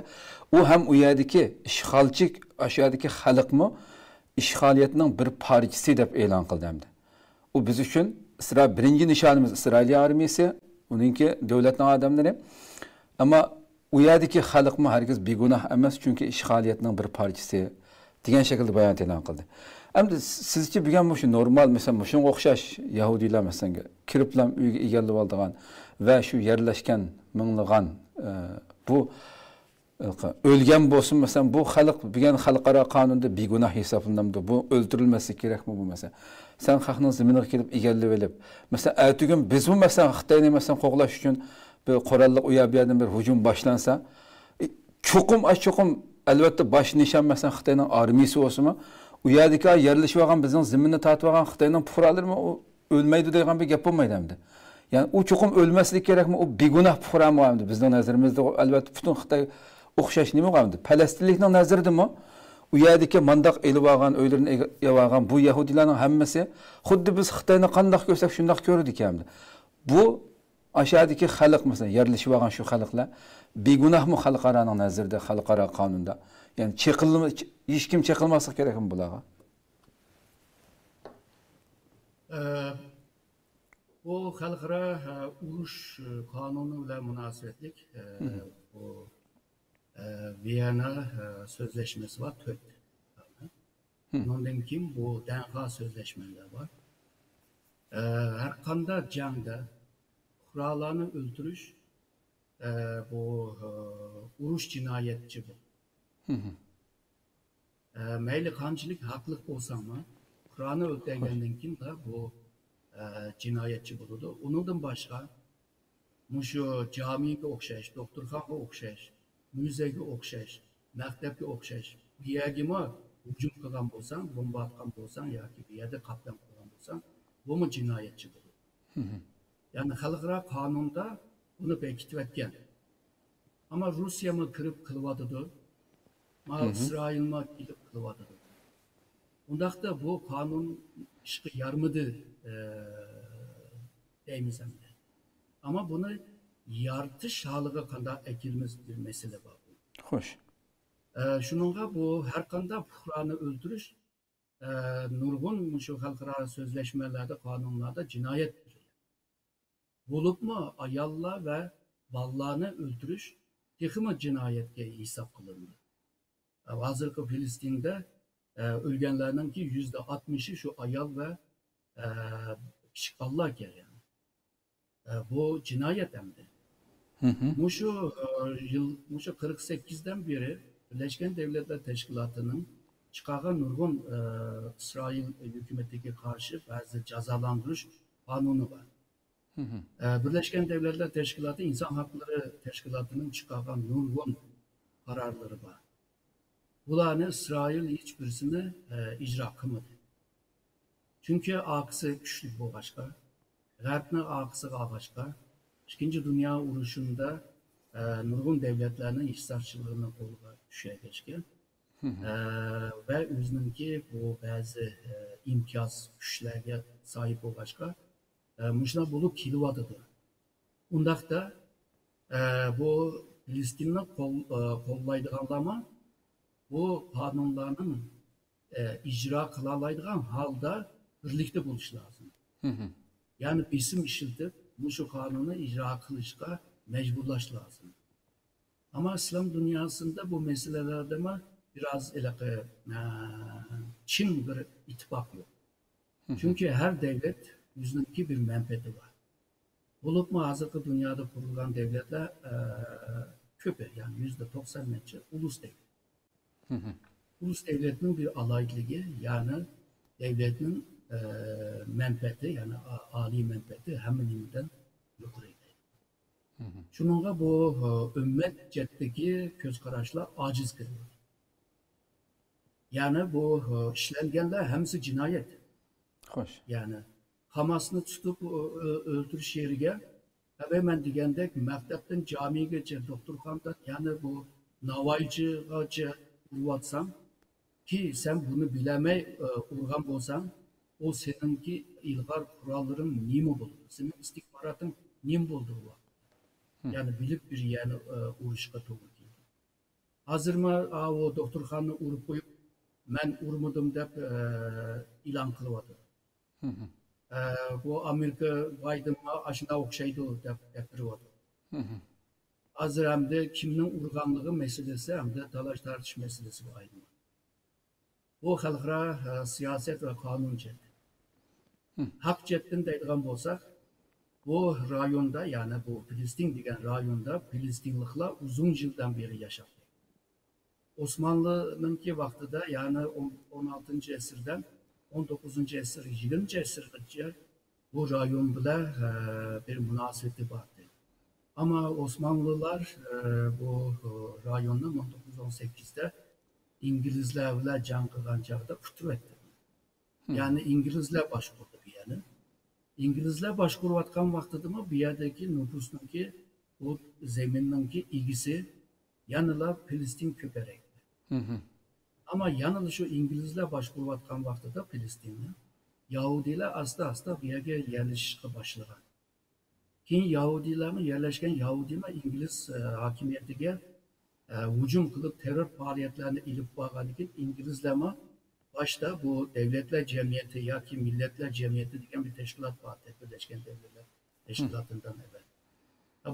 ئۇ ھەم ئۇ يەردىكى ئىشغالچى، ئاشۇ يەردىكى خەلقمۇ ئىشغالىيەتنىڭ بىر پارچىسى دەپ ئېلان قىلدى ئەمدى. ئۇ بىز ئۈچۈن ئىسرا-، بىرىنچى نىشانىمىز ئىسرائىلىيە ئارمىيىسى، ئۇنىڭكى دۆلەتنىڭ ئادەملىرى. ئەمما ئۇ يەردىكى خەلقمۇ ھەرگىز بىگۇناھ ئەمەس، چۈنكى ئىشغالىيەتنىڭ بىر پارچىسى دېگەن شەكىلدە بايانات ئېلان قىلدى. ئەمدى سىزچە بۈگۈن مۇشۇ نورمال، مەسىلەن، مۇشۇنىڭغا ئوخشاش يەھۇدىيلار، مەسىلەن، كىرىپلا ئۆيگە ئىگىلىۋالىدىغان ۋە شۇ يەرلەشكەن مىڭلىغان، ئە، بۇ ئۆلگەن بولسۇن، مەسىلەن، بۇ خەلق بۈگۈن خەلقئارا قانۇندا بىگۇناھ ھېسابلىنامدۇ؟ بۇ ئۆلتۈرۈلمەسلىكى كېرەكمۇ بۇ مەسىلەن؟ سەن خەقنىڭ زېمىنىغا كېلىپ ئىگىلىۋېلىپ، مەسىلەن، ئەتىگۈن بىزمۇ، مەسىلەن، خىتاينى، مەسىلەن، قوغلاش ئۈچۈن بىر قوراللىق ئۇ يەر بۇ يەردىن بىر ھۇجۇم باشلانسا، چوقۇم، ئاش چوقۇم، ئەلۋەتتە، باش نىشان، مەسىلەن، خىتاينىڭ ئارمىيىسى بولسىمۇ، ئۇ يەردىكى يەرلىشىۋالغان بىزنىڭ زېمىننى تارتىۋالغان خىتاينىڭ پۇقرالىرىمۇ ئۆلمەيدۇ دەيدىغان بىر گەپ بولمايدۇ ئەمدى. يەنى ئۇ چوقۇم ئۆلمەسلىك كېرەكمۇ؟ ئۇ بىگۇناھ پۇقرامۇ ئەمدى بىزنىڭ نەزىرىمىزدە، ئەلۋەتتە، پۈتۈن خىتاي ئوخشاش نېمىغۇ ئەمدى؟ پەلەستىنلىكنىڭ نەزىرىدىمۇ ئۇ يەردىكى مانداق ئېلىۋالغان، ئۆيلىرىنى ئېلىۋالغان بۇ يەھۇدىيلارنىڭ ھەممىسى خۇددى بىز خىتاينى قانداق كۆرسەك شۇنداق كۆرىدىكەن ئەمدى. بۇ ئاشۇ يەردىكى خەلق، مەسىلەن، يەرلىشىۋالغان شۇ خەلقلەر بىگۇناھمۇ خەلقئارانىڭ نەزىرىدە، خەلقئارا قانۇندا؟ يەنى چېقىلما-، ھېچكىم چېقىلماسلىقى كېرەكمۇ بۇلارغا؟ ئە، بۇ خەلقئارا، ئە، ئۇرۇش، ئە، قانۇنى بىلەن مۇناسىۋەتلىك، ئە، بۇ، ئە، ۋىيەننا، ئە، سۆزلەشمىسى بار، تۆت. ئۇنىڭدىن كېيىن بۇ دەنخا سۆزلەشمىلەر بار. ئە، ھەر قانداق جەڭدە پۇقرالارنى ئۆلتۈرۈش، ئە، بۇ، ئە، ئۇرۇش جىنايەتچى بۇ. ئە، مەيلى قانچىلىك ھەقلىق بولساڭمۇ، پۇقرانى ئۆلتۈرگەندىن كېيىن بۇ، ئە، جىنايەتچى بولىدۇ. ئۇنىڭدىن باشقا، مۇشۇ جامىگە ئوخشاش، دوختۇرخانىغا ئوخشاش، مۇزېيگە ئوخشاش، مەكتەپكە ئوخشاش، بۇ يەرگىمۇ ھۇجۇم قىلغان بولساڭ، بومبا ئاتقان بولساڭ ياكى بۇ يەردە قاتلام قىلغان بولساڭ، بۇمۇ جىنايەتچى بولىدۇ. يەنى خەلقئارا قانۇندا بۇنى بېكىتىۋەتكەن. ئەمما روسىيەمۇ كىرىپ قىلىۋاتىدۇ. ما ئىسرائىلمۇ كېلىپ قىلىۋاتىدۇ. ئۇنداقتا بۇ قانۇن ئىشقا يارىمىدى، ئە، دەيمىز ئەمدى. ئەمما بۇنى يارىتىش ھالىغا قانداق ئەكېلىمىز بىر مەسىلە بار. خوش. ئە، شۇنىڭغا بۇ ھەر قانداق پۇقرانى ئۆلتۈرۈش، ئە، نۇرغۇن مۇشۇ خەلقئارا سۆزلەشمىلەردە، قانۇنلاردا جىنايەت بولۇپمۇ ئاياللار ۋە بالىلارنى ئۆلتۈرۈش تېخىمۇ جىنايەتكە ھېساب قىلىنىدۇ. ھازىرقى فىلىستىندا، ئە، ئۆلگەنلەرنىڭكى يۈزدە ئاتمىشى شۇ ئايال ۋە، ئە، كىچىك بالىلار ئىكەن. ئە، بۇ جىنايەت ئەمدى. مۇشۇ، ئە، يىل، مۇشۇ قىرىق سەككىزدىن بېرى بىرلەشكەن دەۋلەتلەر تەشكىلاتىنىڭ چىقارغان نۇرغۇن، ئە، ئىسرائىل ھۆكۈمىتىگە قارشى بەزى جازالاندۇرۇش قانۇنى بار. ئە، بىرلەشكەن دەۋلەتلەر تەشكىلاتى ئىنسان ھەقلىرى تەشكىلاتىنىڭ چىقارغان نۇرغۇن قارارلىرى بار. بۇلارنى ئىسرائىل ھېچبىرسىنى، ئە، ئىجرا قىلمىدى. چۈنكى ئارقىسى كۈچلۈك بولغاچقا، غەربنى ئارقىسىغا ئالغاچقا، ئىككىنچى دۇنيا ئۇرۇشىدا، ئە، نۇرغۇن دەۋلەتلەرنىڭ ھېسداشلىقىنى قولغا چۈشۈرگەچكە، ئە، ۋە ئۆزىنىڭكى بۇ بەزى، ئە، ئىمتىياز كۈچلەرگە ساھىب بولغاچقا، ئە، مۇشۇنداق بولۇپ كېلىۋاتىدۇ. ئۇنداقتا، ئە، بۇ پىلىستىننى قول-، ئە، قوللايدىغانلارمۇ بۇ قانۇنلارنىڭ، ئە، ئىجرا قىلالايدىغان ھالدا بىرلىكتە بولۇشى لازىم. يەنى بېسىم ئىشلىتىپ، مۇشۇ قانۇننى ئىجرا قىلىشقا مەجبۇرلاش لازىم. ئەمما ئىسلام دۇنياسىندا بۇ مەسىلىلەردىمۇ بىراز ھېلىقى، ئە، چىڭ بىر ئىتتىپاق يوق. چۈنكى ھەر دەۋلەت ئۆزىنىڭكى بىر مەنپەئەتى بار. بولۇپمۇ ھازىرقى دۇنيادا قۇرۇلغان دەۋلەتلەر، ئە، كۆپى، يەنى يۈزدە توقسان نەچچە ئۇلۇس دەۋلەت. ئۇلۇس دەۋلەتنىڭ بىر ئالاھىدىلىكى، يەنى دەۋلەتنىڭ، ئە، مەنپەئەتى، يەنى ئا-، ئالىي مەنپەئەتى ھەممە نېمىدىن يۇقىرى. شۇنىڭغا بۇ، ئە، ئۈممەت جەھەتتىكى كۆز قاراشلار ئاجىز قېلىدۇ. يەنى بۇ، ئە، ئىشلەنگەنلەر ھەممىسى جىنايەت. خوش. يەنى ھاماسنى تۇتۇپ ئۆ-، ئۆ-، ئۆلتۈرۈش يېرىگە، ئەبەي مەن دېگەندەك مەكتەپتىن جامىگىچە، دوختۇرخانىدىن، يەنى بۇ ناۋايچىغىچە ئۇرۇۋاتساڭ، كى سەن بۇنى بىلەلمەي، ئە، ئۇرغان بولساڭ، ئۇ سېنىڭكى ئىلغار قوراللىرىڭ نېمە بولىدۇ؟ سېنىڭ ئىستىخباراتىڭ نېمە بولىدۇ ئۇ ۋاقىتتا؟ يەنى بىلىپ بىر يەنى، ئە، ئۇرۇشقا توغرا كېلىدۇ. ھازىرمۇ، ئاۋۇ دوختۇرخانىنى ئۇرۇپ قويۇپ، مەن ئۇرمىدىم دەپ، ئە، ئېلان قىلىۋاتىدۇ. ئە، بۇ ئامېرىكا بايدېنغا ئاشۇنداق ئوخشايدۇ دەپ گەپلىرى بار. ھازىر ئەمدى كىمنىڭ ئۇرغانلىقى مەسىلىسى ھەمدە تالاش تارتىش مەسىلىسىگە ئايلىنىدۇ. بۇ خەلقئارا، ئە، سىياسەت ۋە قانۇن جەھەتتىن. ھەق جەھەتتىن دەيدىغان بولساق، بۇ رايوندا، يەنى بۇ پىلىستىن دېگەن رايوندا پىلىستىنلىقلار ئۇزۇن يىلدىن بېرى ياشاپ كەلگەن. ئوسمانلىنىڭكى ۋاقتىدا، يەنى ئون، ئون ئالتىنچى ئەسىردىن ئون توققۇزىنچى ئەسىر، يىگىرمىنچى ئەسىرگىچە بۇ رايون بىلەن، ئە، بىر مۇناسىۋىتى بار ئىدى. ئەمما ئوسمانلىلار، ئە، بۇ، ئە، رايوننى مىڭ توققۇز يۈز ئون سەككىزدە ئىنگلىزلار بىلەن جەڭ قىلغان چاغدا ئۇتتۇرۇۋەتتى. يەنى ئىنگلىزلار باشقۇردى بۇ يەرنى. ئىنگلىزلار باشقۇرۇۋاتقان ۋاقتىدىمۇ بۇ يەردىكى نوپۇسنىڭكى، بۇ زېمىننىڭكى ئىگىسى يەنىلا پىلىستىن كۆپرەك. ئەمما يەنىلا شۇ ئىنگلىزلار باشقۇرۇۋاتقان ۋاقتىدا پىلىستىننى يەھۇدىيلار ئاستا-ئاستا بۇ يەرگە يەرلىشىشقا باشلىغان. كېيىن يەھۇدىيلارمۇ يەرلەشكەن، يەھۇدىيمۇ ئىنگلىز، ئە، ھاكىمىيىتىگە، ئە، ھۇجۇم قىلىپ، تېررور پائالىيەتلەرنى ئېلىپ بارغاندىن كېيىن، ئىنگلىزلارمۇ باشتا بۇ دەۋلەتلەر جەمئىيىتى ياكى مىللەتلەر جەمئىيىتى دېگەن بىر تەشكىلات بار، بىرلەشكەن دەۋلەتلەر تەشكىلاتىدىن ئەۋەل.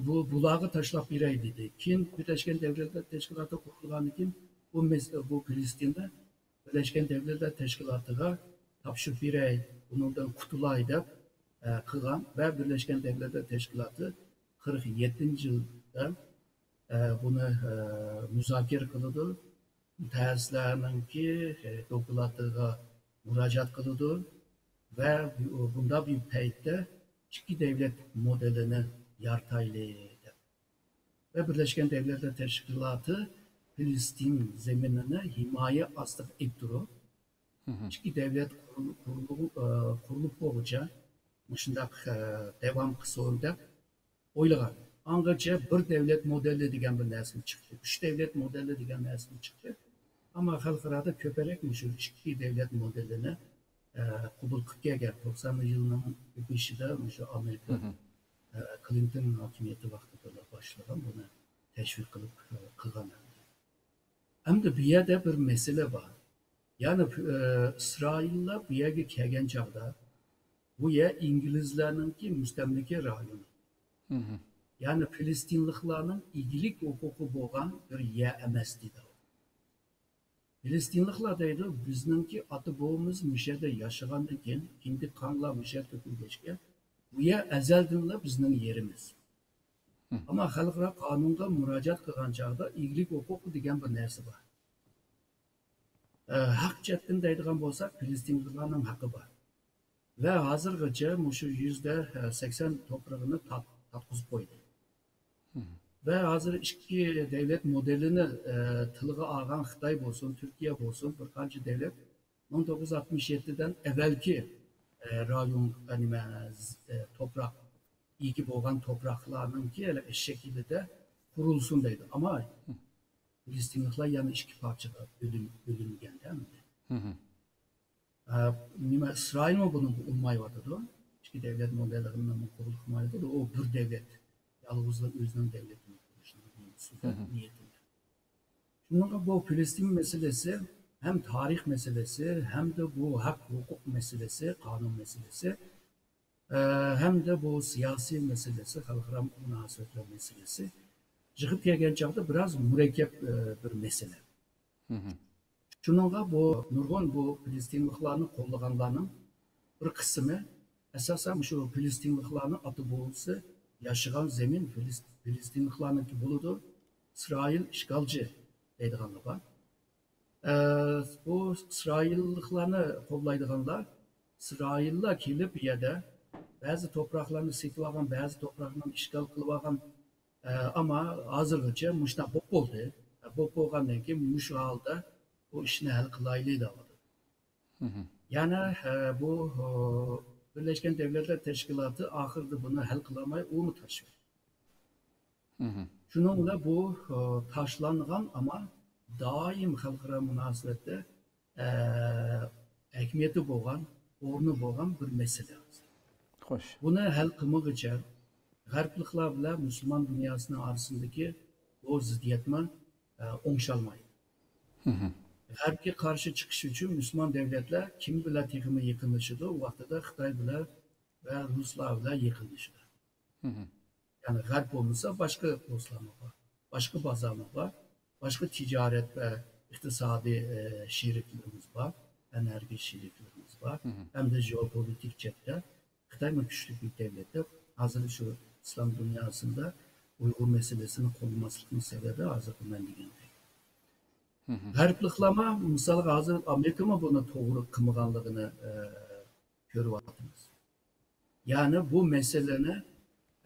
بۇ، بۇلارغا تاشلاپ بېرەي دېدى. كېيىن بىرلەشكەن دەۋلەتلەر تەشكىلاتى قۇرۇلغاندىن كېيىن، بۇ مەسىلە، بۇ پىلىستىننى بىرلەشكەن دەۋلەتلەر تەشكىلاتىغا تاپشۇرۇپ بېرەي، بۇنىڭدىن قۇتۇلاي دەپ، ئە، قىلغان ۋە بىرلەشكەن دەۋلەتلەر تەشكىلاتى قىرىق يەتتىنچى يىلدا، ئە، بۇنى، ئە، مۇزاكىرە قىلىدۇ. مۇتەخەسسىسلەرنىڭكى، ئە، دوكلاتىغا مۇراجىئەت قىلىدۇ ۋە بۇ، بۇنداق بىر پەيتتە ئىككى دەۋلەت مودېلىنى يارىتايلى دەپ. ۋە بىرلەشكەن دەۋلەتلەر تەشكىلاتى پىلىستىن زېمىنىنى ھىمايە ئاستىغا ئېلىپ تۇرۇپ، ئىككى دەۋلەت قۇرۇل-، قۇرۇلۇ-، ئە، قۇرۇلۇپ بولغۇچە مۇشۇنداق، ئە، داۋام قىلسۇن دەپ ئويلىغان. ئاڭغىچە بىر دەۋلەت مودېلى دېگەن بىر نەرسىمۇ چىقتى، ئۈچ دەۋلەت مودېلى دېگەن نەرسىمۇ چىقتى. ئەمما خەلقئارادا كۆپرەك مۇشۇ ئىككى دەۋلەت مودېلىنى، ئە، قوبۇل قىلىپ كەلگەن. توقسانىنچى يىلنىڭ بېشىدا مۇشۇ ئامېرىكا، ئە، كلىنتون ھاكىمىيىتى ۋاقتىدا باشلىغان، بۇنى تەشۋىق قىلىپ، ئە، قىلغان. ئەمدى بۇ يەردە بىر مەسىلە بار. يەنى، ئە، ئىسرائىللار بۇ يەرگە كەلگەن چاغدا، بۇ يەر ئىنگلىزلارنىڭكى مۇستەملىكە رايونى. يەنى پىلىستىنلىقلارنىڭ ئىگىلىك ھوقۇقى بولغان بىر يەر ئەمەس دېدى. پىلىستىنلىقلار دەيدۇ، بىزنىڭكى ئاتا بوۋىمىز مۇشۇ يەردە ياشىغاندىن كېيىن، كىندىك قانلار مۇشۇ يەردە تۆكۈلگەچكە، بۇ يەر ئەزەلدىنلا بىزنىڭ يېرىمىز. ئەمما خەلقئارا قانۇنغا مۇراجىئەت قىلغان چاغدا ئىگىلىك ھوقۇقى دېگەن بىر نەرسە بار. ئە، ھەق جەھەتتىن دەيدىغان بولساق، پىلىستىنلىقلارنىڭ ھەققى بار. ۋە ھازىرغىچە مۇشۇ يۈزدە سەكسەن توپرىقىنى تات-، تاتقۇزۇپ قويدى. ۋە ھازىر ئىككى دەۋلەت مودېلىنى، ئە، تىلغا ئالغان خىتاي بولسۇن، تۈركىيە بولسۇن، بىر قانچە دەۋلەت مىڭ توققۇز يۈز ئاتمىش يەتتىدىن ئەۋۋەلكى، ئە، رايون، ئە، نېمە، ز-، ئە، توپراق، ئىگە بولغان توپراقلارنىڭكى شەكلىدە قۇرۇلسۇن دەيدۇ. ئەمما پىلىستىنلىقلار يەنە ئىككى پارچىغا بۆلۈن-، بۆلۈنگەندە ئەمدى. ئە، نېمە، ئىسرائىلمۇ بۇنى ئۇنىمايۋاتىدۇ. ئىككى دەۋلەت مودېلىنى قوبۇل قىلمايۋاتىدۇ. ئۇ بىر دەۋلەت، يالغۇزلا ئۆزىنىڭ دەۋلىتىنى قۇرۇشنىڭ نېمىسىدە، نىيىتىدە. شۇنىڭغا بۇ پىلىستىن مەسىلىسى ھەم تارىخ مەسىلىسى، ھەمدە بۇ ھەق ھوقۇق مەسىلىسى، قانۇن مەسىلىسى، ئە، ھەمدە بۇ سىياسىي مەسىلىسى، خەلقئارا مۇناسىۋەتلەر مەسىلىسى يىغىپ كەلگەن چاغدا بىراز مۇرەككەپ، ئە، بىر مەسىلە. شۇنىڭغا بۇ نۇرغۇن بۇ پىلىستىنلىقلارنى قوللىغانلارنىڭ بىر قىسمى، ئاساسەن، مۇشۇ پىلىستىنلىقلارنىڭ ئاتا بوۋىسى ياشىغان زېمىن فىلىس-، پىلىستىنلىقلارنىڭكى بولىدۇ، ئىسرائىل ئىشغالچى دەيدىغانلار بار. ئە، بۇ ئىسرائىللىقلارنى قوللايدىغانلار، ئىسرائىللار كېلىپ بۇ يەردە بەزى توپراقلارنى سېتىۋالغان، بەزى توپراقلارنى ئىشغال قىلىۋالغان، ئە، ئەمما ھازىرغىچە مۇشۇنداق بولۇپ بولدى. ئە، بولۇپ بولغاندىن كېيىن مۇشۇ ھالدا بۇ ئىشنى ھەل قىلايلى دەۋاتىدۇ. يەنە، ئە، بۇ، ئە، بىرلەشكەن دۆلەتلەر تەشكىلاتى ئاخىرىدا بۇنى ھەل قىلالماي، ئۇمۇ تاشلىدى. شۇنىڭ بىلەن بۇ، ئە، تاشلانغان، ئەمما دائىم خەلقئارا مۇناسىۋەتتە، ئە، ئەھمىيىتى بولغان، ئورنى بولغان بىر مەسىلە. خوش. بۇنى ھەل قىلمىغۇچە، غەربلىكلەر بىلەن مۇسۇلمان دۇنياسىنىڭ ئارىسىندىكى بۇ زىددىيەتمۇ، ئە، ئوڭشالمايدۇ. غەربكە قارشى چىقىش ئۈچۈن مۇسۇلمان دۆلەتلەر كىم بىلەن تېخىمۇ يېقىنلىشىدۇ؟ ئۇ ۋاقتىدا خىتاي بىلەن ۋە رۇسلار بىلەن يېقىنلىشىدۇ. يەنى غەرب بولمىسا، باشقا دوستلارمۇ بار، باشقا بازارمۇ بار، باشقا تىجارەت ۋە ئىقتىسادىي، ئە، شېرىكلىرىمىز بار، ئەنئەرگى شېرىكلىرىمىز بار. ھەمدە ژېئوپولىتىك جەھەتتە خىتايمۇ كۈچلۈك بىر دۆلەت دەپ، ھازىر شۇ ئىسلام دۇنياسىدا ئۇيغۇر مەسىلىسىنى قوللىماسلىقنىڭ سەۋەبى ھازىرقى مەن دېگەندەك. غەربلىكلەرمۇ، مىسالغا، ھازىر ئامېرىكىمۇ بۇنى توغرا قىلمىغانلىقىنى، ئە، كۆرۈۋاتىمىز. يەنى بۇ مەسىلىنى،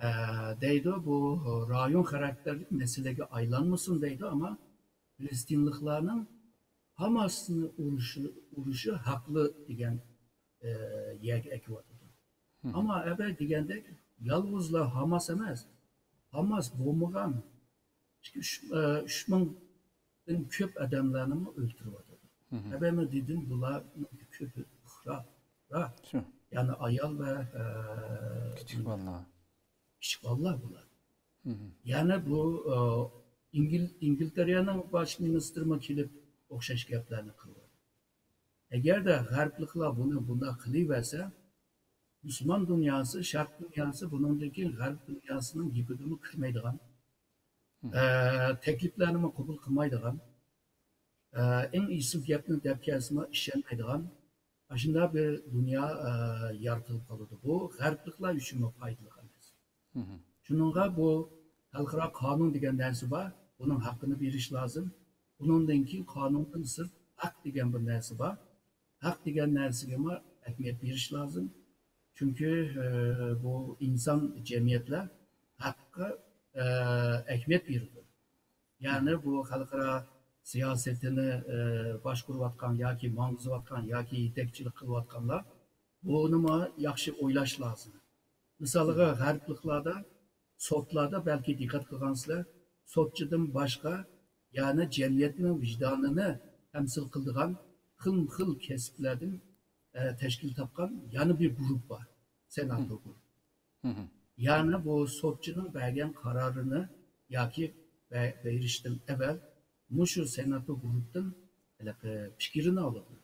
ئە، دەيدۇ، بۇ رايون خاراكتېرلىك مەسىلىگە ئايلانمىسۇن دەيدۇ، ئەمما پىلىستىنلىقلارنىڭ ھاماسنى ئۇرۇشى، ئۇرۇشى ھەقلىق دېگەن، ئە، يەرگە ئەكىۋاتىدۇ. ئەمما ئەبەي دېگەندەك، يالغۇزلا ھاماس ئەمەس، ھاماس بولمىغان ئىككى، ئۈچ، ئە، ئۈچ مىڭدىن كۆپ ئادەملەرنىمۇ ئۆلتۈرۈۋاتىدۇ. ئەبەيمۇ دېدىم، بۇلارنىڭ كۆپى پۇقرا، پۇقرا. شۇ. يەنى ئايال ۋە، ئە، كىچىك بالىلار. كىچىك بالىلار بۇلار. يەنى بۇ، ئە، ئىنگل-، ئىنگلتېرىيەنىڭ باش مىنىستىرىمۇ كېلىپ ئوخشاش گەپلەرنى قىلىۋاتىدۇ. ئەگەردە غەربلىكلەر بۇنى بۇنداق قىلىۋەرسە، مۇسۇلمان دۇنياسى، شەرق دۇنياسى بۇنىڭدىن كېيىن غەرب دۇنياسىنىڭ گېپىگىمۇ كىرمەيدىغان، ئە، تەكلىپلەرنىمۇ قوبۇل قىلمايدىغان، ئە، ئەڭ ئېسىل گەپنى دەپ كەلسىمۇ ئىشەنمەيدىغان، ئاشۇنداق بىر دۇنيا، ئە، يارىتىلىپ قالىدۇ. بۇ غەربلىكلەر ئۈچۈنمۇ پايدىلىق ئەمەس. شۇنىڭغا بۇ خەلقئارا قانۇن دېگەن نەرسە بار، بۇنىڭ ھەققىنى بېرىش لازىم. ئۇنىڭدىن كېيىن قانۇندىن سىرت ھەق دېگەن بىر نەرسە بار. ھەق دېگەن نەرسىگىمۇ ئەھمىيەت بېرىش لازىم. چۈنكى، ئە، بۇ ئىنسان جەمئىيەتلەر ھەققە، ئە، ئەھمىيەت بېرىدۇ. يەنى بۇ خەلقئارا سىياسىتىنى، ئە، باشقۇرۇۋاتقان ياكى ماڭغۇزۇۋاتقان ياكى يېتەكچىلىك قىلىۋاتقانلار بۇنىمۇ ياخشى ئويلاش لازىم. مىسالغا، غەربلىكلاردا سوتلاردا بەلكى دىققەت قىلغانسىلەر، سوتچىدىن باشقا يەنە جەمئىيەتنىڭ ۋىجدانىنى تەمسىل قىلىدىغان خىلمۇ خىل كەسىپلەردىن، ئە، تەشكىل تاپقان يەنە بىر گۇرۇپ بار، سېناتور گۇرۇپ. يەنى بۇ سوتچىنىڭ بەرگەن قارارىنى ياكى بە-، بېرىشتىن ئەۋەل مۇشۇ سېناتور گۇرۇپتىن ھېلىقى پىكرىنى ئالىدۇ.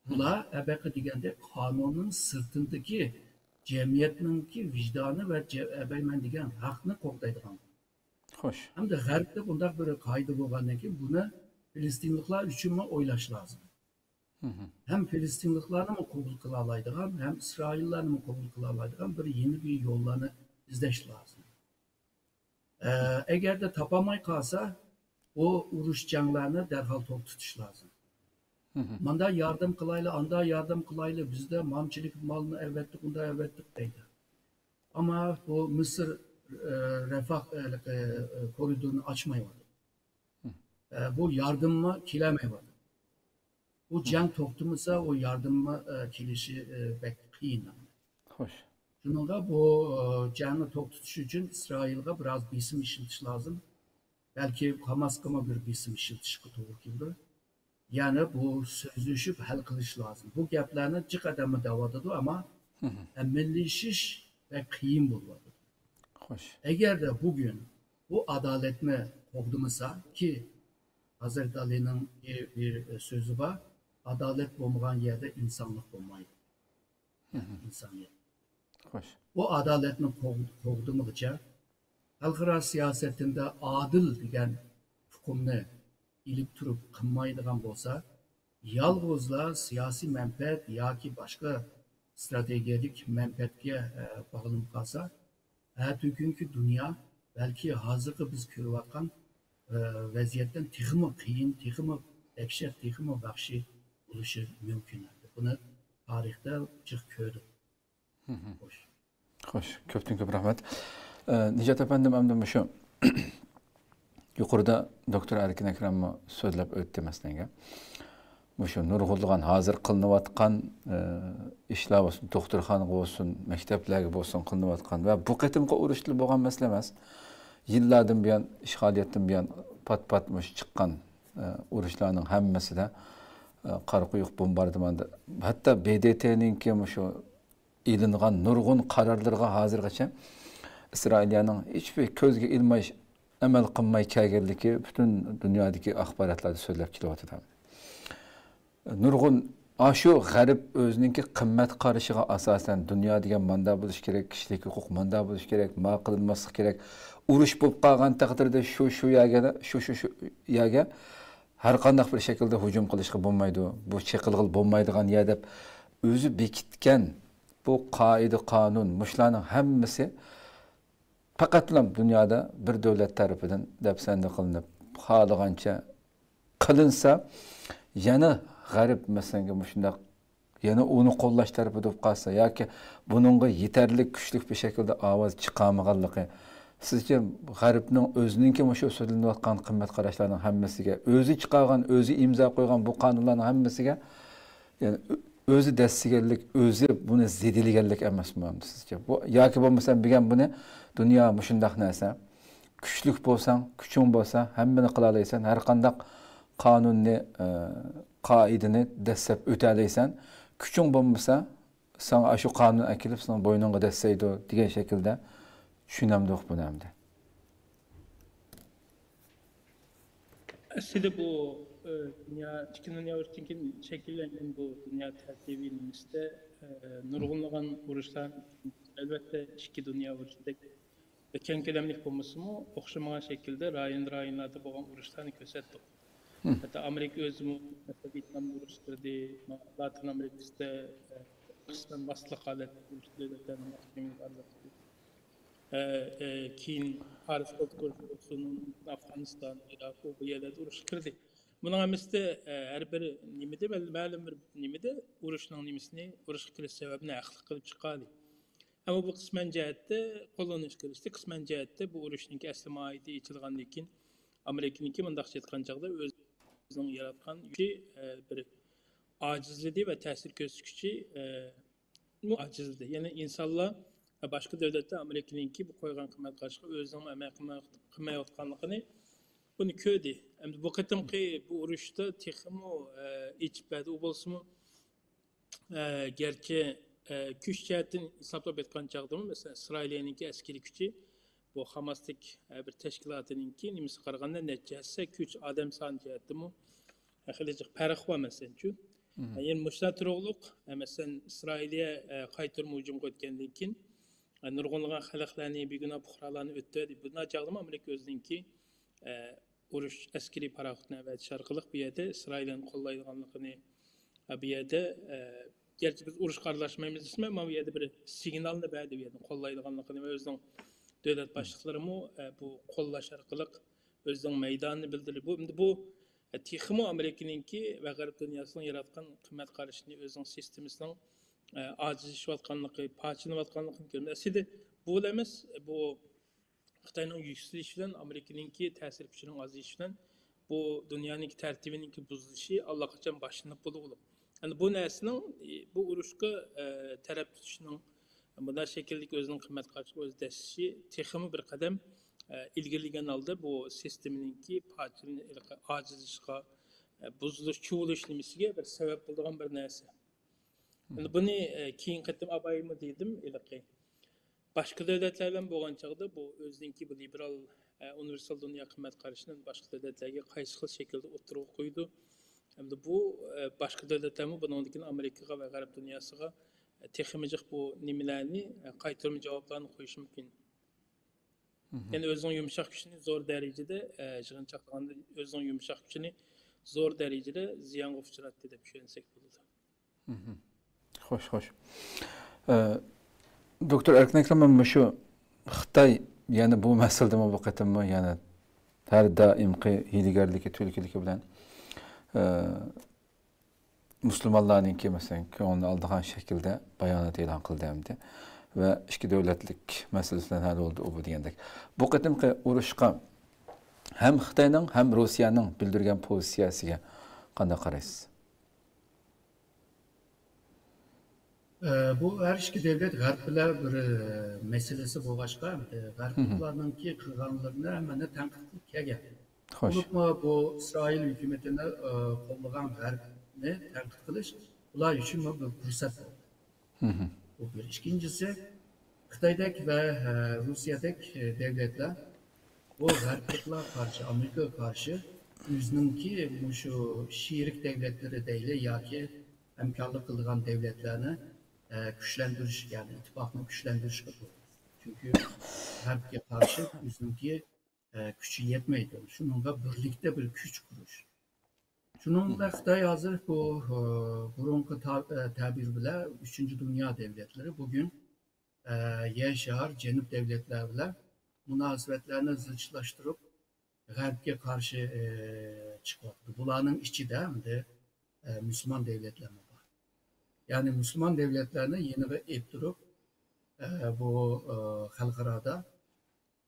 بۇلار ئەبەقى دېگەندەك قانۇننىڭ سىرتىندىكى جەمئىيەتنىڭكى ۋىجدانى ۋە جە-، ئەبەيمەن دېگەن ھەقنى قوغدايدىغان. خوش. ھەمدە غەربتە بۇنداق بىر قائىدە بولغاندىن كېيىن بۇنى پىلىستىنلىقلار ئۈچۈنمۇ ئويلاش لازىم. ھەم فىلىستىنلىقلارنىمۇ قوبۇل قىلالايدىغان، ھەم ئىسرائىللارنىمۇ قوبۇل قىلالايدىغان بىر يېڭى بىر يوللارنى ئىزدەش لازىم. ئە، ئەگەردە تاپالماي قالسا، بۇ ئۇرۇش جەڭلەرنى دەرھال توختىتىش لازىم. ماندا ياردەم قىلايلى، ئاندا ياردەم قىلايلى، بىزدە مانچىلىك مالنى ئەۋەتتۇق، ئۇندا ئەۋەتتۇق دەيدۇ. ئەمما بۇ مىسىر، ئە، رەفاھ، ئە، ئە، كورىدورىنى ئاچمايۋاتىدۇ. ئە، بۇ ياردەممۇ كېلەلمەيۋاتىدۇ. بۇ جەڭ توختىمىسا، ئۇ ياردەممۇ، ئە، كېلىشى، ئە، بەك قىيىن. خوش. شۇنىڭغا بۇ، ئە، جەڭنى توختىتىش ئۈچۈن ئىسرائىلغا بىراز بېسىم ئىشلىتىش لازىم. بەلكى ھاماسقىمۇ بىر بېسىم ئىشلىتىشكە توغرا كېلىدۇ. يەنى بۇ سۆزلىشىپ ھەل قىلىش لازىم. بۇ گەپلەرنى جىق ئادەممۇ دەۋاتىدۇ، ئەمما ئەمەلىيلىشىش بەك قىيىن بولۇۋاتىدۇ. خوش. ئەگەردە بۈگۈن بۇ ئادالەتنى قوغدىمىسا، كى ھەزرەت ئەلىنىڭ بىر، بىر سۆزى بار، ئادالەت بولمىغان يەردە ئىنسانلىق بولمايدۇ. ئىنسانىيەت. خوش. بۇ ئادالەتنى قوغ-، قوغدىمىغۇچە، خەلقئارا سىياسەتتە ئادىل دېگەن ئۇقۇمنى ئېلىپ تۇرۇپ قىلمايدىغان بولسا، يالغۇزلا سىياسىي مەنپەئەت ياكى باشقا ئىستراتېگىيەلىك مەنپەئەتكە، ئە، باغلىنىپ قالسا، ئەتىگۈنكى دۇنيا بەلكى ھازىرقى بىز كۆرۈۋاتقان، ئە، ۋەزىيەتتىن تېخىمۇ قىيىن، تېخىمۇ دەھشەت، تېخىمۇ ۋەھشىي بولۇشى مۇمكىن. بۇنى تارىختا جىق كۆردۇق. خوش. خوش، كۆپتىن كۆپ رەھمەت. ئە، نىجات ئەپەندىم، ئەمدى مۇشۇ يۇقىرىدا دوكتور ئەركىن ئەكرەممۇ سۆزلەپ ئۆتتى، مەسىلەنگە. مۇشۇ نۇرغۇنلىغان ھازىر قىلىنىۋاتقان، ئە، ئىشلار بولسۇن، دوختۇرخانىغا بولسۇن، مەكتەپلەرگە بولسۇن قىلىنىۋاتقان ۋە بۇ قېتىمقى ئۇرۇشلا بولغان مەسىلە ئەمەس. يىللاردىن بۇيان، ئىشغالىيەتتىن بۇيان پات-پات مۇشۇ چىققان، ئە، ئۇرۇشلارنىڭ ھەممىسىدە، ئە، قارا قويۇق بومباردىماندا، ھەتتا ب د ت نىڭكى مۇشۇ ئېلىنغان نۇرغۇن قارارلىرىغا ھازىرغىچە ئىسرائىلىيەنىڭ ھېچبىر كۆزگە ئىلماي، ئەمەل قىلماي كەلگەنلىكى پۈتۈن دۇنيادىكى ئاخباراتلاردا سۆزلەپ كېلىۋاتىدۇ. نۇرغۇن ئاشۇ غەرب ئۆزىنىڭكى قىممەت قارىشىغا ئاساسەن، دۇنيا دېگەن ماندا بولۇشى كېرەك، كىشىلىك ھوقۇق ماندا بولۇشى كېرەك، ما قىلىنماسلىقى كېرەك، ئۇرۇش بولۇپ قالغان تەقدىردە شۇ، شۇ يەرگە، شۇ، شۇ، شۇ يەرگە ھەر قانداق بىر شەكىلدە ھۇجۇم قىلىشقا بولمايدۇ، بۇ چېقىلغىلى بولمايدىغان يەر دەپ ئۆزى بېكىتكەن بۇ قائىدە، قانۇن، مۇشۇلارنىڭ ھەممىسى پەقەتلا دۇنيادا بىر دۆلەت تەرىپىدىن دەپسەندە قىلىنىپ، خالىغانچە قىلىنسا، يەنە غەرب، مەسىلەن، مۇشۇنداق، يەنە ئۇنى قوللاش تەرىپىدە بولۇپ قالسا ياكى بۇنىڭغا يېتەرلىك كۈچلۈك بىر شەكىلدە ئاۋاز چىقارمىغانلىقى، سىزچە غەربنىڭ ئۆزىنىڭكى مۇشۇ سۆزلىنىۋاتقان قىممەت قاراشلارنىڭ ھەممىسىگە، ئۆزى چىقارغان، ئۆزى ئىمزا قويغان بۇ قانۇنلارنىڭ ھەممىسىگە، يەنى ئۆ-، ئۆزى دەسسىگەنلىك، ئۆزى بۇنى زېدىلىگەنلىك ئەمەسمۇ سىزچە؟ بۇ، ياكى بولمىسا بۈگۈن بۇنى دۇنيا مۇشۇنداق نەرسە، كۈچلۈك بولساڭ، كۈچۈڭ بولسا، ھەممىنى قىلالايسەن، ھەر قانداق قانۇننى، ئە، قائىدىنى دەسسەپ ئۆتەلەيسەن. كۈچۈڭ بولمىسا، ساڭا ئاشۇ قانۇن ئەكېلىپ، سېنىڭ بوينۇڭغا دەسسەيدۇ دېگەن شەكىلدە چۈشىنەمدۇق بۇنى ئەمدى؟ ئەسلىدە بۇ، ئە، دۇنيا، ئىككىنچى دۇنيا ئۇرۇشىدىن كېيىن شەكىللەنگەن بۇ دۇنيا تەرتىپى نېمىسىدە، ئە، نۇرغۇنلىغان ئۇرۇشلار، ئەلۋەتتە، ئىككى دۇنيا ئۇرۇشىدەك كەڭ كۆلەملىك بولمىسىمۇ، ئوخشىمىغان شەكىلدە رايون-رايونلاردا بولغان ئۇرۇشلارنى كۆرسەتتۇق. ھەتتا ئامېرىكا ئۆزىمۇ، مەسىلەن، ۋيېتنامدا ئۇرۇش قىلدى، لاتىن ئامېرىكىسىدە، ئە، قىسمەن ماسلىق ھالەتتە ئۇرۇش دۆلەتلەرنىڭ ئە، ئە، كېيىن پارس قولتۇق ئۇرۇشى بولسۇن، ئافغانىستان، ئىراق، بۇ، بۇ يەرلەردە ئۇرۇشقا كىردى. بۇنىڭ ھەممىسىدە، ئە، ھەر بىر نېمىدە، مەلۇم بىر نېمىدە ئۇرۇشنىڭ نېمىسىنى، ئۇرۇشقا كىرىش سەۋەبىنى ھەقلىق قىلىپ چىقاردى. ئەمما بۇ قىسمەن جەھەتتە قوللىنىشقا كىرىشتى، قىسمەن جەھەتتە بۇ ئۇرۇشنىڭكى ئەسلى ماھىيىتى ئېچىلغاندىن كېيىن، ئامېرىكىنىڭكى مۇنداقچە ئېيتقان چاغدا ئۆزىنىڭ ياراتقان كۈچى، ئە، بىر ئاجىزلىدى ۋە تەسىر كۆرسىتىش كۈچى، ئە، ئاجىزلىدى. يەنى ئىنسانلار ۋە باشقا دۆلەتلەر ئامېرىكىنىڭكى بۇ قويغان قىممەت قارىشىغا ئۆزىنىڭ ئەمەل قىلماي-، قىلمايۋاتقانلىقىنى بۇنى كۆردى. ئەمدى بۇ قېتىمقى بۇ ئۇرۇشتا تېخىمۇ، ئە، ئېچىپ بەردى. ئۇ بولسىمۇ، ئە، گەرچە، ئە، كۈچ جەھەتتىن ھېسابلاپ ئېيتقان چاغدىمۇ، مەسىلەن، ئىسرائىلىيەنىڭكى ئەسكىرىي كۈچى بۇ خاماستەك، ئە، بىر تەشكىلاتىنىڭكى نېمىسىگە قارىغاندا نەچچە ھەسسە كۈچ، ئادەم سانى جەھەتتىمۇ خېلى جىق پەرق بار، مەسىلەنچۇ. يەنە مۇشۇلار تۇرۇقلۇق، مەسىلەن، ئىسرائىلىيە، ئە، قايتۇرما ھۇجۇمغا ئۆتكەندىن كېيىن، ئە، نۇرغۇنلىغان خەلقلەرنى، بىگۇناھ پۇقرالارنى ئۆلتۈردى. بۇنداق چاغدىمۇ ئامېرىكا ئۆزىنىڭكى، ئە، ئۇرۇش ئەسكىرىي پاراخوتىنى ئەۋەتىش ئارقىلىق بۇ يەردە ئىسرائىلىيەنى قوللايدىغانلىقىنى، ھە، بۇ يەردە، ئە، گەرچە بىز ئۇرۇشقا ئارىلاشمايمىز دېسىمۇ، ئەمما بۇ يەردە بىر سىگنالنى بەردى، بۇ يەردە قوللايدىغانلىقىنى ۋە ئۆزىنىڭ دۆلەت باشلىقلىرىمۇ، ئە، بۇ قوللاش ئارقىلىق ئۆزىنىڭ مەيدانىنى بىلدۈردى. بۇ، ئەمدى بۇ، ئە، تېخىمۇ ئامېرىكىنىڭكى ۋە غەرب دۇنياسىنىڭ ياراتقان قىممەت قارىشىنى، ئۆزىنىڭ سىستېمىسىنىڭ، ئە، ئاجىزلىشىۋاتقانلىقى، پارچىلىنىۋاتقانلىقىنى كۆرىمىز. ئەسلىدە بۇ ئەمەس، بۇ خىتاينىڭ يۈكسىلىشى بىلەن ئامېرىكىنىڭكى تەسىر كۈچىنىڭ ئازىيىشى بىلەن بۇ دۇنيانىڭكى تەرتىپىنىڭكى بۇزۇلۇشى ئاللىقاچان باشلىنىپ بولدى ئۇلۇق. يەنى بۇ نەرسىنىڭ، بۇ ئۇرۇشقا، ئە، تەرەپ تۇتۇشنىڭ بۇنداق شەكىلدىكى ئۆزىنىڭ قىممەت قارىشىغا ئۆزى دەسسىشى تېخىمۇ بىر قەدەم، ئە، ئىلگىرىلىگەن ھالدا بۇ سىستېمىنىڭكى پارچىلىنىش، ئاجىزلىشىشىغا، ئە، بۇزۇلۇش، چۇۋۇلۇش نېمىسىگە بىر سەۋەب بولىدىغان بىر نەرسە. ئەمدى بۇنى، ئە، كېيىنكى قېتىم ئاپايمۇ دېدىم ھېلىقى. باشقا دۆلەتلەر بىلەن بولغان چاغدا بۇ ئۆزىنىڭكى بۇ لىبېرال، ئە، ئۇنىۋېرسال دۇنيا قىممەت قارىشىنى باشقا دۆلەتلەرگە قايسى خىل شەكىلدە ئوتتۇرىغا قويىدۇ؟ ئەمدى بۇ، ئە، باشقا دۆلەتلەرمۇ بۇنىڭدىن كېيىن ئامېرىكىغا ۋە غەرب دۇنياسىغا، ئە، تېخىمۇ جىق بۇ نېمىلەرنى، ئە، قايتۇرما جاۋابلارنى قويۇشى مۇمكىن. يەنى ئۆزىنىڭ يۇمشاق كۈچىنى زور دەرىجىدە، ئە، يىغىنچاقلىغاندا ئۆزىنىڭ يۇمشاق كۈچىنى زور دەرىجىدە زىيانغا ئۇچراتتى دەپ چۈشەنسەك بولىدۇ. خوش، خوش. ئە، دوكتور ئەركىن ئەكرەم، مەن مۇشۇ خىتاي، يەنى بۇ مەسىلىدىمۇ بۇ قېتىممۇ يەنە ھەر دائىمقى ھىيلىگەرلىكى، تۈلكىلىكى بىلەن، ئە، مۇسۇلمانلارنىڭكى، مەسىلەن، كۆڭلىنى ئالىدىغان شەكىلدە بايانات ئېلان قىلدى ئەمدى. ۋە ئىككى دۆلەتلىك مەسىلىسى بىلەن ھەل بولدى ئۇ بۇ دېگەندەك. بۇ قېتىمقى ئۇرۇشقا ھەم خىتاينىڭ، ھەم روسىيەنىڭ بىلدۈرگەن پوزىتسىيەسىگە قانداق قارايسىز؟ ئە، بۇ ھەر ئىككى دۆلەت غەرب بىلەن بىر، ئە، مەسىلىسى بولغاچقا، ئە، غەربلىكلەرنىڭكى قىلغانلىرىنى ھەممىنى تەنقىد قىلىپ كەلگەن. خوش. بولۇپمۇ بۇ ئىسرائىل ھۆكۈمىتىنى، ئە، قوللىغان غەربنى تەنقىد قىلىش ئۇلار ئۈچۈنمۇ بىر پۇرسەت بولدى. بۇ بىر. ئىككىنچىسى، خىتايدەك ۋە، ئە، روسىيەدەك، ئە، دۆلەتلەر بۇ غەربلىكلەر قارشى، ئامېرىكىغا قارشى ئۆزىنىڭكى مۇشۇ شېرىك دۆلەتلىرى دەيلى ياكى ھەمكارلىق قىلىدىغان دۆلەتلەرنى، ئە، كۈچلەندۈرۈش، يەنى ئىتتىپاقنى كۈچلەندۈرۈشكە بولىدۇ. چۈنكى غەربكە قارشى ئۆزىنىڭكى، ئە، كۈچى يەتمەيدۇ. شۇنىڭغا بىرلىكتە بىر كۈچ قۇرۇش. شۇنىڭ بىلەن خىتاي ھازىر بۇ، ئە، بۇرۇنقى تا-، ئە، تەبىر بىلەن ئۈچىنچى دۇنيا دۆلەتلىرى بۈگۈن، ئە، يەر شار، جەنۇب دۆلەتلەر بىلەن مۇناسىۋەتلەرنى زىچلاشتۇرۇپ، غەربكە قارشى، ئە، چىقىۋاتىدۇ. بۇلارنىڭ ئىچىدە ئەمدى، ئە، مۇسۇلمان دۆلەتلەرمۇ بار. يەنى مۇسۇلمان دۆلەتلەرنى يېنىغا ئېلىپ تۇرۇپ، ئە، بۇ، ئە، خەلقئارادا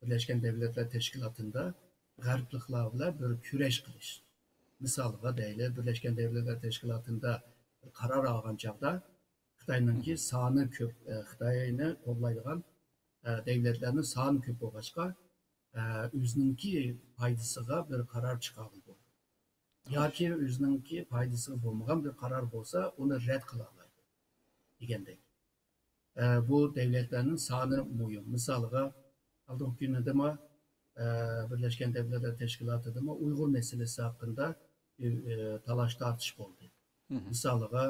بىرلەشكەن دۆلەتلەر تەشكىلاتىندا غەربلىكلەر بىلەن بىر كۈرەش قىلىش. مىسالغا دەيلى، بىرلەشكەن دۆلەتلەر تەشكىلاتىدا بىر قارار ئالغان چاغدا خىتاينىڭكى سانى كۆپ، ئە، خىتاينى قوللايدىغان، ئە، دۆلەتلەرنىڭ سانى كۆپ بولغاچقا، ئە، ئۆزىنىڭكى پايدىسىغا بىر قارار چىقارغىلى بولىدۇ. ياكى ئۆزىنىڭكى پايدىسىغا بولمىغان بىر قارار بولسا، ئۇنى رەت قىلالايدۇ دېگەندەك. ئە، بۇ دۆلەتلەرنىڭ سانى مۇھىم. مىسالىغا، ئالدىنقى كۈنىدىمۇ، ئە، بىرلەشكەن دۆلەتلەر تەشكىلاتىدىمۇ ئۇيغۇر مەسىلىسى ھەققىدە، ئە، تالاش تارتىش بولدى. مىسالىغا،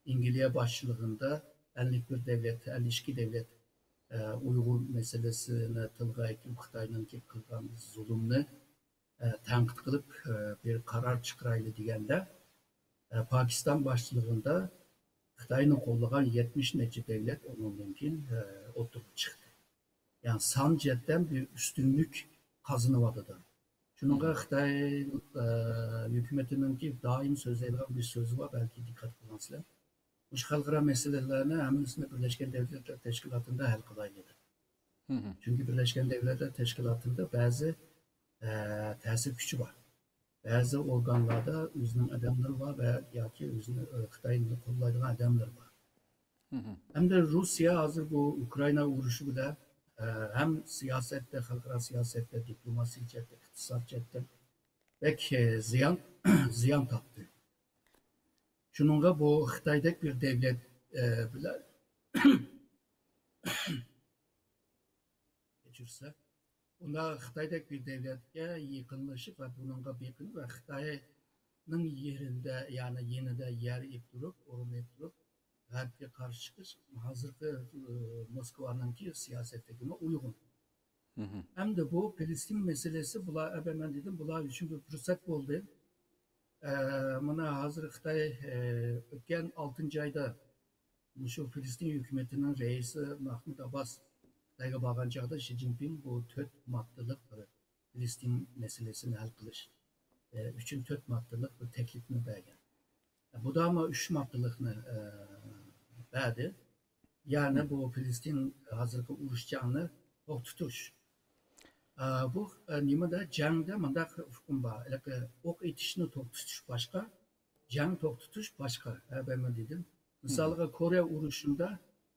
ئەنگلىيە باشچىلىقىدا ئەللىك بىر دۆلەت، ئەللىك ئىككى دۆلەت، ئە، ئۇيغۇر مەسىلىسىنى تىلغا ئەكىلىپ، خىتاينىڭكى قىلغان زۇلۇمنى، ئە، تەنقىد قىلىپ، ئە، بىر قارار چىقىرايلى دېگەندە، ئە، پاكىستان باشچىلىقىدا خىتاينى قوللىغان يەتمىش نەچچە دۆلەت ئۇنىڭدىن كېيىن، ئە، ئوتتۇرىغا چىقتى. يەنى سان جەھەتتىن بىر ئۈستۈنلۈك قازىنىۋاتىدۇ. شۇنىڭغا خىتاي، ئە، ھۆكۈمىتىنىڭكى دائىم سۆزلەيدىغان بىر سۆزى بار، بەلكى دىققەت قىلغانسىلەر. مۇشۇ خەلقئارا مەسىلىلەرنى ھەممىسىنى بىرلەشكەن دۆلەتلەر تەشكىلاتىدا ھەل قىلايلى دەپ. چۈنكى بىرلەشكەن دۆلەتلەر تەشكىلاتىدا بەزى، ئە، تەسىر كۈچى بار. بەزى ئورگانلاردا ئۆزىنىڭ ئادەملىرى بار ۋە ياكى ئۆزىنى، ئە، خىتاينى قوللايدىغان ئادەملىرى بار. ھەمدە روسىيە ھازىر بۇ ئۇكرائىنا ئۇرۇشى بىلەن، ئە، ھەم سىياسەتتە، خەلقئارا سىياسەتتە، دىپلوماسىيە جەھەتتە، ئىقتىساد جەھەتتە بەك، ئە، زىيان، زىيان تارتتى. شۇنىڭغا بۇ خىتايدەك بىر دۆلەت، ئە، بىلەن كەچۈرسە، ئۇنداق خىتايدەك بىر دۆلەتكە يېقىنلىشىپ ۋە بۇنىڭغا بېقىنىپ ۋە خىتاينىڭ يېرىدە، يەنى يېنىدا يەر ئېلىپ تۇرۇپ، ئورۇن ئېلىپ تۇرۇپ، غەربكە قارشى چىقىش ھازىرقى، ئى، موسكۋانىڭكى سىياسەتلىكىگە ئۇيغۇن. ھەمدە بۇ پەلەستىن مەسىلىسى بۇلار، ئەبە مەن دېدىم، بۇلار ئۈچۈن بىر پۇرسەت بولدى. ئە، مانا ھازىر خىتاي، ئە، ئۆتكەن ئالتىنچى ئايدا مۇشۇ فىلىستىن ھۆكۈمىتىنىڭ رەئىسى مەھمۇد ئابباس خىتايغا بارغان چاغدا شى جىنپىڭ بۇ تۆت ماددىلىق بىر فىلىستىن مەسىلىسىنى ھەل قىلىش، ئە، ئۈچۈن تۆت ماددىلىق بىر تەكلىپنى بەرگەن. بۇ داما ئۈچ ماددىلىقنى، ئە، بەردى. يەنى بۇ فىلىستىن ھازىرقى ئۇرۇش جەڭنى توختىتىش. ئە، بۇ، ئە، نېمىدە، جەڭدە مۇنداق ئۇقۇم بار. ھېلىقى ئوق ئېتىشنى توختىتىش باشقا، جەڭ توختىتىش باشقا. ھە، بەرمە دېدىم. مىسالغا، كورېيە ئۇرۇشىندا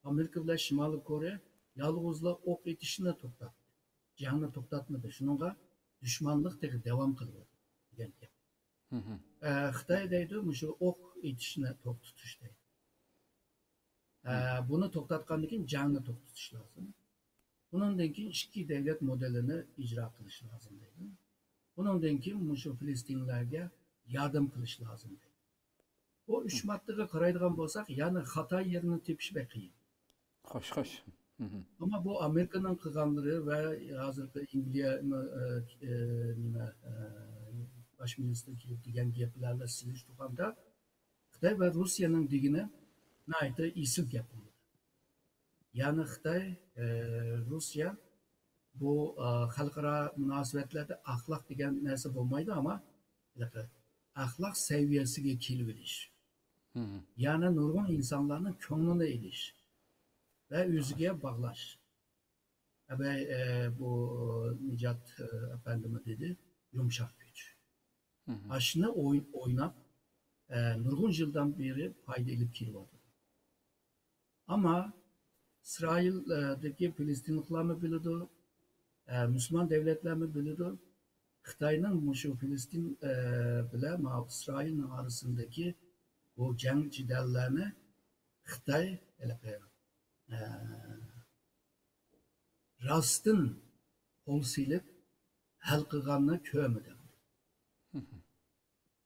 ئامېرىكا بىلەن شىمالىي كورېيە يالغۇزلا ئوق ئېتىشنى توختاتتى. جەڭنى توختاتمىدى. شۇنىڭغا دۈشمانلىق تېخى داۋام قىلىۋاتىدۇ دېگەن گەپ. ئە، خىتاي دەيدۇ، مۇشۇ ئوق ئېتىشنى توختىتىش دەيدۇ. ئە، بۇنى توختاتقاندىن كېيىن جەڭنى توختىتىش لازىم. بۇنىڭدىن كېيىن ئىككى دۆلەت مودېلىنى ئىجرا قىلىش لازىم دەيدۇ. بۇنىڭدىن كېيىن مۇشۇ فىلىستىنلەرگە ياردەم قىلىش لازىم دەيدۇ. بۇ ئۈچ ماددىغا قارايدىغان بولساق، يەنى خاتا يېرىنى تېپىش بەك قىيىن. خوش، خوش. ئەمما بۇ ئامېرىكىنىڭ قىلغانلىرى ۋە ھازىرقى ئەنگلىيە، ئە، ئە، نېمە، ئە، باش مىنىستىرى كېلىپ دېگەن گەپلەر بىلەن سېلىشتۇرغاندا، خىتاي ۋە روسىيەنىڭ دېگىنى ناھايىتى ئېسىل گەپ بولدى. يەنى خىتاي، ئە، روسىيە بۇ، ئە، خەلقئارا مۇناسىۋەتلەردە ئەخلاق دېگەن نەرسە بولمايدۇ، ئەمما ھېلىقى ئەخلاق سەۋىيەسىگە كېلىۋېلىش. يەنى نۇرغۇن ئىنسانلارنىڭ كۆڭلىنى ئېلىش ۋە ئۆزىگە باغلاش. ئەبەي، ئە، بۇ نىجات، ئە، ئەپەندىمۇ دېدى، يۇمشاق كۈچ. ئاشۇنى ئوي-، ئويناپ، ئە، نۇرغۇن يىلدان بېرى پايدا ئېلىپ كېلىۋاتىدۇ. ئەمما ئىسرائىلدىكى فىلىستىنلىقلارمۇ بىلىدۇ، ئە، مۇسۇلمان دۆلەتلەرمۇ بىلىدۇ. خىتاينىڭ مۇشۇ فىلىستىن، ئە، بىلەن ماۋۇ ئىسرائىلنىڭ ئارىسىندىكى بۇ جەڭ جېدەللەرنى خىتاي ھېلىقى، ئە، راستتىن قول سېلىپ ھەل قىلغاننى كۆرمىدىم.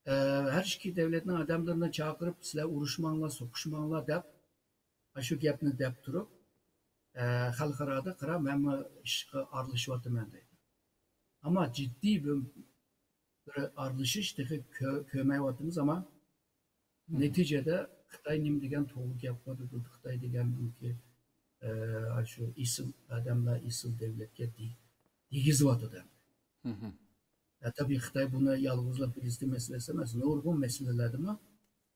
ئە، ھەر ئىككى دۆلەتنىڭ ئادەملىرىنى چاقىرىپ، «سىلەر ئۇرۇشماڭلار، سوقۇشماڭلار» دەپ، ئاشۇ گەپنى دەپ تۇرۇپ، ئە، خەلقئارادا، «قارا، مەنمۇ ئىشقا ئارىلىشىۋاتىمەن» دەيدۇ. ئەمما جىددىي بىر، بىر ئارىلىشىش تېخى كۆ-، كۆرمەيۋاتىمىز، ئەمما نەتىجىدە خىتاي نېمە دېگەن توغرا گەپ قىلىدۇ، خىتاي دېگەنكى، ئە، شۇ ئېسىل ئادەملەر، ئېسىل دۆلەتكە دې-، دېگۈزۈۋاتىدۇ. ئە، تەبىئىي، خىتاي بۇنى يالغۇزلا فىلىستىن مەسىلىسى ئەمەس، نۇرغۇن مەسىلىلەردىمۇ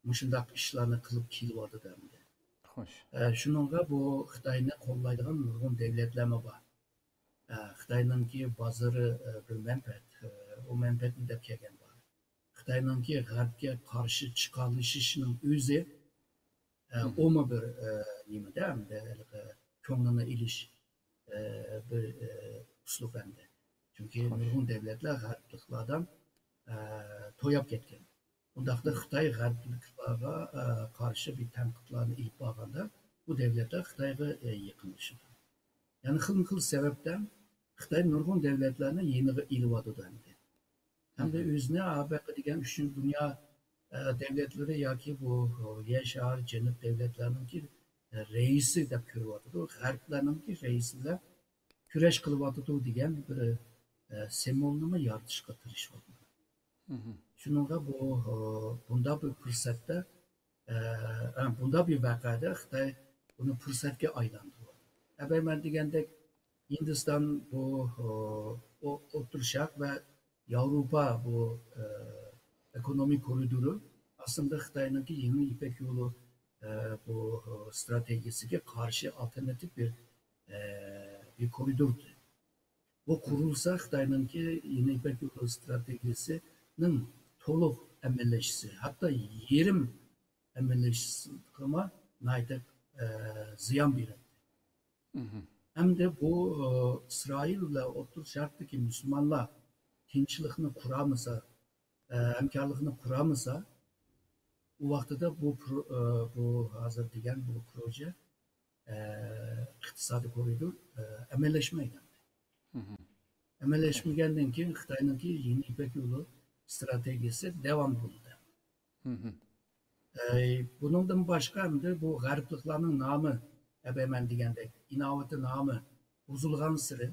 مۇشۇنداق ئىشلارنى قىلىپ كېلىۋاتىدۇ ئەمدى. خوش. ئە، شۇنىڭغا بۇ خىتاينى قوللايدىغان نۇرغۇن دۆلەتلەرمۇ بار. ئە، خىتاينىڭكى بازىرى، ئە، بىر مەنپەئەت، ئە، ئۇ مەنپەئەتنى دەپ كەلگەن بار. خىتاينىڭكى غەربكە قارشى چىقالىشىشىنىڭ ئۆزى، ئە، ئۇمۇ بىر، ئە، نېمىدە، ئەمدى ھېلىقى كۆڭلىنى ئېلىش، ئە، بىر، ئە، ئۇسلۇب ئەمدى. چۈنكى نۇرغۇن دۆلەتلەر غەربلىكلاردىن، ئە، توياپ كەتكەن. ئۇنداقتا خىتاي غەربلىكلارغا، ئە، قارشى بىر تەنقىدلارنى ئېلىپ بارغاندا، بۇ دۆلەتلەر خىتايغا، ئە، يېقىنلىشىدۇ. يەنى خىلمۇ خىل سەۋەبتىن خىتاي نۇرغۇن دۆلەتلەرنى يېنىغا ئېلىۋاتىدۇ ئەمدى. ھەمدە ئۆزىنى ئا بەقى دېگەن ئۈچىنچى دۇنيا، ئە، دۆلەتلىرى ياكى بۇ يەر شارى جەنۇب دۆلەتلەرنىڭكى، ئە، رەئىسى دەپ كۆرۈۋاتىدۇ. غەربلەرنىڭكى رەئىسى بىلەن كۈرەش قىلىۋاتىدۇ دېگەن بىر، ئە، سىمۋولنىمۇ يارىتىشقا تىرىشىۋاتىدۇ. شۇنىڭغا بۇ، ئە، بۇنداق بىر پۇرسەتتە، ئە، ئە، بۇنداق بىر ۋەقەدە خىتاي بۇنى پۇرسەتكە ئايلاندۇرۇۋاتىدۇ. ئەبەي مەن دېگەندەك، ھىندىستان بۇ، ئە، ئو-، ئوتتۇرا شەرق ۋە ياۋروپا بۇ، ئە، ئېكونومىك كورىدورى ئاستىدا خىتاينىڭكى يېڭى يىپەك يولى، ئە، بۇ، ئە، ستراتېگىيىسىگە قارشى ئالتېرناتىپ بىر، ئە، بىر كورىدور. بۇ قۇرۇلسا خىتاينىڭكى يېڭى يىپەك يولى ستراتېگىيىسىنىڭ تولۇق ئەمەلىيلىشىشى، ھەتتا يېرىم ئەمەلىيلىشىشىغىمۇ ناھايىتى، ئە، زىيان بېرەتتى. ئەمدى بۇ، ئە، ئىسرائىل بىلەن ئوتتۇرا شەرقتىكى مۇسۇلمانلار تىنچلىقنى قۇرامىسا، ئە، ھەمكارلىقنى قۇرامىسا، ئۇ ۋاقتىدا بۇ پرو-، ئە، بۇ ھازىر دېگەن بۇ پروژە، ئە، ئىقتىسادىي كورىدور، ئە، ئەمەلىيلەشمەيدۇ. ئەمەلىيلەشمىگەندىن كېيىن خىتاينىڭكى يېڭى يىپەك يولى ستراتېگىيىسى داۋام بولىدۇ. ئەي، بۇنىڭدىن باشقا ئەمدى بۇ غەربلىكلارنىڭ نامى، ئەبەي مەن دېگەندەك، ئىناۋىتى نامى بۇزۇلغانسېرى،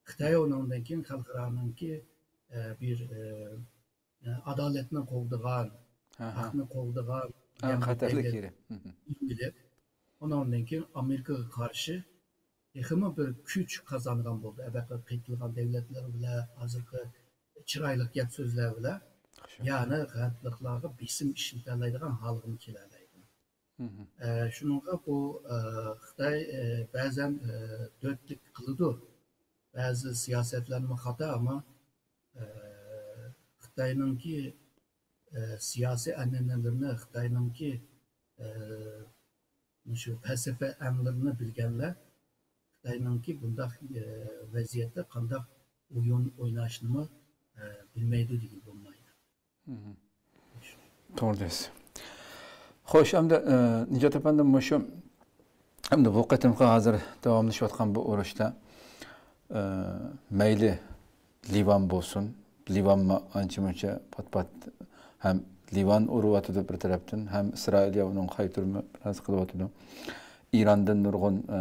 خىتاي ئۇنىڭدىن كېيىن خەلقئارانىڭكى، ئە، بىر، ئە، ئادالەتنى قوغدىغان، ھەقنى قوغدىغان، ئەڭ خەتەرلىك يېرى. ئۇنىڭدىن كېيىن ئامېرىكىغا قارشى تېخىمۇ بىر كۈچ قازانغان بولدى. ئەبەقە قېتىلغان دۆلەتلەر بىلەن ھازىرقى چىرايلىق گەپ سۆزلەر بىلەن، يەنى غەربلىكلارغا بېسىم ئىشلىتەلەيدىغان ھالغىمۇ كېلەلەيدۇ. ئە، شۇنىڭغا بۇ، ئە، خىتاي، ئە، بەزەن، ئە، دۆتلۈك قىلىدۇ. بەزى سىياسەتلەرمۇ خاتا، ئەمما، ئە، خىتاينىڭكى، ئە، سىياسىي ئەنئەنىلىرىنى، خىتاينىڭكى، ئە، مۇشۇ پەلسەپە ئەڭلىرىنى بىلگەنلەر خىتاينىڭكى بۇنداق، ئە، ۋەزىيەتتە قانداق ئويۇن ئويناشنىمۇ، ئە، بىلمەيدۇ دېگىلى بولمايدۇ. توغرا دەيسىز. خوش، ئەمدى، ئە، نىجات ئەپەندىم، مۇشۇ، ئەمدى بۇ قېتىمقى ھازىر داۋاملىشىۋاتقان بۇ ئۇرۇشتا، ئە، مەيلى لىۋان بولسۇن، لىۋانمۇ ئانچە-مۇنچە پات-پات، ھەم لىۋان ئۇرۇۋاتىدۇ بىر تەرەپتىن، ھەم ئىسرائىلىيە ئۇنىڭغا قايتۇرما بىر نەرسە قىلىۋاتىدۇ. ئىراندىن نۇرغۇن، ئە،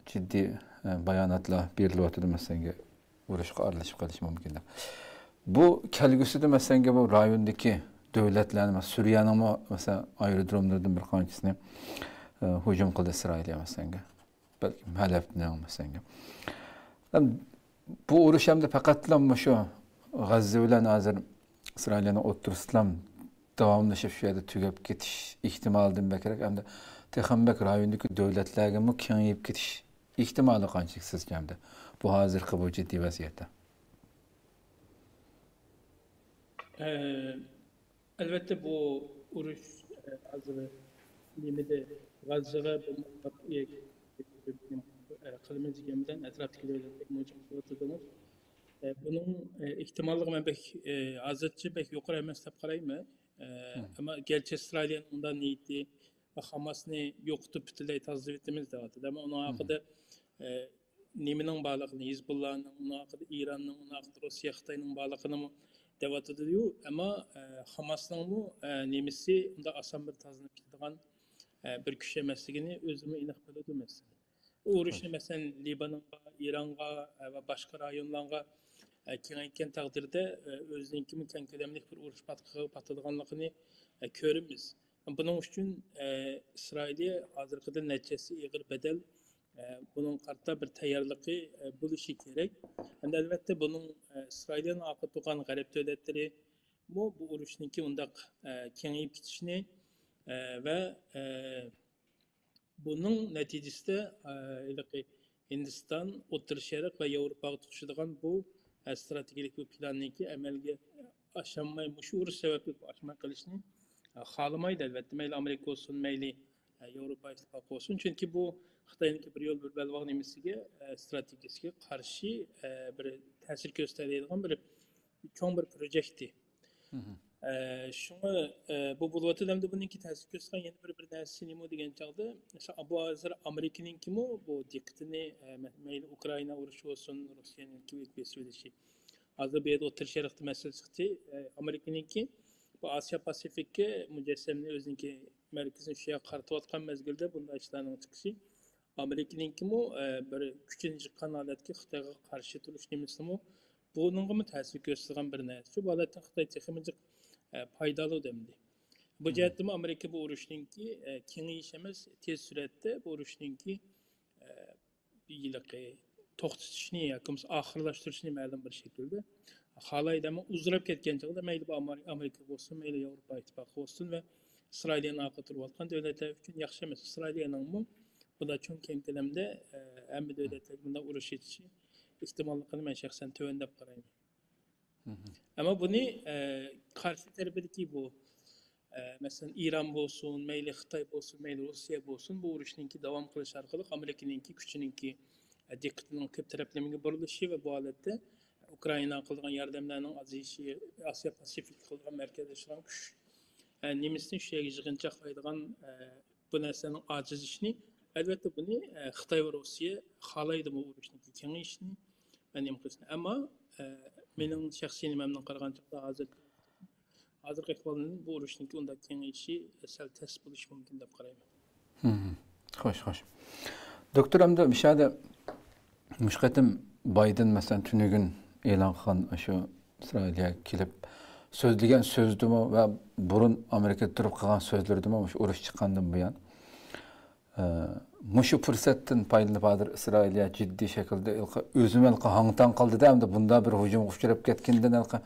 جىددىي، ئە، باياناتلار بېرىلىۋاتىدۇ، مەسىلەنگە، ئۇرۇشقا ئارىلىشىپ قېلىشى مۇمكىن دەپ. بۇ كەلگۈسىدە، مەسىلەنگە، بۇ رايوندىكى دۆلەتلەرنى، مەسىلەن، سۈرىيەنىڭمۇ، مەسىلەن، ئايرودروملىرىدىن بىر قانچىسىنى، ئە، ھۇجۇم قىلدى ئىسرائىلىيە، مەسىلەنگە. بەلكىم ھەلەبنىڭ، مەسىلەنگە. ھەم بۇ ئۇرۇش ئەمدى پەقەتلا مۇشۇ غەززە بىلەن ھازىر ئىسرائىلىيەنىڭ ئوتتۇرىسىدىلا داۋاملىشىپ، شۇ يەردە تۈگەپ كېتىش ئېھتىمالىدىن بەكرەك، ئەمدى تېخىمۇ بەك رايوندىكى دۆلەتلەرگىمۇ كېڭىيىپ كېتىش ئېھتىمالى قانچىلىك سىزچە ئەمدى بۇ ھازىرقى بۇ جىددىي ۋەزىيەتتە؟ ئە، ئەلۋەتتە، بۇ ئۇرۇش، ئە، ھازىر نېمىدە، غەززىگە بۇ، ئە، قىلىمىز دېگەن بىلەن ئەتراپتىكى دۆلەتلەرگە ھۇجۇم قىلىۋاتىدۇ. ئە، بۇنىڭ، ئە، ئېھتىماللىقى مەن بەك، ئە، ھازىرچە بەك يۇقىرى ئەمەس دەپ قارايمەن. ئە، ئەمما گەرچە ئىسرائىلىيەنىڭ ئۇنداق نىيىتى، خاماسنى يوقىتىپ پۈتۈنلەي تازىلىۋېتىمىز دەۋاتىدۇ. ئەمما ئۇنىڭ ھەققىدە، ئە، نېمىنىڭ بارلىقىنى، ھىزبۇللانىڭ، ئۇنىڭ ھەققىدە ئىراننىڭ، ئۇنىڭ ھەققىدە روسىيە، خىتاينىڭ بارلىقىنىمۇ دەۋاتىدۇ-يۇ، ئەمما، ئە، خاماسنىڭمۇ، ئە، نېمىسى ئۇنداق ئاسان بىر تازىلىنىپ كېتىدىغان، ئە، بىر كۈچ ئەمەسلىكىنى ئۆزىمۇ ئېنىق بىلىدۇ، مەسىلەن. ئۇ ئۇرۇشنى، مەسىلەن، لىبانغا، ئىرانغا، ئە، ۋە باشقا رايونلارغا، ئە، كېڭەيتكەن تەقدىردە، ئە، ئۆزىنىڭكىمۇ كەڭ كۆلەملىك بىر ئۇرۇش پاتقىقىغا پاتىدىغانلىقىنى، ئە، كۆرىمىز. بۇنىڭ ئۈچۈن، ئە، ئىسرائىلىيە ھازىرقىدىن نەچچە ھەسسە ئېغىر بەدەل، ئە، بۇنىڭغا قارىتا بىر تەييارلىقى، ئە، بولۇشى كېرەك. ھەمدە ئەلۋەتتە بۇنىڭ، ئە، ئىسرائىلىيەنىڭ ئارقىدا تۇرغان غەرب دۆلەتلىرىمۇ بۇ ئۇرۇشنىڭكى ئۇنداق، ئە، كېڭىيىپ كېتىشىنى، ئە، ۋە، ئە، بۇنىڭ نەتىجىسىدە، ئە، ھېلىقى ھىندىستان، ئوتتۇرا شەرق ۋە ياۋروپاغا تۇتىشىدىغان بۇ، ئە، ئىستراتېگىيەلىك بۇ پىلاننىڭكى ئەمەلگە ئاشالماي، مۇشۇ ئۇرۇش سەۋەبلىك ئاشماي قېلىشىنى، ئە، خالىمايدۇ، ئەلۋەتتە، مەيلى ئامېرىكا بولسۇن، مەيلى، ئە، ياۋروپا ئىتتىپاقى بولسۇن. چۈنكى بۇ خىتاينىڭكى بىر يول، بىر بەلباغ نېمىسىگە، ئە، ئىستراتېگىيىسىگە قارشى، ئە، بىر تەسىر كۆرسىتەلەيدىغان بىر چوڭ بىر پروژېكتى. ئە، شۇڭا، ئە، بۇ بولۇۋاتىدۇ. ئەمدى بۇنىڭكى تەسىر كۆرسىتىدىغان يەنە بىر، بىر نەرسىسى نېمە دېگەن چاغدا، مەسىلەن، بۇ ھازىر ئامېرىكىنىڭكىمۇ بۇ دىققىتىنى، ئە، مە-، مەيلى ئۇكرائىنا ئۇرۇشى بولسۇن، روسىيەنىڭكى بېسىۋېلىشى. ھازىر بۇ يەردە ئوتتۇرا شەرقتە مەسىلە چىقتى. ئە، ئامېرىكىنىڭكى بۇ ئاسىيا پاسىفىككە مۇجەسسەمنى ئۆزىنىڭكى مەركىزىنى شۇ يەرگە قارىتىۋاتقان مەزگىلدە بۇنداق ئىشلارنىڭ چىقىشى ئامېرىكىنىڭكىمۇ، ئە، بىر كۈچىنى يىغقان ھالەتتىكى خىتايغا قارشى تۇرۇش نېمىسىمۇ بۇنىڭغىمۇ تەسىر كۆرسىتىدىغان بىر نەرسە. شۇ ھالەتتە خىتاي تېخىمۇ جىق، ئە، پايدا ئالىدۇ ئەمدى. بۇ جەھەتتىمۇ ئامېرىكا بۇ ئۇرۇشنىڭكى، ئە، كېڭىيىش ئەمەس، تېز سۈرئەتتە بۇ ئۇرۇشنىڭكى، ئە، ھېلىقى توختىتىشنى ياكى بولمىسا ئاخىرلاشتۇرۇشنى مەلۇم بىر شەكىلدە خالايدۇ. ئەمما ئۇزىراپ كەتكەن چاغدا مەيلى بۇ ئامېرىكا بولسۇن، مەيلى ياۋروپا ئىتتىپاقى بولسۇن ۋە ئىسرائىلىيەنىڭ ئارقىدا تۇرۇۋاتقان دۆلەتلەر ئۈچۈن ياخشى ئەمەس. ئىسرائىلىيەنىڭمۇ بۇنداق چوڭ كەڭ كۆلەمدە، ئە، ھەممە دۆلەتلەرگە بۇنداق ئۇرۇش ئېچىشى ئېھتىماللىقىنى مەن شەخسەن تۆۋەن دەپ قارايمەن. ئەمما بۇنى، ئە، قارشى تەرىپىدىكى بۇ، ئە، مەسىلەن، ئىران بولسۇن، مەيلى خىتاي بولسۇن، مەيلى روسىيە بولسۇن، بۇ ئۇرۇشنىڭكى داۋام قىلىشى ئارقىلىق ئامېرىكىنىڭكى كۈچىنىڭكى، ئە، دىققىتىنىڭ كۆپ تەرەپلىمىگە بۇرۇلۇشى ۋە بۇ ھالەتتە ئۇكرائىناغا قىلىدىغان ياردەملەرنىڭ ئازىيىشى، ئاسىيا پاسىفىكقا قىلىدىغان مەركەزلەشتۈرگەن كۈچ، ئە، نېمىسىنى شۇ يەرگە يىغىنچاقلايدىغان، ئە، بۇ نەرسىنىڭ ئاجىزلىشىشىنى، ئەلۋەتتە، بۇنى، ئە، خىتاي ۋە روسىيە خالايدۇ، بۇ ئۇرۇشنىڭكى كېڭىيىشىنى ۋە نېمە قىلىشىنى. ئەمما، ئە، مېنىڭ شەخسىي نېمەمدىن قارىغان چاغدا ھازىر، ھازىرقى ئەھۋالدىن بۇ ئۇرۇشنىڭكى ئۇنداق كېڭىيىشى سەل تەس بولۇشى مۇمكىن دەپ قارايمەن. خوش، خوش. دوكتور، ئەمدى مۇشۇ يەردە مۇشۇ قېتىم بايدېن، مەسىلەن، تۈنۈگۈن ئېلان قىلغان شۇ ئىسرائىلىيەگە كېلىپ سۆزلىگەن سۆزىدىمۇ ۋە بۇرۇن ئامېرىكىدا تۇرۇپ قىلغان سۆزلىرىدىمۇ مۇشۇ ئۇرۇش چىققاندىن بۇيان، ئە، مۇشۇ پۇرسەتتىن پايدىلىنىپ، ھازىر ئىسرائىلىيە جىددىي شەكىلدە ھېلىقى ئۆزىمۇ ھېلىقى ھاڭ-تاڭ قالدىدا، ئەمدى بۇنداق بىر ھۇجۇمغا ئۇچراپ كەتكىنىدىن ھېلىقى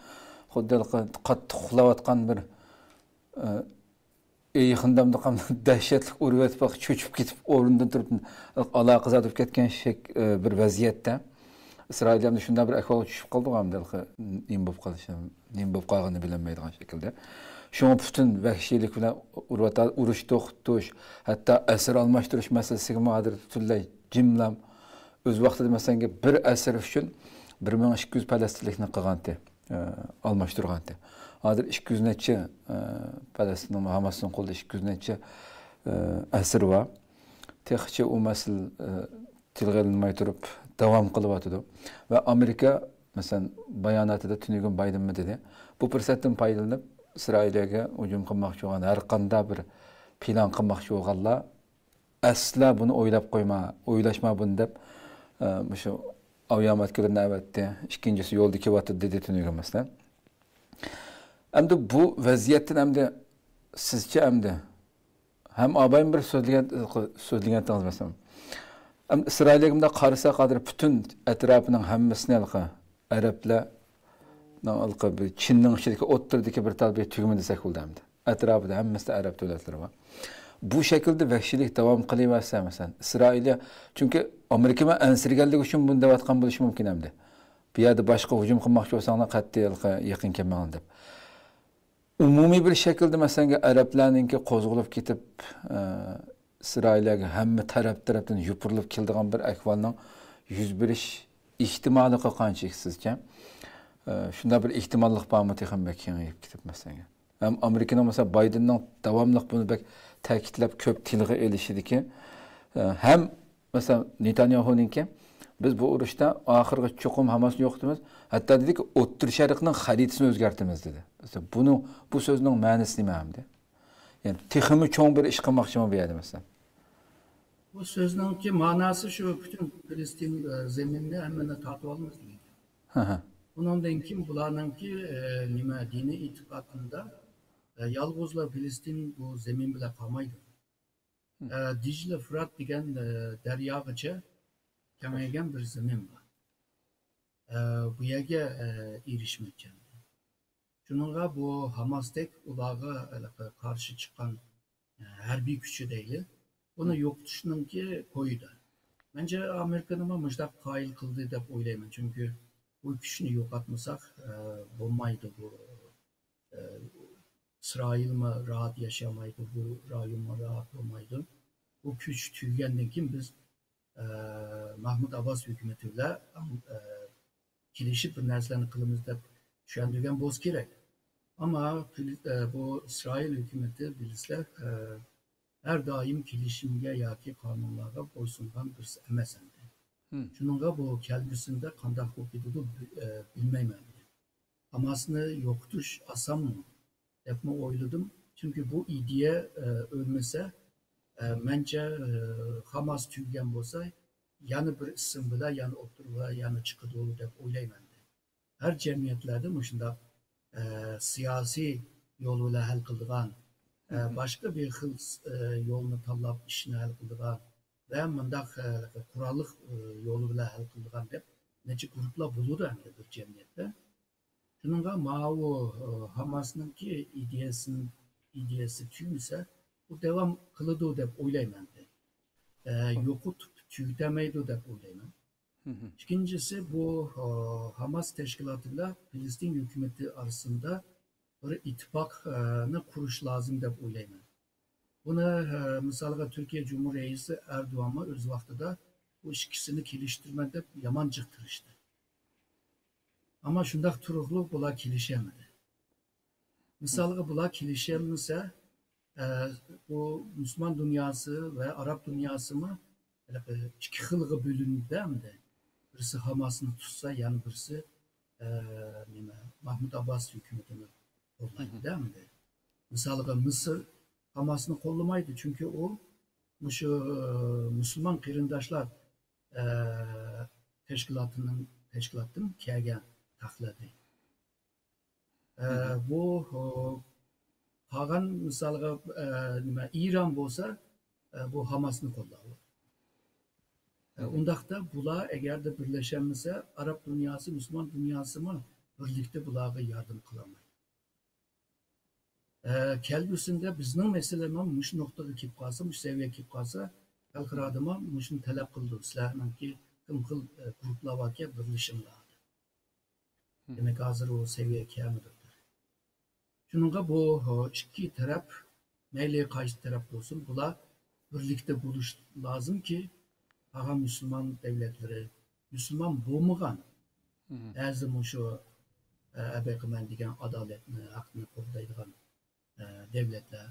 خۇددى ھېلىقى قاتتىق ئۇخلاۋاتقان بىر، ئە، ئېيىقىندامدىقام دەھشەتلىك ئۇرۇۋېتىپ، چۆچۈپ كېتىپ، ئورنىدىن تۇرۇپ، ئالاقىزادە بولۇپ كەتكەن شەك-، بىر ۋەزىيەتتە، ئىسرائىلىيە شۇنداق بىر ئەھۋالغا چۈشۈپ قالدىغۇ، ئەمدى نېمە بولۇپ قالىشى، نېمە بولۇپ قالغىنىنى بىلەلمەيدىغان شەكىلدە. شۇڭا پۇتىن ۋەھشىيلىك بىلەن ئۇرۇۋاتىدۇ، ئۇرۇش توختىتىش، ھەتتا ئەسىر ئالماشتۇرۇش مەسىلىسىگىمۇ ھازىر پۈتۈنلەي جىملام. ئۆز ۋاقتىدا، مەسىلەن، بىر ئەسىر ئۈچۈن بىر مىڭ ئىككى يۈز پەلەستىنلىكنى قىلغانتى، ئە، ئالماشتۇرغانتى. ھازىر ئىككى يۈز نەچچە، ئە، پەلەستىننىڭ ھاماسنىڭ قولىدا ئىككى يۈز نەچچە، ئە، ئەسىر بار. تېخىچە ئۇ مەسىلە، ئە، تىلغا ئېلىنماي تۇرۇپ داۋام قىلىۋاتىدۇ. ۋە ئامېرىكا، مەسىلەن، باياناتىدا تۈنۈگۈن بايدېنمۇ دېدى، بۇ پۇرسەتتىن پايدىلىنىپ ئىسرائىلىيەگە ھۇجۇم قىلماقچى بولغان، ھەر قانداق بىر پىلان قىلماقچى بولغانلار ئەسلا بۇنى ئويلاپ قويما، ئويلاشما بۇنى دەپ، ئە، مۇشۇ ئاۋىئاماتكىلىرىنى ئەۋەتتى. ئىككىنچىسى يولدا كېلىۋاتىدۇ دېدى تۈنۈگۈن، مەسىلەن. ئەمدى بۇ ۋەزىيەتتىن ئەمدى سىزچە ئەمدى ھەم ئابايمۇ بىر سۆزلىگەن، سۆزلىگەنتىڭىز، مەسىلەن. ئەمدى ئىسرائىلىيەگە مۇنداق قارىساق، ھازىر پۈتۈن ئەتراپىنىڭ ھەممىسىنى ھېلىقى ئەرەبلەرنىڭ ھېلىقى بىر چىننىڭ ئىچىدىكى ئوتتۇرىدىكى بىر تال بىر تۈگمە دېسەك بولىدۇ ئەمدى. ئەتراپىدا ھەممىسىدە ئەرەب دۆلەتلىرى بار. بۇ شەكىلدە ۋەھشىيلىك داۋام قىلىۋەرسە، مەسىلەن، ئىسرائىلىيە، چۈنكى ئامېرىكىمۇ ئەنسىرىگەنلىكى ئۈچۈن بۇنى دەۋاتقان بولۇشى مۇمكىن ئەمدى. بۇ يەردە باشقا ھۇجۇم قىلماقچى بولساڭلار، قەتئىي ھېلىقى يېقىن كەلمەڭلار دەپ. ئومۇمىي بىر شەكىلدە، مەسىلەن، ئەرەبلەرنىڭكى قوزغىلىپ كېتىپ، ئە، ئىسرائىلىيەگە ھەممە تەرەپ تەرەپتىن يوپۇرۇلۇپ كېلىدىغان بىر ئەھۋالنىڭ يۈز بېرىش ئېھتىماللىقى قانچىلىك سىزچە؟ ئە، شۇنداق بىر ئېھتىماللىق بارمۇ؟ تېخىمۇ بەك كېڭىيىپ كېتىپ، مەسىلەن. ھەم ئامېرىكىنىڭ، مەسىلەن، بايدېننىڭ داۋاملىق بۇنى بەك تەكىتلەپ، كۆپ تىلغا ئېلىشىدىكى، ئە، ھەم، مەسىلەن، نېتانياھۇنىڭكى، بىز بۇ ئۇرۇشتا ئاخىرغىچە چوقۇم ھاماسنى يوقىتىمىز، ھەتتا دېدىكى، ئوتتۇرا شەرقنىڭ خەرىتىسىنى ئۆزگەرتىمىز، دېدى. مەسىلەن، بۇنىڭ، بۇ سۆزنىڭ مەنىسى نېمە ئەمدى؟ يەنى تېخىمۇ چوڭ بىر ئىش قىلماقچىمۇ بۇ يەردە، مەسىلەن؟ بۇ سۆزنىڭكى ماناسى شۇ، پۈتۈن پىلىستىن، ئە، زېمىننى ھەممىنى تارتىۋالىمىز دېگەن گەپ. ھە، ھە. ئۇنىڭدىن كېيىن بۇلارنىڭكى، ئە، نېمە، دىنىي ئېتىقادىندا، ئە، يالغۇزلا پىلىستىن بۇ زېمىن بىلەن قالمايدۇ. ئە، دىجلە، فۇرات دېگەن، ئە، دەرياغىچە كېڭەيگەن بىر زېمىن بار. ئە، بۇ يەرگە، ئە، ئېرىشمەكچى. شۇنىڭغا بۇ ھاماستەك ئۇلارغا ھېلىقى قارشى چىققان، ئە، ھەربىي كۈچى دەيلى، ئۇنى يوقىتىشنىڭكى كويىدا. مەنچە ئامېرىكىنىمۇ مۇشۇنداق قايىل قىلدى دەپ ئويلايمەن. چۈنكى بۇ كۈچنى يوقاتمىساق، ئە، بولمايدۇ بۇ، ئە، ئىسرائىلمۇ راھەت ياشىيالمايدۇ، بۇ رايونمۇ راھەت بولمايدۇ. بۇ كۈچ تۈگىگەندىن كېيىن بىز، ئە، مەھمۇد ئابباس ھۆكۈمىتى بىلەن، ئە، كېلىشىپ بىر نەرسىلەرنى قىلىمىز دەپ چۈشەندۈرگەن بولسا كېرەك. ئەمما پىل-، ئە، بۇ ئىسرائىل ھۆكۈمىتى، بىلىسىلەر، ئە، ھەر دائىم كېلىشىمگە ياكى قانۇنلارغا بويسۇنغان بىرسى ئەمەس ئەمدى. شۇنىڭغا بۇ كەلگۈسىدە قانداق بولۇپ كېتىدۇ، بى-، ئە، بىلمەيمەن. ھاماسنى يوقىتىش ئاسانمۇ دەپمۇ ئويلىدىم. چۈنكى بۇ ئىدىيە، ئە، ئۆلمىسە، ئە، مەنچە، ئە، ھاماس تۈگىگەن بولسا، يەنە بىر ئىسىم بىلەن يەنە ئوتتۇرىغا يەنە چىقىدۇ دەپ ئويلايمەن. ھەر جەمئىيەتلەردە مۇشۇنداق، ئە، سىياسىي يول بىلەن ھەل قىلىدىغان، ئە، باشقا بىر خىل، ئە، يولنى تاللاپ ئىشنى ھەل قىلىدىغان ۋە مۇنداق، ئە، قوراللىق، ئە، يولى بىلەن ھەل قىلىدىغان دەپ نەچچە گۇرۇپپىلار بولىدۇ ئەمدى بىر جەمئىيەتتە. شۇنىڭغا ماۋۇ، ئە، ھاماسنىڭكى ئىدىيەسىنى، ئىدىيەسى تۈگىمىسە، ئۇ داۋام قىلىدۇ دەپ ئويلايمەن. ئە، يوقىتىپ تۈگىتەلمەيدۇ دەپ ئويلايمەن. ئىككىنچىسى، بۇ، ئە، ھاماس تەشكىلاتى بىلەن پىلىستىن ھۆكۈمىتى ئارىسىدا بىر ئىتتىپاقنى قۇرۇش لازىم دەپ ئويلايمەن. بۇنى، ئە، مىسالغا، تۈركىيە جۇمھۇر رەئىسى ئەردوغانمۇ ئۆز ۋاقتىدا بۇ ئىككىسىنى كېلىشتۈرىمەن دەپ يامان جىق تىرىشتى. ئەمما شۇنداق تۇرۇقلۇق بۇلار كېلىشەلمىدى. مىسالغا، بۇلار كېلىشەلمىسە، ئە، بۇ مۇسۇلمان دۇنياسى ۋە ئاراب دۇنياسىمۇ ھېلىقى ئىككى خىلغا بۆلۈندى ئەمدى. بىرسى ھاماسنى تۇتسا، يەنە بىرسى، ئە، نېمە، مەھمۇد ئابباس ھۆكۈمىتىنى قوللايدۇ ئەمدى. مىسالغا، مىسىر ھاماسنى قوللىمايدۇ، چۈنكى ئۇ مۇشۇ، ئە، مۇسۇلمان قېرىنداشلار، ئە، تەشكىلاتىنىڭ، تەشكىلاتتىن كەلگەن تەقلىدى. ئە، بۇ، ئو، قالغان مىسالغا، ئە، نېمە، ئىران بولسا، ئە، بۇ ھاماسنى قوللاۋاتىدۇ. ئە، ئۇنداقتا بۇلار ئەگەردە بىرلەشەلمىسە، ئەرەب دۇنياسى، مۇسۇلمان دۇنياسىمۇ بىرلىكتە بۇلارغا ياردەم قىلالمايدۇ. ئە، كەلگۈسىدە بىزنىڭ مەسىلىمۇ مۇشۇ نۇقتىغا كېلىپ قالسا، مۇشۇ سەۋىيەگە كېلىپ قالسا، خەلقئارادىمۇ مۇشۇنى تەلەپ قىلىدۇ، سىلەرنىڭكى خىلمۇ خىل، ئە، گۇرۇپپىلار باركەن، بىرلىشىڭلار دەپ. دېمەك، ھازىر ئۇ سەۋىيە كەلمىدى. شۇنىڭغا بۇ، ئىككى تەرەپ، مەيلى قايسى تەرەپ بولسۇن، بۇلار بىرلىكتە بولۇش لازىمكى، قالغان مۇسۇلمان دەۋلەتلىرى، مۇسۇلمان بولمىغان بەزى مۇشۇ، ئە، ئەبەقىمەن دېگەن ئادالەتنى، ھەقنى قوغدايدىغان، ئە، دەۋلەتلەر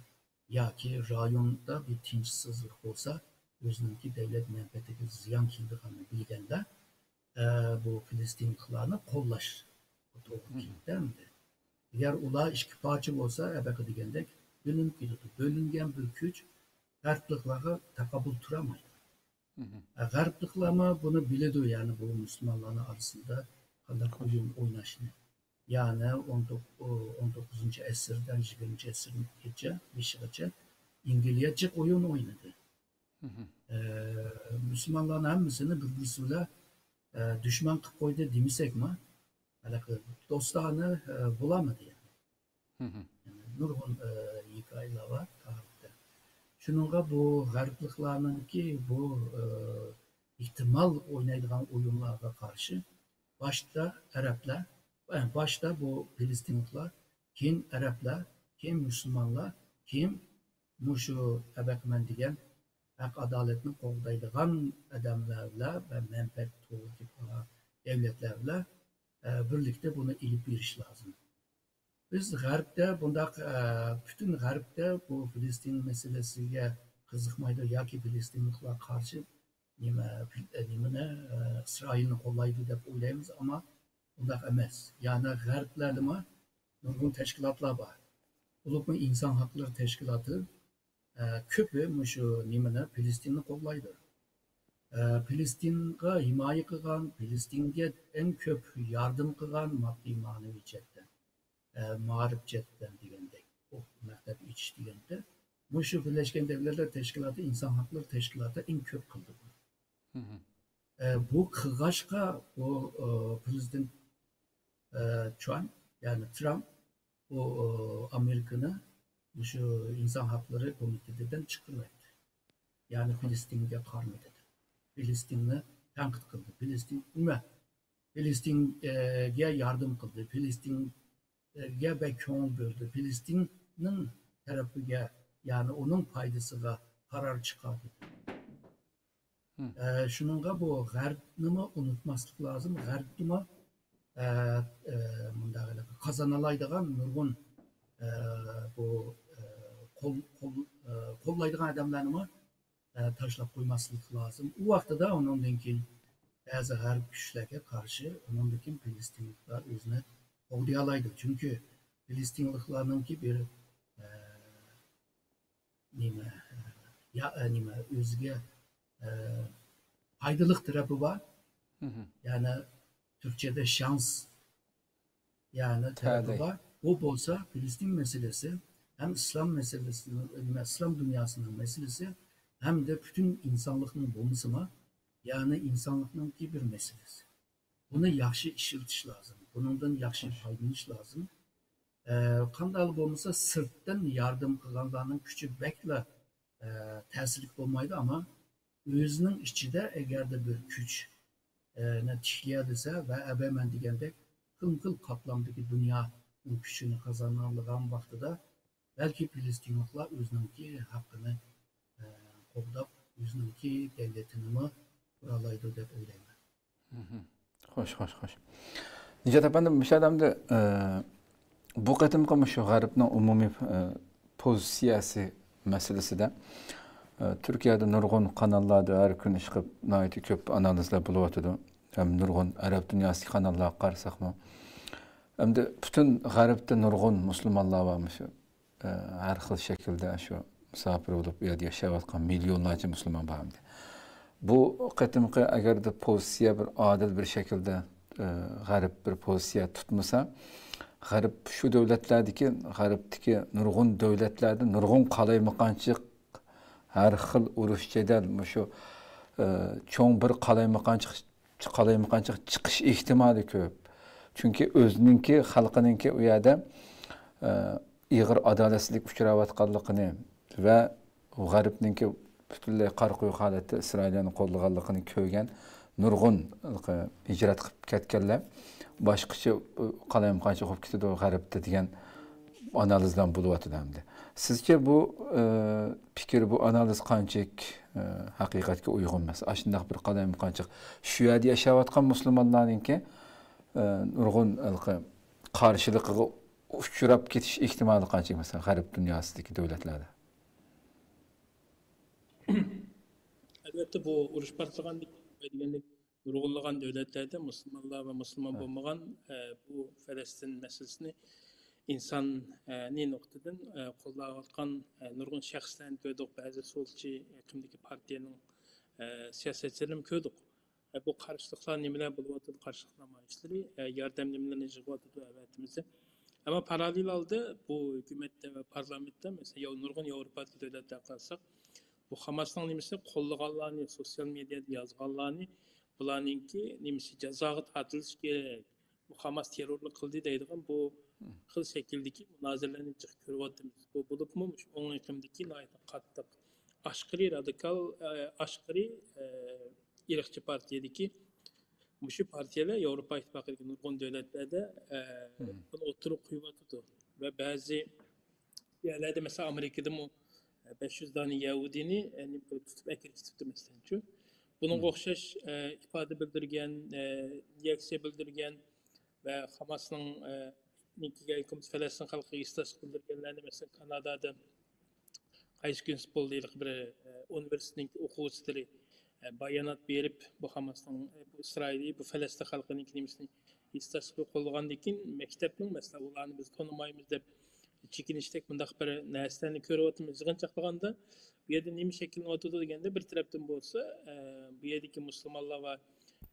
ياكى رايوندا بىر تىنچسىزلىق بولسا، ئۆزىنىڭكى دەۋلەت مەنپەئەتىگە زىيان كېلىدىغانلىقىنى بىلگەندە، ئە، بۇ فىلىستىنلىقلارنى قوللاش توغرا كېلىدۇ ئەمدى. ئەگەر ئۇلار ئىككى پارچە بولسا، ئەبەقە دېگەندەك بۆلۈنۈپ كېتىدۇ. بۆلۈنگەن بىر كۈچ غەربلىكلارغا تاقابىل تۇرالمايدۇ. ئە، غەربلىكلارمۇ بۇنى بىلىدۇ، يەنى بۇ مۇسۇلمانلارنىڭ ئارىسىدا قانداق ئويۇن ئويناشنى. يەنى ئون توققۇز، ئون توققۇزىنچى ئەسىردىن يىگىرمىنچى ئەسىرگىچە، بېشىغىچە ئىنگلىيە جىق ئويۇن ئوينىدى. ئە، مۇسۇلمانلارنىڭ ھەممىسىنى بىر-بىرسى بىلەن، ئە، دۈشمەن قىلىپ قويدى دېمىسەكمۇ، ھېلىقى دوستانە، ئە، بولالمىدى يەنى. يەنى نۇرغۇن، ئە، ھېكايىلەر بار تارىختا. شۇنىڭغا بۇ غەربلىكلارنىڭكى بۇ، ئە، ئېھتىمال ئوينايدىغان ئويۇنلارغا قارشى باشتا ئەرەبلەر، ئە، باشتا بۇ فىلىستىنلىقلار، كېيىن ئەرەبلەر، كېيىن مۇسۇلمانلار، كېيىن مۇشۇ ئەبەقىمەن دېگەن ھەق ئادالەتنى قوغدايدىغان ئادەملەر بىلەن ۋە مەنپەئەت توغرا كېلىپ قالغان دەۋلەتلەر بىلەن، ئە، بىرلىكتە بۇنى ئېلىپ بېرىش لازىم. بىز غەربتە بۇنداق، ئە، پۈتۈن غەربتە بۇ فىلىستىن مەسىلىسىگە قىزىقمايدۇ ياكى فىلىستىنلىقلار قارشى نېمە، پىل-، ئە، نېمىنى، ئە، ئىسرائىلنى قوللايدۇ دەپ ئويلايمىز، ئەمما ئۇنداق ئەمەس. يەنى غەربلەردىمۇ نۇرغۇن تەشكىلاتلار بار. بولۇپمۇ ئىنسان ھەقلىرى تەشكىلاتى، ئە، كۆپى مۇشۇ نېمىنى، پىلىستىننى قوللايدۇ. ئە، پىلىستىنغا ھىمايە قىلغان، پىلىستىنگە ئەڭ كۆپ ياردەم قىلغان ماددىي مەنىۋى جەھەتتە، ئە، مائارىپ جەھەتتە دېگەندەك، ئوق-، مەكتەپ ئېچىش دېگەندە، مۇشۇ بىرلەشكەن دەۋلەتلەر تەشكىلاتى، ئىنسان ھەقلىرى تەشكىلاتى ئەڭ كۆپ قىلدى بۇنى. ئە، بۇ قىلغاچقا بۇ، ئە، پىرېزىدېنت، ئە، ترامپ، يەنى ترامپ بۇ، ئە، ئامېرىكىنى مۇشۇ ئىنسان ھەقلىرى كومىتېتىدىن چىقىرىۋەتتى. يەنى فىلىستىنگە قارىمىدى. فىلىستىننى تەنقىد قىلدى. فىلىستىن نېمە؟ فىلىستىنگە ياردەم قىلدى. فىلىستىنگە بەك كۆڭۈل بۆلدى. فىلىستىننىڭ تەرىپىگە، يەنى ئۇنىڭ پايدىسىغا قارار چىقاردى. ئە، شۇنىڭغا بۇ غەربنىمۇ ئۇنتۇماسلىق لازىم. غەربتىمۇ، ئە، ئە، مۇنداق قازانالايدىغان نۇرغۇن، ئە، بۇ، ئە، قول، قول، ئە، قوللايدىغان ئادەملەرنىمۇ، ئە، تاشلاپ قويماسلىق لازىم. ئۇ ۋاقتىدا ئۇنىڭدىن كېيىن بەزى غەرب كۈچلەرگە قارشى ئۇنىڭدىن كېيىن پىلىستىنلىكلار ئۆزىنى قوغدىيالايدۇ. چۈنكى پىلىستىنلىقلارنىڭكى بىر، ئە، نېمە، يا، ئە، نېمە، ئۆزىگە، ئە، پايدىلىق تەرەپى بار. يەنى تۈركچەدە شانس، يەنى تەرەپى بار. بۇ بولسا پىلىستىن مەسىلىسى ھەم ئىسلام مەسىلىسىنىڭ، نېمە، ئىسلام دۇنياسىنىڭ مەسىلىسى ھەمدە پۈتۈن ئىنسانلىقنىڭ بولمىسىمۇ، يەنى ئىنسانلىقنىڭكى بىر مەسىلىسى. بۇنى ياخشى ئىشلىتىش لازىم. بۇنىڭدىن ياخشى پايدىلىنىش لازىم. ئە، قانداق بولمىسا سىرتتىن ياردەم قىلغانلارنىڭ كۈچى بەكلا، ئە، تەسىرلىك بولمايدۇ، ئەمما ئۆزىنىڭ ئىچىدە ئەگەردە بىر كۈچ، ئە، نى تىكلىيەلىسە ۋە ئەبەمەن دېگەندەك خىلمۇ خىل قاتلامدىكى دۇنيانىڭ كۈچىنى قازانالىغان ۋاقتىدا بەلكى پىلىستىنلىقلار ئۆزىنىڭكى ھەققىنى، ئە، قوغداپ، ئۆزىنىڭكى دەۋلىتىنىمۇ قۇرالايدۇ دەپ ئويلايمەن. خوش، خوش، خوش. نىجات ئەپەندى، مۇشۇ ئادەمدە، ئە، بۇ قېتىمقى مۇشۇ غەربنىڭ ئومۇمىي، ئە، پوزىتسىيەسى مەسىلىسىدە، ئە، تۈركىيەدە نۇرغۇن قاناللاردا ھەر كۈنى چىقىپ ناھايىتى كۆپ ئانالىزلار بولۇۋاتىدۇ. ھەم نۇرغۇن ئەرەب دۇنياسىدىكى قاناللارغا قارىساقمۇ. ئەمدى پۈتۈن غەربتە نۇرغۇن مۇسۇلمانلار بار مۇشۇ. ئە، ھەر خىل شەكىلدە شۇ مۇساپىر بولۇپ ئۇ يەردە ياشاۋاتقان مىليونلارچە مۇسۇلمان بار ئەمدى. بۇ قېتىمقى ئەگەردە پوزىتسىيە بىر ئادىل بىر شەكىلدە، ئە، غەرب بىر پوزىتسىيە تۇتمىسا، غەرب شۇ دۆلەتلەردىكى، غەربتىكى نۇرغۇن دۆلەتلەردە نۇرغۇن قالايمىقانچىلىق، ھەر خىل ئۇرۇش جېدەل، مۇشۇ، ئە، چوڭ بىر قالايمىقانچىلىق، قالايمىقانچىلىق چىقىش ئېھتىمالى كۆپ. چۈنكى ئۆزىنىڭكى، خەلقىنىڭكى ئۇ يەردە، ئە، ئېغىر ئادالەتسىزلىككە ئۇچراۋاتقانلىقىنى ۋە غەربنىڭكى پۈتۈنلەي قارا قويۇق ھالەتتە ئىسرائىلىيەنى قوللىغانلىقىنى كۆرگەن نۇرغۇن ھېلىقى ھىجرەت قىلىپ كەتكەنلەر باشقىچە، ئۇ، قالايمىقانچىلىق بولۇپ كېتىدۇ غەربتە دېگەن ئانالىزلار بولۇۋاتىدۇ ئەمدى. سىزچە بۇ، ئە، پىكىر، بۇ ئانالىز قانچىلىك، ئە، ھەقىقەتكە ئۇيغۇن مەسىلە؟ ئاشۇنداق بىر قالايمىقانچىلىق شۇ يەردە ياشاۋاتقان مۇسۇلمانلارنىڭكى، ئە، نۇرغۇن ھېلىقى قارشىلىقىغا ئۇچراپ كېتىش ئېھتىمالى قانچىلىك، مەسىلەن، غەرب دۇنياسىدىكى دۆلەتلەردە؟ ئەلۋەتتە، بۇ ئۇرۇش پارتلىغاندىن كېيىن دېگەندەك نۇرغۇنلىغان دۆلەتلەردە مۇسۇلمانلار ۋە مۇسۇلمان ھە. بولمىغان، ئە، بۇ فەلەستىن مەسىلىسىنى ئىنسانىي نۇقتىدىن، ئە، قوللاۋاتقان، ئە، نۇرغۇن شەخسلەرنى كۆردۇق. بەزى سولچى ئېقىمدىكى پارتىيەنىڭ، ئە، سىياسەتچىلىرىنى كۆردۇق. ئە، بۇ قارشىلىقلار نېمىلەر بولۇۋاتىدۇ، قارشىلىق نامايىشلىرى، ئە، ياردەم نېمىلەرنى يىغىۋاتىدۇ ئەۋەتىمىزدە. ئەمما پاراللېل ھالدا بۇ ھۆكۈمەتتە ۋە پارلامېنتتا، مەسىلەن، ياۋ-، نۇرغۇن ياۋروپادىكى دۆلەتلەرگە قارىساق، بۇ خاماسنىڭ نېمىسى قوللىغانلارنى، سوتسىيال مېدىيادا يازغانلارنى، بۇلارنىڭكى نېمىسى جازاغا تارتىلىشى كېرەك. بۇ خاماس تېررورلۇق قىلدى دەيدىغان بۇ خىل شەكىلدىكى مۇنازىرىلەرنى جىق كۆرۈۋاتىمىز. بۇ بولۇپمۇ مۇشۇ ئوڭ ئېقىمدىكى ناھايىتى قاتتىق، ئاشقىرى رادىكال، ئە، ئاشقىرى، ئە، ئىرقچى پارتىيەدىكى مۇشۇ پارتىيەلەر ياۋروپا ئىتتىپاقىدىكى نۇرغۇن دۆلەتلەردە، ئە، بۇنى ئوتتۇرىغا قويۇۋاتىدۇ. ۋە بەزى يەرلەردە، مەسىلەن، ئامېرىكىدىمۇ، ئە، بەش يۈز دانە يەھۇدىينى، ئە، نېمە قىلىپ تۇتۇپ ئەكىرىپ كېتىپتۇ، مەسىلەن، شۇ. بۇنىڭغا ئوخشاش، ئە، ئىپادە بىلدۈرگەن، ئە، رېئاكسىيە بىلدۈرگەن ۋە خاماسنىڭ، ئە، نىڭكىگە ھۆكۈمەت فەلەستىن خەلقىگە ھېسداشلىق بىلدۈرگەنلەرنى، مەسىلەن، كانادادا قايسى كۈنسى بولدى، ھېلىقى بىر، ئە، ئۇنىۋېرسىتېتنىڭ ئوقۇغۇچىلىرى، ئە، بايانات بېرىپ، بۇ خاماسنىڭ، ئە، بۇ ئىسرائىلىي، بۇ فەلەستىن خەلقىنىڭكى نېمىسىنى ھېسداشلىقى قوللىغاندىن كېيىن، مەكتەپنىڭ، مەسىلەن، ئۇلارنى بىز تونۇمايمىز دەپ چېكىنىشتەك مۇنداق بىر نەرسىلەرنى كۆرۈۋاتىمىز. يىغىنچاقلىغاندا، بۇ يەردە نېمە شەكىللىنىۋاتىدۇ دېگەندە، بىر تەرەپتىن بولسا، ئە، بۇ يەردىكى مۇسۇلمانلار ۋە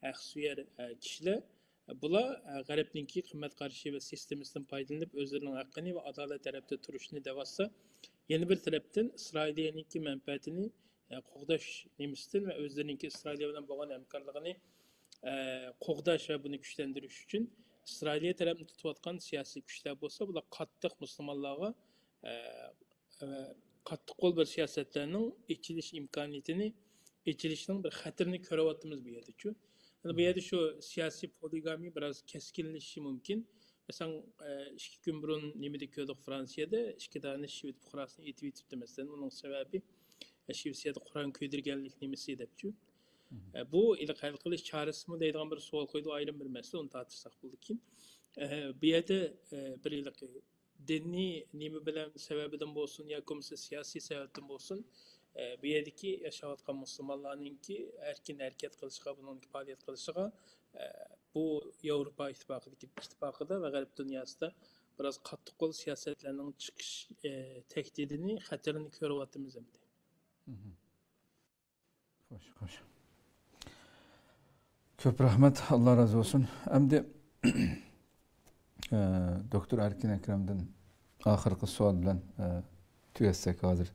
ھەقسۆيەر، ئە، كىشىلەر، بۇلار، ئە، غەربنىڭكى قىممەت قارىشى ۋە سىستېمىسىدىن پايدىلىنىپ، ئۆزلىرىنىڭ ھەققىنى ۋە ئادالەت تەرەپتە تۇرۇشىنى دەۋاتسا، يەنە بىر تەرەپتىن ئىسرائىلىيەنىڭكى مەنپەئەتىنى، ئە، قوغداش نېمىسىدىن ۋە ئۆزلىرىنىڭكى ئىسرائىلىيە بىلەن بولغان ھەمكارلىقىنى، ئە، قوغداش ۋە بۇنى كۈچلەندۈرۈش ئۈچۈن ئىسرائىلىيە تەرەپنى تۇتۇۋاتقان سىياسىي كۈچلەر بولسا، بۇلار قاتتىق مۇسۇلمانلارغا، ئە، ئە، قاتتىق قول بىر سىياسەتلەرنىڭ ئېچىلىش ئىمكانىيىتىنى، ئېچىلىشىنىڭ بىر خەتىرىنى كۆرۈۋاتىمىز بۇ يەردىچۇ. يەنى بۇ يەردە شۇ سىياسىي پولىگامىيە بىراز كەسكىنلىشىشى مۇمكىن. مەسىلەن، ئىككى كۈن بۇرۇن نېمىدە كۆردۇق، فرانسىيەدە ئىككى دانە شىۋېت پۇقراسىنى ئېتىۋېتىپتۇ، مەسىلەن، ئۇنىڭ سەۋەبى، ئە، شىۋېتسىيەدە قۇرئان كۆيدۈرگەنلىك نېمىسى دەپچۇ. ئە، بۇ ھېلىقى ھەل قىلىش چارىسىمۇ دەيدىغان بىر سوئال قويىدۇ، ئايرىم بىر مەسىلە، ئۇنى تارتىشساق بولىدۇ. كېيىن، ئە، بۇ يەردە، ئە، بىر ھېلىقى دىنىي نېمە بىلەن سەۋەبىدىن بولسۇن ياكى بولمىسا سىياسىي سەۋەبتىن بولسۇن، ئە، بۇ يەردىكى ياشاۋاتقان مۇسۇلمانلارنىڭكى ئەركىن ھەرىكەت قىلىشىغا، بۇنىڭ پائالىيەت قىلىشىغا، ئە، بۇ ياۋروپا ئىتتىپاقىدىكى، ئىتتىپاقىدا ۋە غەرب دۇنياسىدا بىراز قاتتىق قول سىياسەتلەرنىڭ چىقىش، ئە، تەھدىتىنى، خەتىرىنى كۆرۈۋاتىمىز ئەمدى. خوش، خوش. كۆپ رەھمەت، ئاللا رازى بولسۇن. ئەمدى، ئە، دوكتور ئەركىن ئەكرەمدىن ئاخىرقى سوئال بىلەن، ئە، تۈگەتسەك ھازىر.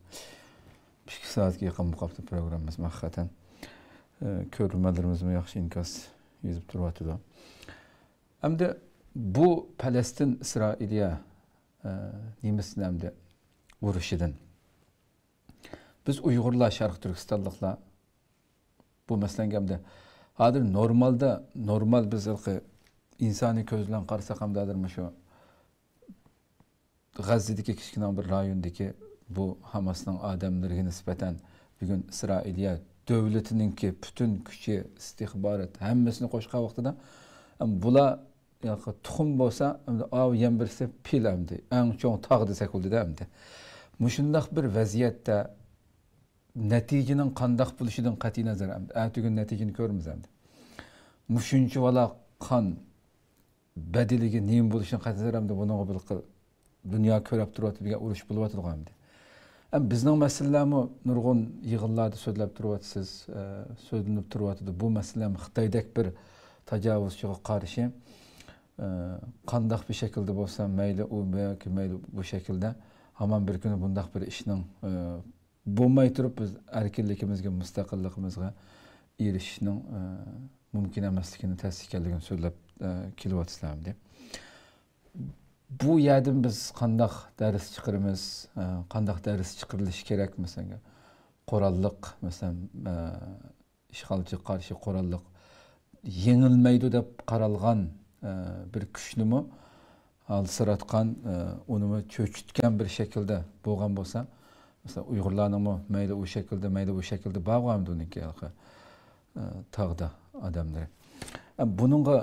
ئىككى سائەتكە يېقىن بولۇپ قاپتۇ پروگراممىمىزمۇ ھەقىقەتەن. ئە، كۆرۈرمەنلىرىمىزمۇ ياخشى ئىنكاس يېزىپ تۇرۇۋاتىدۇ. ئەمدى بۇ پەلەستىن ئىسرائىلىيە، ئە، نېمىسىنى ئەمدى ئۇرۇشىدىن بىز ئۇيغۇرلار، شەرقىي تۈركىستانلىقلار بۇ مەسىلىگە ئەمدى ھازىر نورمالدا، نورمال بىز ھېلىقى ئىنسانىي كۆز بىلەن قارىساق ئەمدى ھازىر مۇشۇ غەززىدىكى كىچىككىنە بىر رايوندىكى بۇ ھاماسنىڭ ئادەملىرىگە نىسبەتەن بۈگۈن ئىسرائىلىيە دۆلىتىنىڭكى پۈتۈن كۈچى، ئىستىخبارات، ھەممىسىنى قوشقان ۋاقتىدا، ئەم، بۇلار ياقى تۇخۇم بولسا، ئەمدى ئاۋۇ يەنە بىرسى پىل ئەمدى، ئەڭ چوڭ تاغ دېسەك بولىدۇ ئەمدى. مۇشۇنداق بىر ۋەزىيەتتە نەتىجىنىڭ قانداق بولۇشىدىن قەتئىينەزەر، ئەمدى ئەتىگۈن نەتىجىنى كۆرىمىز ئەمدى. مۇشۇنچىۋالا قان بەدىلىگە نېمە بولۇشىدىن قەتئىينەزەر، ئەمدى بۇنىڭغا بىر قىل دۇنيا كۆرۈپ تۇرۇۋاتىدۇ، بىر ئۇرۇش بولۇۋاتىدىغۇ ئەمدى. ئەمدى بىزنىڭ مەسىلىلەرمۇ نۇرغۇن يىغىنلاردا سۆزلەپ تۇرۇۋاتىسىز، ئە، سۆزلىنىپ تۇرۇۋاتىدۇ. بۇ مەسىلە خىتايدەك بىر تاجاۋۇزچىغا قارشى ئە، قانداق بىر شەكىلدە بولسا مەيلى ئۇ ياكى مەيلى بۇ شەكىلدە، ھامان بىر كۈنى بۇنداق بىر ئىشنىڭ، ئە، بولماي تۇرۇپ بىز ئەركىنلىكىمىزگە، مۇستەقىللىقىمىزغا ئېرىشىشنىڭ، ئە، مۇمكىن ئەمەسلىكىنى، تەس ئىكەنلىكىنى سۆزلەپ، ئە، كېلىۋاتىسىلەر ئەمدى. بۇ يەردىن بىز قانداق دەرس چىقىرىمىز، ئە، قانداق دەرس چىقىرىلىشى كېرەك؟ مەسىلەن، قوراللىق، مەسىلەن، ئە، ئىشغالچىغا قارشى قوراللىق يېڭىلمەيدۇ دەپ قارالغان، ئە، بىر كۈچنىمۇ ھالسىراتقان، ئە، ئۇنىمۇ چۆچۈتكەن بىر شەكىلدە بولغان بولسا، مەسىلەن، ئۇيغۇرلارنىڭمۇ مەيلى ئۇ شەكىلدە، مەيلى بۇ شەكىلدە بارغانىدۇ ئۇنىڭكى، ئە، تاغدا ئادەملىرى. ئە، بۇنىڭغا،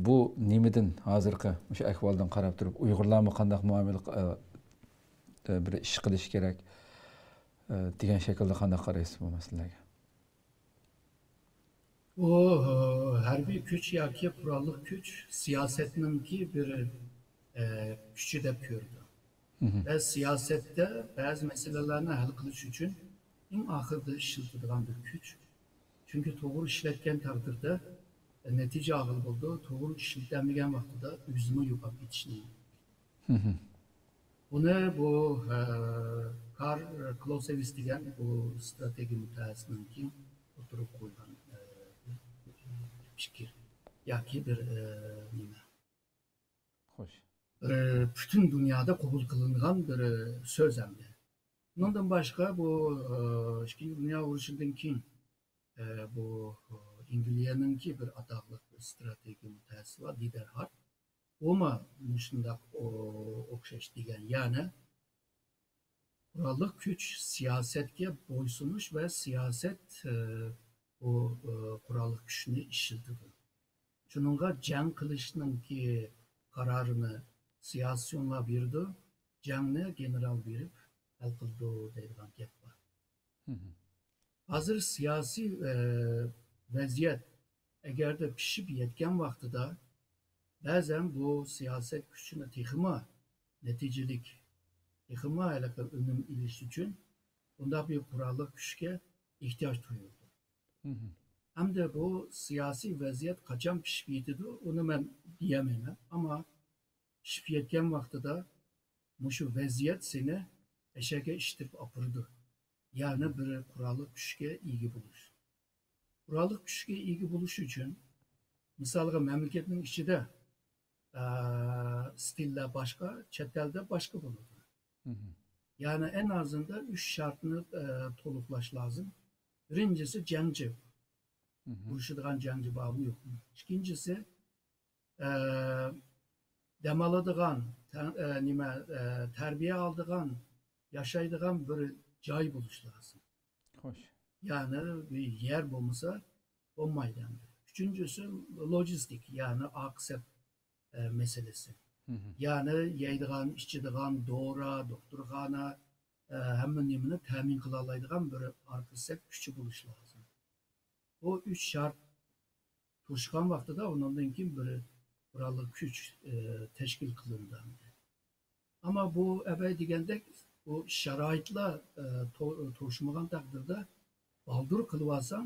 بۇ نېمىدىن، ھازىرقى مۇشۇ ئەھۋالدىن قاراپ تۇرۇپ، ئۇيغۇرلارمۇ قانداق مۇئامىلە، ئە، ئە، بىر ئىش قىلىش كېرەك، ئە، دېگەن شەكىلدە قانداق قارايسىز بۇ مەسىلىلەرگە؟ بۇ، ئە، ھەربىي كۈچ ياكى قوراللىق كۈچ سىياسەتنىڭكى بىر، ئە، كۈچى دەپ كۆرىدۇ. مهم. ۋە سىياسەتتە بەزى مەسىلىلەرنى ھەل قىلىش ئۈچۈن ئەڭ ئاخىرىدا ئىشلىتىدىغان بىر كۈچ. چۈنكى توغرا ئىشلەتكەن تەقدىردە نەتىجە ئالغىلى بولىدۇ، توغرا ئىشلىتەلمىگەن ۋاقتىدا ئۆزىمۇ يوقاپ كېتىشنى. مهم. بۇنى بۇ، ئە، كارل كلوسېۋىس دېگەن بۇ ئىستراتېگىيە مۇتەخەسسىسىنىڭكى ئوتتۇرىغا قويغان، ئە، پىكىر ياكى بىر، ئە، نېمە؟ خوش. بىر پۈتۈن دۇنيادا قوبۇل قىلىنغان بىر، ئە، سۆز ئەمدى. بۇنىڭدىن باشقا بۇ، ئە، ئىككىنچى دۇنيا ئۇرۇشىدىن كېيىن، ئە، بۇ، ئە، ئەنگلىيەنىڭكى بىر ئاتاقلىق بىر ئىستراتېگىيە مۇتەخەسسىسى بار، دىدەر ھارت. ئۇمۇ مۇشۇنداق ئو-، ئوخشاش دېگەن. يەنى قوراللىق كۈچ سىياسەتكە بويسۇنۇش ۋە سىياسەت، ئە، ئۇ، ئە، قوراللىق كۈچنى ئىشلىتىدۇ. شۇنىڭغا جەڭ قىلىشنىڭكى قارارىنى سىياسىيونلار بېرىدۇ، جەڭنى گېنېرال بېرىپ ھەل قىلىدۇ دەيدىغان گەپ بار. مهم. ھازىر سىياسىي، ئە، ۋەزىيەت ئەگەردە پىشىپ يەتكەن ۋاقتىدا، بەزەن بۇ سىياسەت كۈچىنى تېخىمۇ نەتىجىلىك، تېخىمۇ ھېلىقى ئۈنۈم ئېلىش ئۈچۈن بۇنداق بىر قوراللىق كۈچكە ئېھتىياج تۇيۇلىدۇ. مهم. ھەمدە بۇ سىياسىي ۋەزىيەت قاچان پىشىپ يېتىدۇ، ئۇنى مەن دېيەلمەيمەن. ئەمما پىشىپ يەتكەن ۋاقتىدا مۇشۇ ۋەزىيەت سېنى ئەشەگە ئىتتىرىپ ئاپىرىدۇ. يەنى بىر قوراللىق كۈچكە ئىگە بولۇش. قوراللىق كۈچكە ئىگە بولۇش ئۈچۈن، مىسالغا، مەملىكەتنىڭ ئىچىدە، ئە، ئىستىللار باشقا، چەت ئەلدە باشقا بولىدۇ. مهم. يەنى ئەڭ ئازىندا ئۈچ شەرتنى، ئە، تولۇقلاش لازىم. بىرىنچىسى جەڭچى. مهم. ئۇرۇشىدىغان جەڭچى بارمۇ يوقمۇ؟ ئىككىنچىسى، ئە، دەم ئالىدىغان، تە-، ئە، نېمە، ئە، تەربىيە ئالىدىغان، ياشايدىغان بىر جاي بولۇشى لازىم. خوش. يەنى بىر يەر بولمىسا بولمايدۇ ئەمدى. ئۈچىنچىسى لوجىستىك، يەنى ئاقىسەت، ئە، مەسىلىسى. مهم. يەنى يەيدىغان، ئىچىدىغان، دورا، دوختۇرخانا، ئە، ھەممە نېمىنى تەمىن قىلالايدىغان بىر ئارقا سەپ كۈچى بولۇشى لازىم. بۇ ئۈچ شەرت توشقان ۋاقتىدا ئۇنىڭدىن كېيىن بىر قوراللىق كۈچ، ئە، تەشكىل قىلىنىدۇ. ئەمما بۇ ئەبەي دېگەندەك، بۇ شارائىتلار، ئە، تو-، توشمىغان تەقدىردە بالدۇر قىلىۋالساڭ،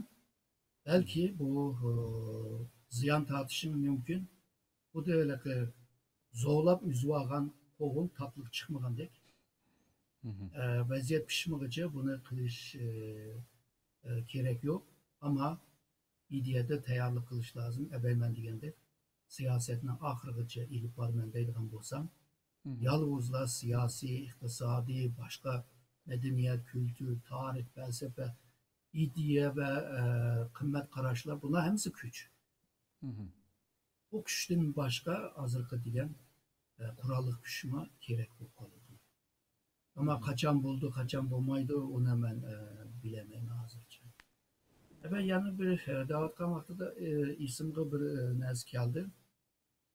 بەلكى بۇ، ئە، زىيان تارتىشىڭ مۇمكىن. خۇددى ھېلىقى زورلاپ ئۈزۈۋالغان قوغۇن تاتلىق چىقمىغاندەك. مهم. ئە، ۋەزىيەت پىشمىغىچە بۇنى قىلىش، ئە، ئە، كېرەك يوق. ئەمما ئىدىيەدە تەييارلىق قىلىش لازىم. ئەبەي مەن دېگەندەك، سىياسەتنى ئاخىرغىچە ئېلىپ بارىمەن دەيدىغان بولساڭ، مهم. يالغۇزلا سىياسىي، ئىقتىسادىي، باشقا مەدەنىيەت، كۈلتۈر، تارىخ، پەلسەپە، ئىدىيە ۋە، ئە، قىممەت قاراشلار، بۇلار ھەممىسى كۈچ. مهم. بۇ كۈچتىن باشقا ھازىرقى دېگەن، ئە، قوراللىق كۈچمۇ كېرەك بولۇپ قالىدۇ. ئەمما قاچان بولىدۇ، قاچان بولمايدۇ، ئۇنى مەن، ئە، بىلەلمەيمەن ھازىرچە. ئەبە يەنە بىر، ئە، دەۋاتقان ۋاقتىدا، ئە، ئېسىمگە بىر، ئە، نەرسە كەلدى.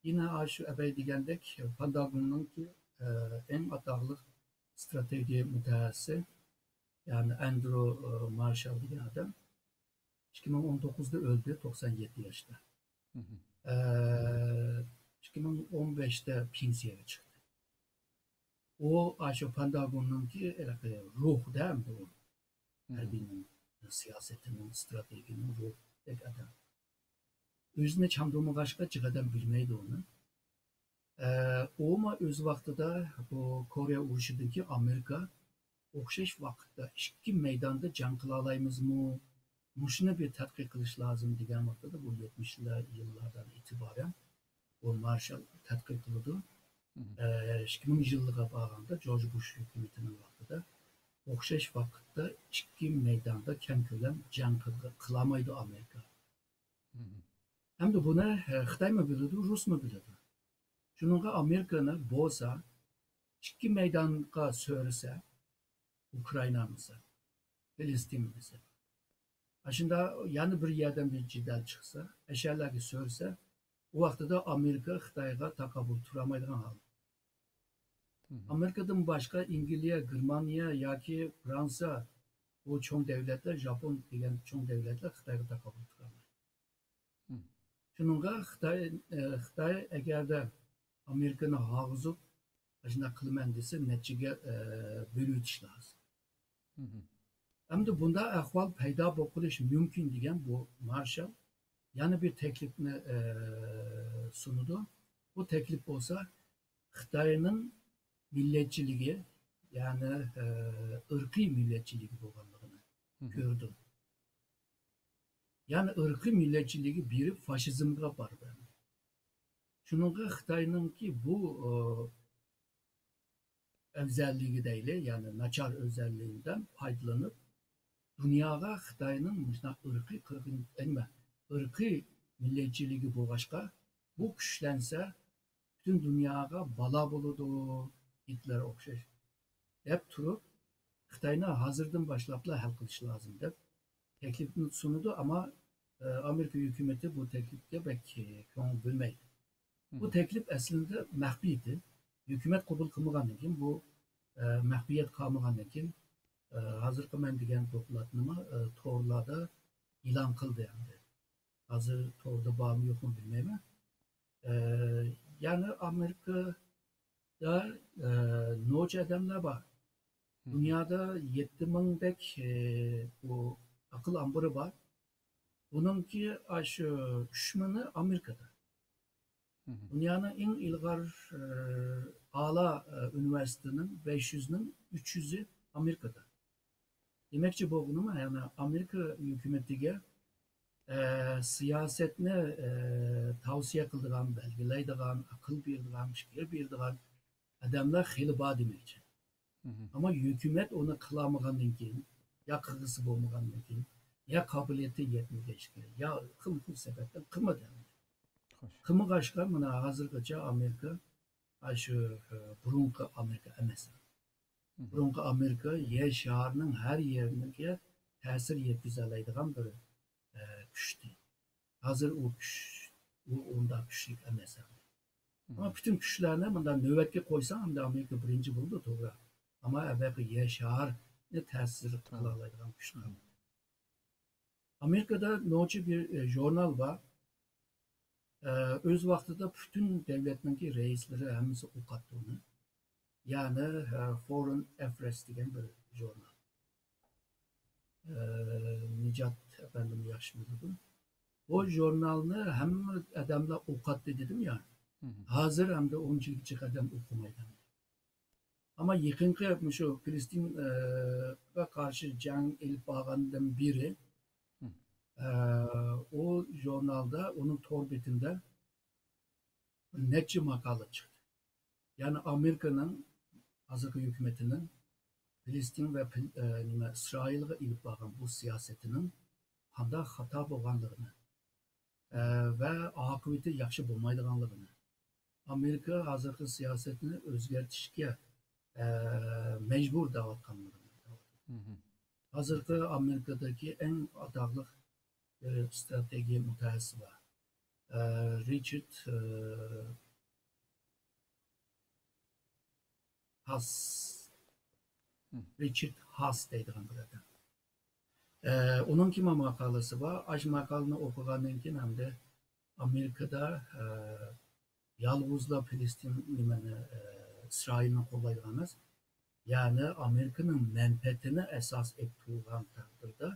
يەنە ئاشۇ ئەبەي دېگەندەك، پانتاگوننىڭكى، ئە، ئەڭ ئاتاقلىق ئىستراتېگىيە مۇتەخەسسىسى، يەنى ئەندرو، ئە، مارشال دېگەن ئادەم. ئىككى مىڭ ئون توققۇزدا ئۆلدى، توقسان يەتتە ياشتا. مهم. ئە، ئىككى مىڭ ئون بەشتە پېنسىيەگە چىقتى. ئۇ ئاشۇ پانتاگوننىڭكى ھېلىقى روھىدا ئەمدى ئۇ. مهم. ھەربىينىڭ، سىياسىتىنىڭ، ئىستراتېگىيىنىڭ روھىدەك ئادەم. ئۆزىنى چاندۇرمىغاچقا جىق ئادەم بىلمەيدۇ ئۇنى. ئە، ئۇمۇ ئۆز ۋاقتىدا بۇ كورېيە ئۇرۇشىدىن كېيىن ئامېرىكا ئوخشاش ۋاقىتتا ئىككى مەيداندا جەڭ قىلالايمىزمۇ؟ مۇشۇنى بىر تەتقىق قىلىش لازىم دېگەن ۋاقتىدا، بۇ يەتمىشلەر يىللاردىن ئېتىبارەن بۇ مارشال تەتقىق قىلىدۇ. مم. ئە، ئىككى مىڭ يىللىققا بارغاندا جورج بۇش ھۆكۈمىتىنىڭ ۋاقتىدا ئوخشاش ۋاقىتتا ئىككى مەيداندا كەڭ كۆلەم جەڭ قىل-، قىلالمايدۇ ئامېرىكا. مم. ئەمدى بۇنى، ئە، خىتايمۇ بىلىدۇ، رۇسمۇ بىلىدۇ. شۇنىڭغا ئامېرىكىنى بولسا ئىككى مەيدانغا سۆرىسە، ئۇكرائىنا مىسال، فىلىستىن مىسال، ئاشۇندا يەنە بىر يەردىن بىر جېدەل چىقسا، ئەشەلەرگە سۆرىسە، ئۇ ۋاقتىدا ئامېرىكا خىتايغا تاقابىل تۇرالمايدىغان ھال. مم. ئامېرىكىدىن باشقا ئەنگلىيە، گېرمانىيە ياكى فرانسىيە، بۇ چوڭ دۆلەتلەر، ژاپون دېگەن چوڭ دۆلەتلەر خىتايغا تاقابىل تۇرالمايدۇ. مم. شۇنىڭغا خىتاي، ئە، خىتاي ئەگەردە ئامېرىكىنى ھالقىزىپ، ئاشۇنداق قىلىمەن دېسە، نەچچىگە، ئە، بۆلۈۋېتىش لازىم. مم. ئەمدى بۇنداق ئەھۋال پەيدا بولۇپ قېلىشى مۇمكىن دېگەن بۇ مارشال يەنە بىر تەكلىپنى، ئە، سۇنىدۇ. بۇ تەكلىپ بولسا خىتاينىڭ مىللەتچىلىكى، يەنى، ئە، ئىرقىي مىللەتچىلىكى بولغانلىقىنى مم. كۆرىدۇ. يەنى ئىرقىي مىللەتچىلىكى بېرىپ فاشىزمغا ئاپىرىدۇ. شۇنىڭغا خىتاينىڭكى بۇ، ئە، ئەۋزەللىكى دەيلى، يەنى ناچار ئەۋزەللىكىدىن پايدىلىنىپ، دۇنياغا خىتاينىڭ مۇشۇنداق ئىرقىي قىرغىن، نېمە، ئىرقىي مىللەتچىلىكى بولغاچقا، بۇ كۈچلەنسە، پۈتۈن دۇنياغا بالا بولىدۇ، گىتلېرغا ئوخشاش، دەپ تۇرۇپ، خىتاينى ھازىردىن باشلاپلا ھەل قىلىش لازىم، دەپ تەكلىپنى سۇنىدۇ، ئەمما، ئە، ئامېرىكا ھۆكۈمىتى بۇ تەكلىپكە بەك، ئە، كۆڭۈل بۆلمەيدۇ. بۇ مم. تەكلىپ ئەسلىدە مەخپىي ئىدى. ھۆكۈمەت قوبۇل قىلمىغاندىن كېيىن بۇ، ئە، مەخپىيەت قالمىغاندىن كېيىن، ئە، ھازىرقى مەن دېگەن دوكلاتنىمۇ، ئە، تورلاردا ئېلان قىلدى ئەمدى. ھازىر توردا بارمۇ يوقمۇ بىلمەيمەن. ئە، يەنى ئامېرىكا دا، ئە، نوچى ئادەملەر بار. مم. دۇنيادا يەتتە مىڭدەك، ئە، بۇ ئەقىل ئامبىرى بار. بۇنىڭكى ئاشۇ ئۈچ مىڭى ئامېرىكىدا. مم. دۇنيانىڭ ئەڭ ئىلغار، ئە، ئالا، ئە، ئۇنىۋېرسىتېتىنىڭ بەش يۈزنىڭ ئۈچ يۈزى ئامېرىكىدا. دېمەكچى بولغىنىم، يەنى ئامېرىكا ھۆكۈمىتىگە، ئە، سىياسەتنى، ئە، تەۋسىيە قىلىدىغان، بەلگىلەيدىغان، ئەقىل بېرىدىغان، پىكىر بېرىدىغان ئادەملەر خېلى بار دېمەكچى. مم. ئەمما ھۆكۈمەت ئۇنى قىلالمىغاندىن كېيىن، يا قىلغۇسى بولمىغاندىن كېيىن، يا قابىلىيىتى يەتمىگەچكە، يا خىلمۇ خىل سەۋەبتىن قىلمىدى. خوش. قىلمىغاچقا، مانا ھازىرغىچە ئامېرىكا، ئاشۇ، ئە، بۇرۇنقى ئامېرىكا ئەمەس. مم. بۇرۇنقى ئامېرىكا يەر شارىنىڭ ھەر يېرىگە تەسىر يەتكۈزەلەيدىغان بىر، ئە، كۈچتى. ھازىر ئۇ كۈچ، ئۇ ئۇنداق كۈچلۈك ئەمەس ئەمدى. مم. ئەمما پۈتۈن كۈچلەرنى مۇنداق نۆۋەتكە قويساڭ، ئەمدى ئامېرىكا بىرىنچى بولىدۇ، توغرا. ئەمما ئەۋەلقى يەر شارىنى تەسىر توغرا. قىلالايدىغان كۈچ مم. قالمىدى. ئامېرىكىدا نوچى بىر، ئە، ژۇرنال بار. ئە، ئۆز ۋاقتىدا پۈتۈن دۆلەتنىڭكى رەئىسلىرى ھەممىسى ئوقۇتتى ئۇنى. يەنى، ئە، فورېن ئەفېيرس دېگەن بىر ژۇرنال. ئە، نىجات ئەپەندىمۇ ياخشى بىلىدۇ. بۇ ژۇرنالنى ھەممە ئادەملەر ئوقۇتتى دېدىم يا. مم. ھازىر ئەمدى ئۇنچىلىك جىق ئادەم ئوقۇمايدۇ. ئەمما يېقىنقى مۇشۇ فىلىستىنغا قارشى جەڭ ئېلىپ بارغاندىن بېرى، مم. ئە، ئۇ ژۇرنالدا، ئۇنىڭ تور بېتىندە بىر نەچچە ماقالە چىقتى. يەنى ئامېرىكىنىڭ ھازىرقى ھۆكۈمىتىنىڭ فىلىستىن ۋە پىل-، ئە، نېمە، ئىسرائىلغا ئېلىپ بارغان بۇ سىياسىتىنىڭ قانداق خاتا بولغانلىقىنى، ئە، ۋە ئاقىۋىتى ياخشى بولمايدىغانلىقىنى، ئامېرىكا ھازىرقى سىياسەتنى ئۆزگەرتىشكە، ئە، مەجبۇر دەۋاتقانلىقىنى. مم. ھازىرقى ئامېرىكىدىكى ئەڭ ئاتاقلىق، ئە، ئىستراتېگىيە مۇتەخەسسىسى بار. ئە، رىچارد، ئە، ھاس. مم. رىچارد ھاس دەيدىغان بىر ئادەم. ئە، ئۇنىڭكىمۇ ماقالىسى بار. ئاشۇ ماقالىنى ئوقۇغاندىن كېيىن ئەمدى ئامېرىكىدا، ئە، يالغۇزلا فىلىستىن نېمىنى، ئە، ئىسرائىلنى قوللايدىغان ئەمەس. يەنى ئامېرىكىنىڭ مەنپەئەتىنى ئاساس ئېلىپ تۇرغان تەقدىردە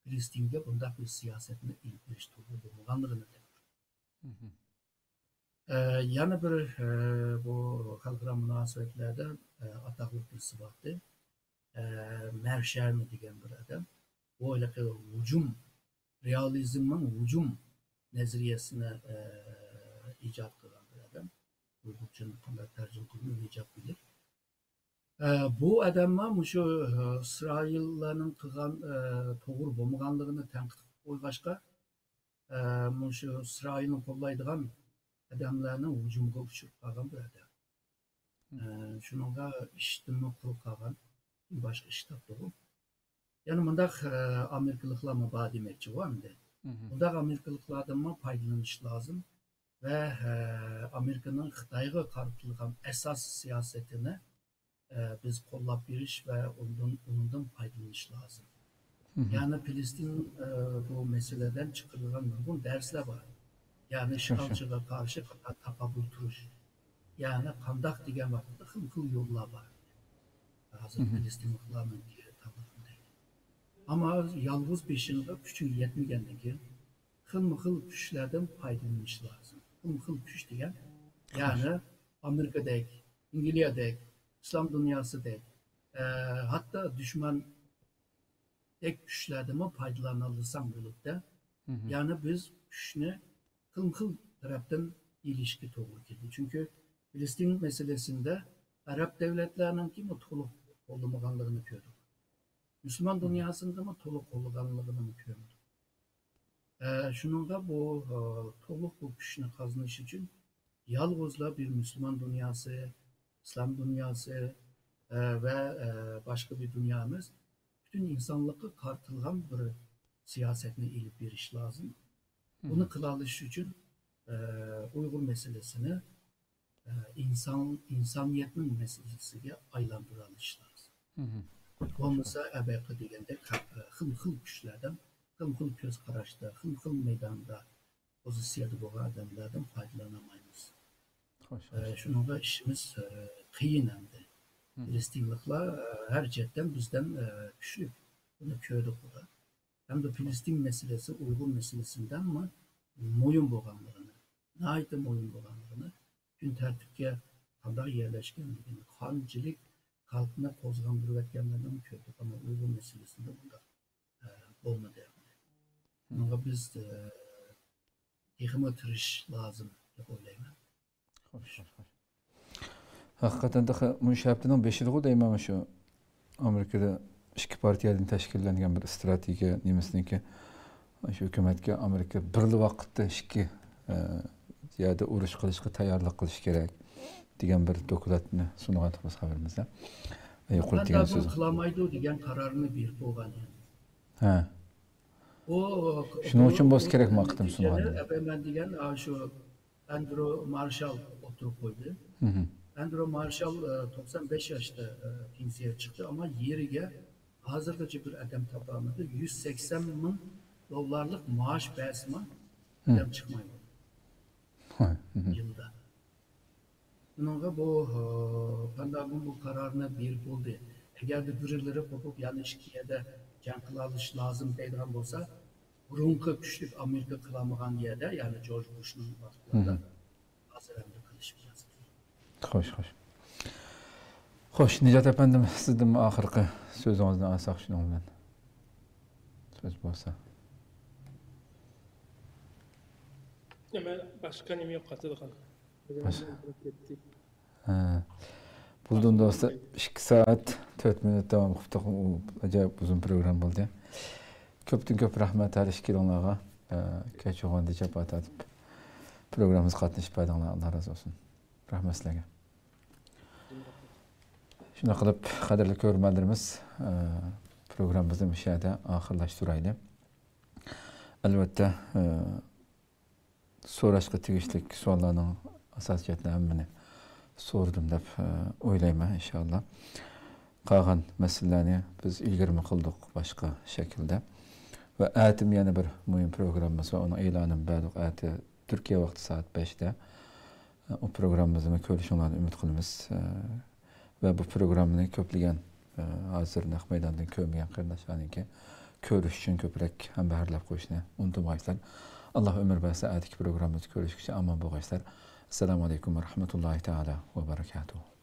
فىلىستىنگە بۇنداق بىر سىياسەتنى ئېلىپ بېرىش توغرا بولمىغانلىقىنى دەپ تۇرىدۇ. مم. ئە، يەنە بىر، ئە، بۇ خەلقئارا مۇناسىۋەتلەردە، ئە، ئاتاقلىق بىرسى بارتى. ئە، مەرشەرمى دېگەن بىر ئادەم. بۇ ھېلىقى ھۇجۇم، رېئالىزمنىڭ ھۇجۇم نەزەرىيەسىنى، ئە، ئىجاد قىلغان بىر ئادەم. ئۇيغۇرچىنى قانداق تەرجىمە قىلدىم، نىجات بىلىر. ئە، بۇ ئادەممۇ مۇشۇ، ئە، ئىسرائىللارنىڭ قىلغان، ئە، توغرا بولمىغانلىقىنى تەنقىد قىلىپ قويغاچقا، ئە، مۇشۇ ئىسرائىلنى قوللايدىغان ئادەملەرنىڭ ھۇجۇمىغا ئۇچراپ قالغان بىر ئادەم. ئە، شۇنىڭغا ئىشتىنمۇ قۇرۇق قالغان، باشقا ئىش تاپتىغۇ. يەنە مۇنداق، ئە، ئامېرىكىلىقلارمۇ بار دېمەكچىغۇ ئەمدى. مۇنداق ئامېرىكىلىقلاردىنمۇ پايدىلىنىش لازىم ۋە، ئە، ئامېرىكىنىڭ خىتايغا قارىتىلغان ئاساسىي سىياسىتىنى، ئە، بىز قوللاپ بېرىش ۋە ئۇنىڭدىن، ئۇنىڭدىن پايدىلىنىش لازىم. يەنى پىلىستىن، ئە، بۇ مەسىلىدىن چىقىرىلغان نۇرغۇن دەرسلەر بار. يەنى ئىشغالچىغا قارشى قانداق تاقابىل تۇرۇش. يەنى قانداق دېگەن ۋاقىتتا خىل خىل يوللار بار. ھازىر پىلىستىنلىقلارنىڭكى تاللىغىنىدەك. ئەمما يالغۇز بېشىڭغا كۈچۈڭ يەتمىگەندىن كېيىن خىلمۇ خىل كۈچلەردىن پايدىلىنىش لازىم. خىلمۇ خىل كۈچ دېگەن، يەنى ئامېرىكىدەك، ئەنگلىيەدەك، ئىسلام دۇنياسىدەك، ئە، ھەتتا دۈشمەندەك كۈچلەردىنمۇ پايدىلانالىساڭ بولىدۇ. يەنى بىز كۈچنى خىلمۇ خىل تەرەپتىن ئېلىشكە توغرا كېلىدۇ. چۈنكى پىلىستىن مەسىلىسىندە ئەرەب دۆلەتلەرنىڭكىمۇ تولۇق قوللىمىغانلىقىنى كۆردۇق. مۇسۇلمان دۇنياسىنىڭمۇ تولۇق قوللىغانلىقىنىمۇ كۆردۇق. ئە، شۇنىڭغا بۇ، ئە، تولۇق بۇ كۈچنى قازىنىش ئۈچۈن يالغۇزلا بىر مۇسۇلمان دۇنياسى، ئىسلام دۇنياسى، ئە، ۋە، ئە، باشقا بىر دۇنيا ئەمەس، پۈتۈن ئىنسانلىققا قارىتىلغان بىر سىياسەتنى ئېلىپ بېرىش لازىم. بۇنى قىلالىشىش ئۈچۈن، ئە، ئۇيغۇر مەسىلىسىنى، ئە، ئىنسان، ئىنسانىيەتنىڭ مەسىلىسىگە ئايلاندۇرالىشى لازىم. بولمىسا ئەبەقى دېگەندەك خەق-، خىل خىل كۈچلەردىن، خىل خىل كۆز قاراشتا، خىل خىل مەيداندا، پوزىتسىيەدە بولغان ئادەملەردىن پايدىلانالمايمىز. خوش، ئە، خوش. شۇنىڭغا ئىشىمىز، ئە، قىيىن ئەمدى. پىلىستىنلىقلار، ئە، ھەر جەھەتتىن بىزدىن، ئە، كۈچلۈك. بۇنى كۆردۇق ئۇلار. ھەمدە پىلىستىن مەسىلىسى ئۇيغۇر مەسىلىسىدىنمۇ مۇھىم بولغانلىقىنى، ناھايىتى مۇھىم بولغانلىقىنى، كۈن تەرتىپكە قانداق يەرلەشكەنلىكىنى، قانچىلىك خەلقنى قوزغاندۇرۇۋەتكەنلىكىنى كۆردۇق. ئەمما ئۇيغۇر مەسىلىسىدە بۇنداق، ئە، بولمىدى. بۇنىڭغا بىز، ئە، تېخىمۇ تىرىشىش لازىم دەپ ئويلايمەن. خوش، خوش، خوش. ھەقىقەتەن تېخى مۇشۇ ھەپتىنىڭ بېشىدىغۇ دەيمەن، مۇشۇ ئامېرىكىدا ئىككى پارتىيەدىن تەشكىللەنگەن بىر ئىستراتېگىيە نېمىسىنىڭكى، شۇ ھۆكۈمەتكە ئامېرىكا بىرلا ۋاقىتتا ئىككى، ئە، يەردە ئۇرۇش قىلىشقا تەييارلىق قىلىش كېرەك دېگەن بىر دوكلاتنى سۇنغان تۇرمۇز خەۋىرىمىزدە. يۇقىرى دېگەن سۆزى. قىلالمايدۇ دېگەن قارارنى بېرىپ بولغان. ھە. ئۇ، شۇنىڭ ئۈچۈن بولسا كېرەك، ماقىتىم سۇنغان. ئەبەمەن دېگەن، ئا، شۇ ئەندرو مارشال ئوتتۇرىغا قويدى. ئەندرو مارشال، ئە، توقسان بەش ياشتا، ئە، پېنسىيەگە چىقتى، ئەمما يېرىگە ھازىرغىچە بىر ئادەم تاپالمىدى. يۈز سەكسەن مىڭ دوللارلىق مائاش بەرسىمۇ، ئادەم چىقمايدۇ يىلدا. بۇنىڭغا بۇ، ئە، پېنتاگون بۇ قارارنى بېرىپ بولدى. ئەگەردە بىرلىرى قوپۇپ، يەنە ئىككى يەردە جەڭ قىلالىشى لازىم دەيدىغان بولسا، بۇرۇنقى كۈچلۈك ئامېرىكا قىلالمىغان يەردە، يەنى جورج بۇشنىڭ ۋاقتىدا ھازىر ئەمدى قىلىشى لازىم. خوش، خوش. خوش، نىجات ئەپەندىم، سىزدىن ئاخىرقى سۆزىڭىزنى ئالساق، شۇنىڭ بىلەن سۆز بولسا. نېمە، باشقا نېمە يوق قاتىدىغان. ھە. بولدى دوستلار، ئىككى سائەت تۆت مىنۇت داۋام قىپتۇق. ئۇ ئاجايىپ ئۇزۇن پروگرامما بولدى. كۆپتىن كۆپ رەھمەت ھەر ئىككىلىڭلارغا. ئە، كەچ بولغاندا جاپا تارتىپ پروگراممىمىزغا قاتنىشىپ بەردىڭلار. ئاللا رازى بولسۇن. رەھمەت سىلەرگە. شۇنداق قىلىپ، قەدىرلىك كۆرۈرمەنلىرىمىز، ئە، پروگراممىمىزنى مۇشۇ يەردە ئاخىرلاشتۇرايلى. ئەلۋەتتە، ئە، سوراشقا تېگىشلىك سوئاللارنىڭ ئاساسىي جەھەتتىن ھەممىنى سورىدىم دەپ، ئە، ئويلايمەن، ئىنشائاللا. قالغان مەسىلىلەرنى بىز ئىلگىرىمۇ قىلدۇق باشقا شەكىلدە. ۋە ئەتىمۇ يەنە بىر مۇھىم پروگراممىمىز بار، ئۇنىڭ ئېلانىنى بەردۇق. ئەتە تۈركىيە ۋاقتى سائەت بەشتە. ئۇ پروگراممىمىزنى كۆرۈشۈڭلارنى ئۈمىد قىلىمىز. ۋە بۇ پروگراممىنى كۆپلىگەن، ھازىر نەق مەيداندىن كۆرمىگەن قېرىنداشلارنىڭكى كۆرۈش ئۈچۈن كۆپرەك ھەمبەھىرلەپ قويۇشنى ئۇنتۇمايسىلەر. ئاللا ئۆمۈر بەرسە، ئەتىكى پروگراممىمىزدا كۆرۈشكىچە ئامان بولغايسىلەر. ئەسسالامۇ ئەلەيكۇم ۋە رەھمەتۇللاھى تائالا ۋە بەرىكاتۇھۇ.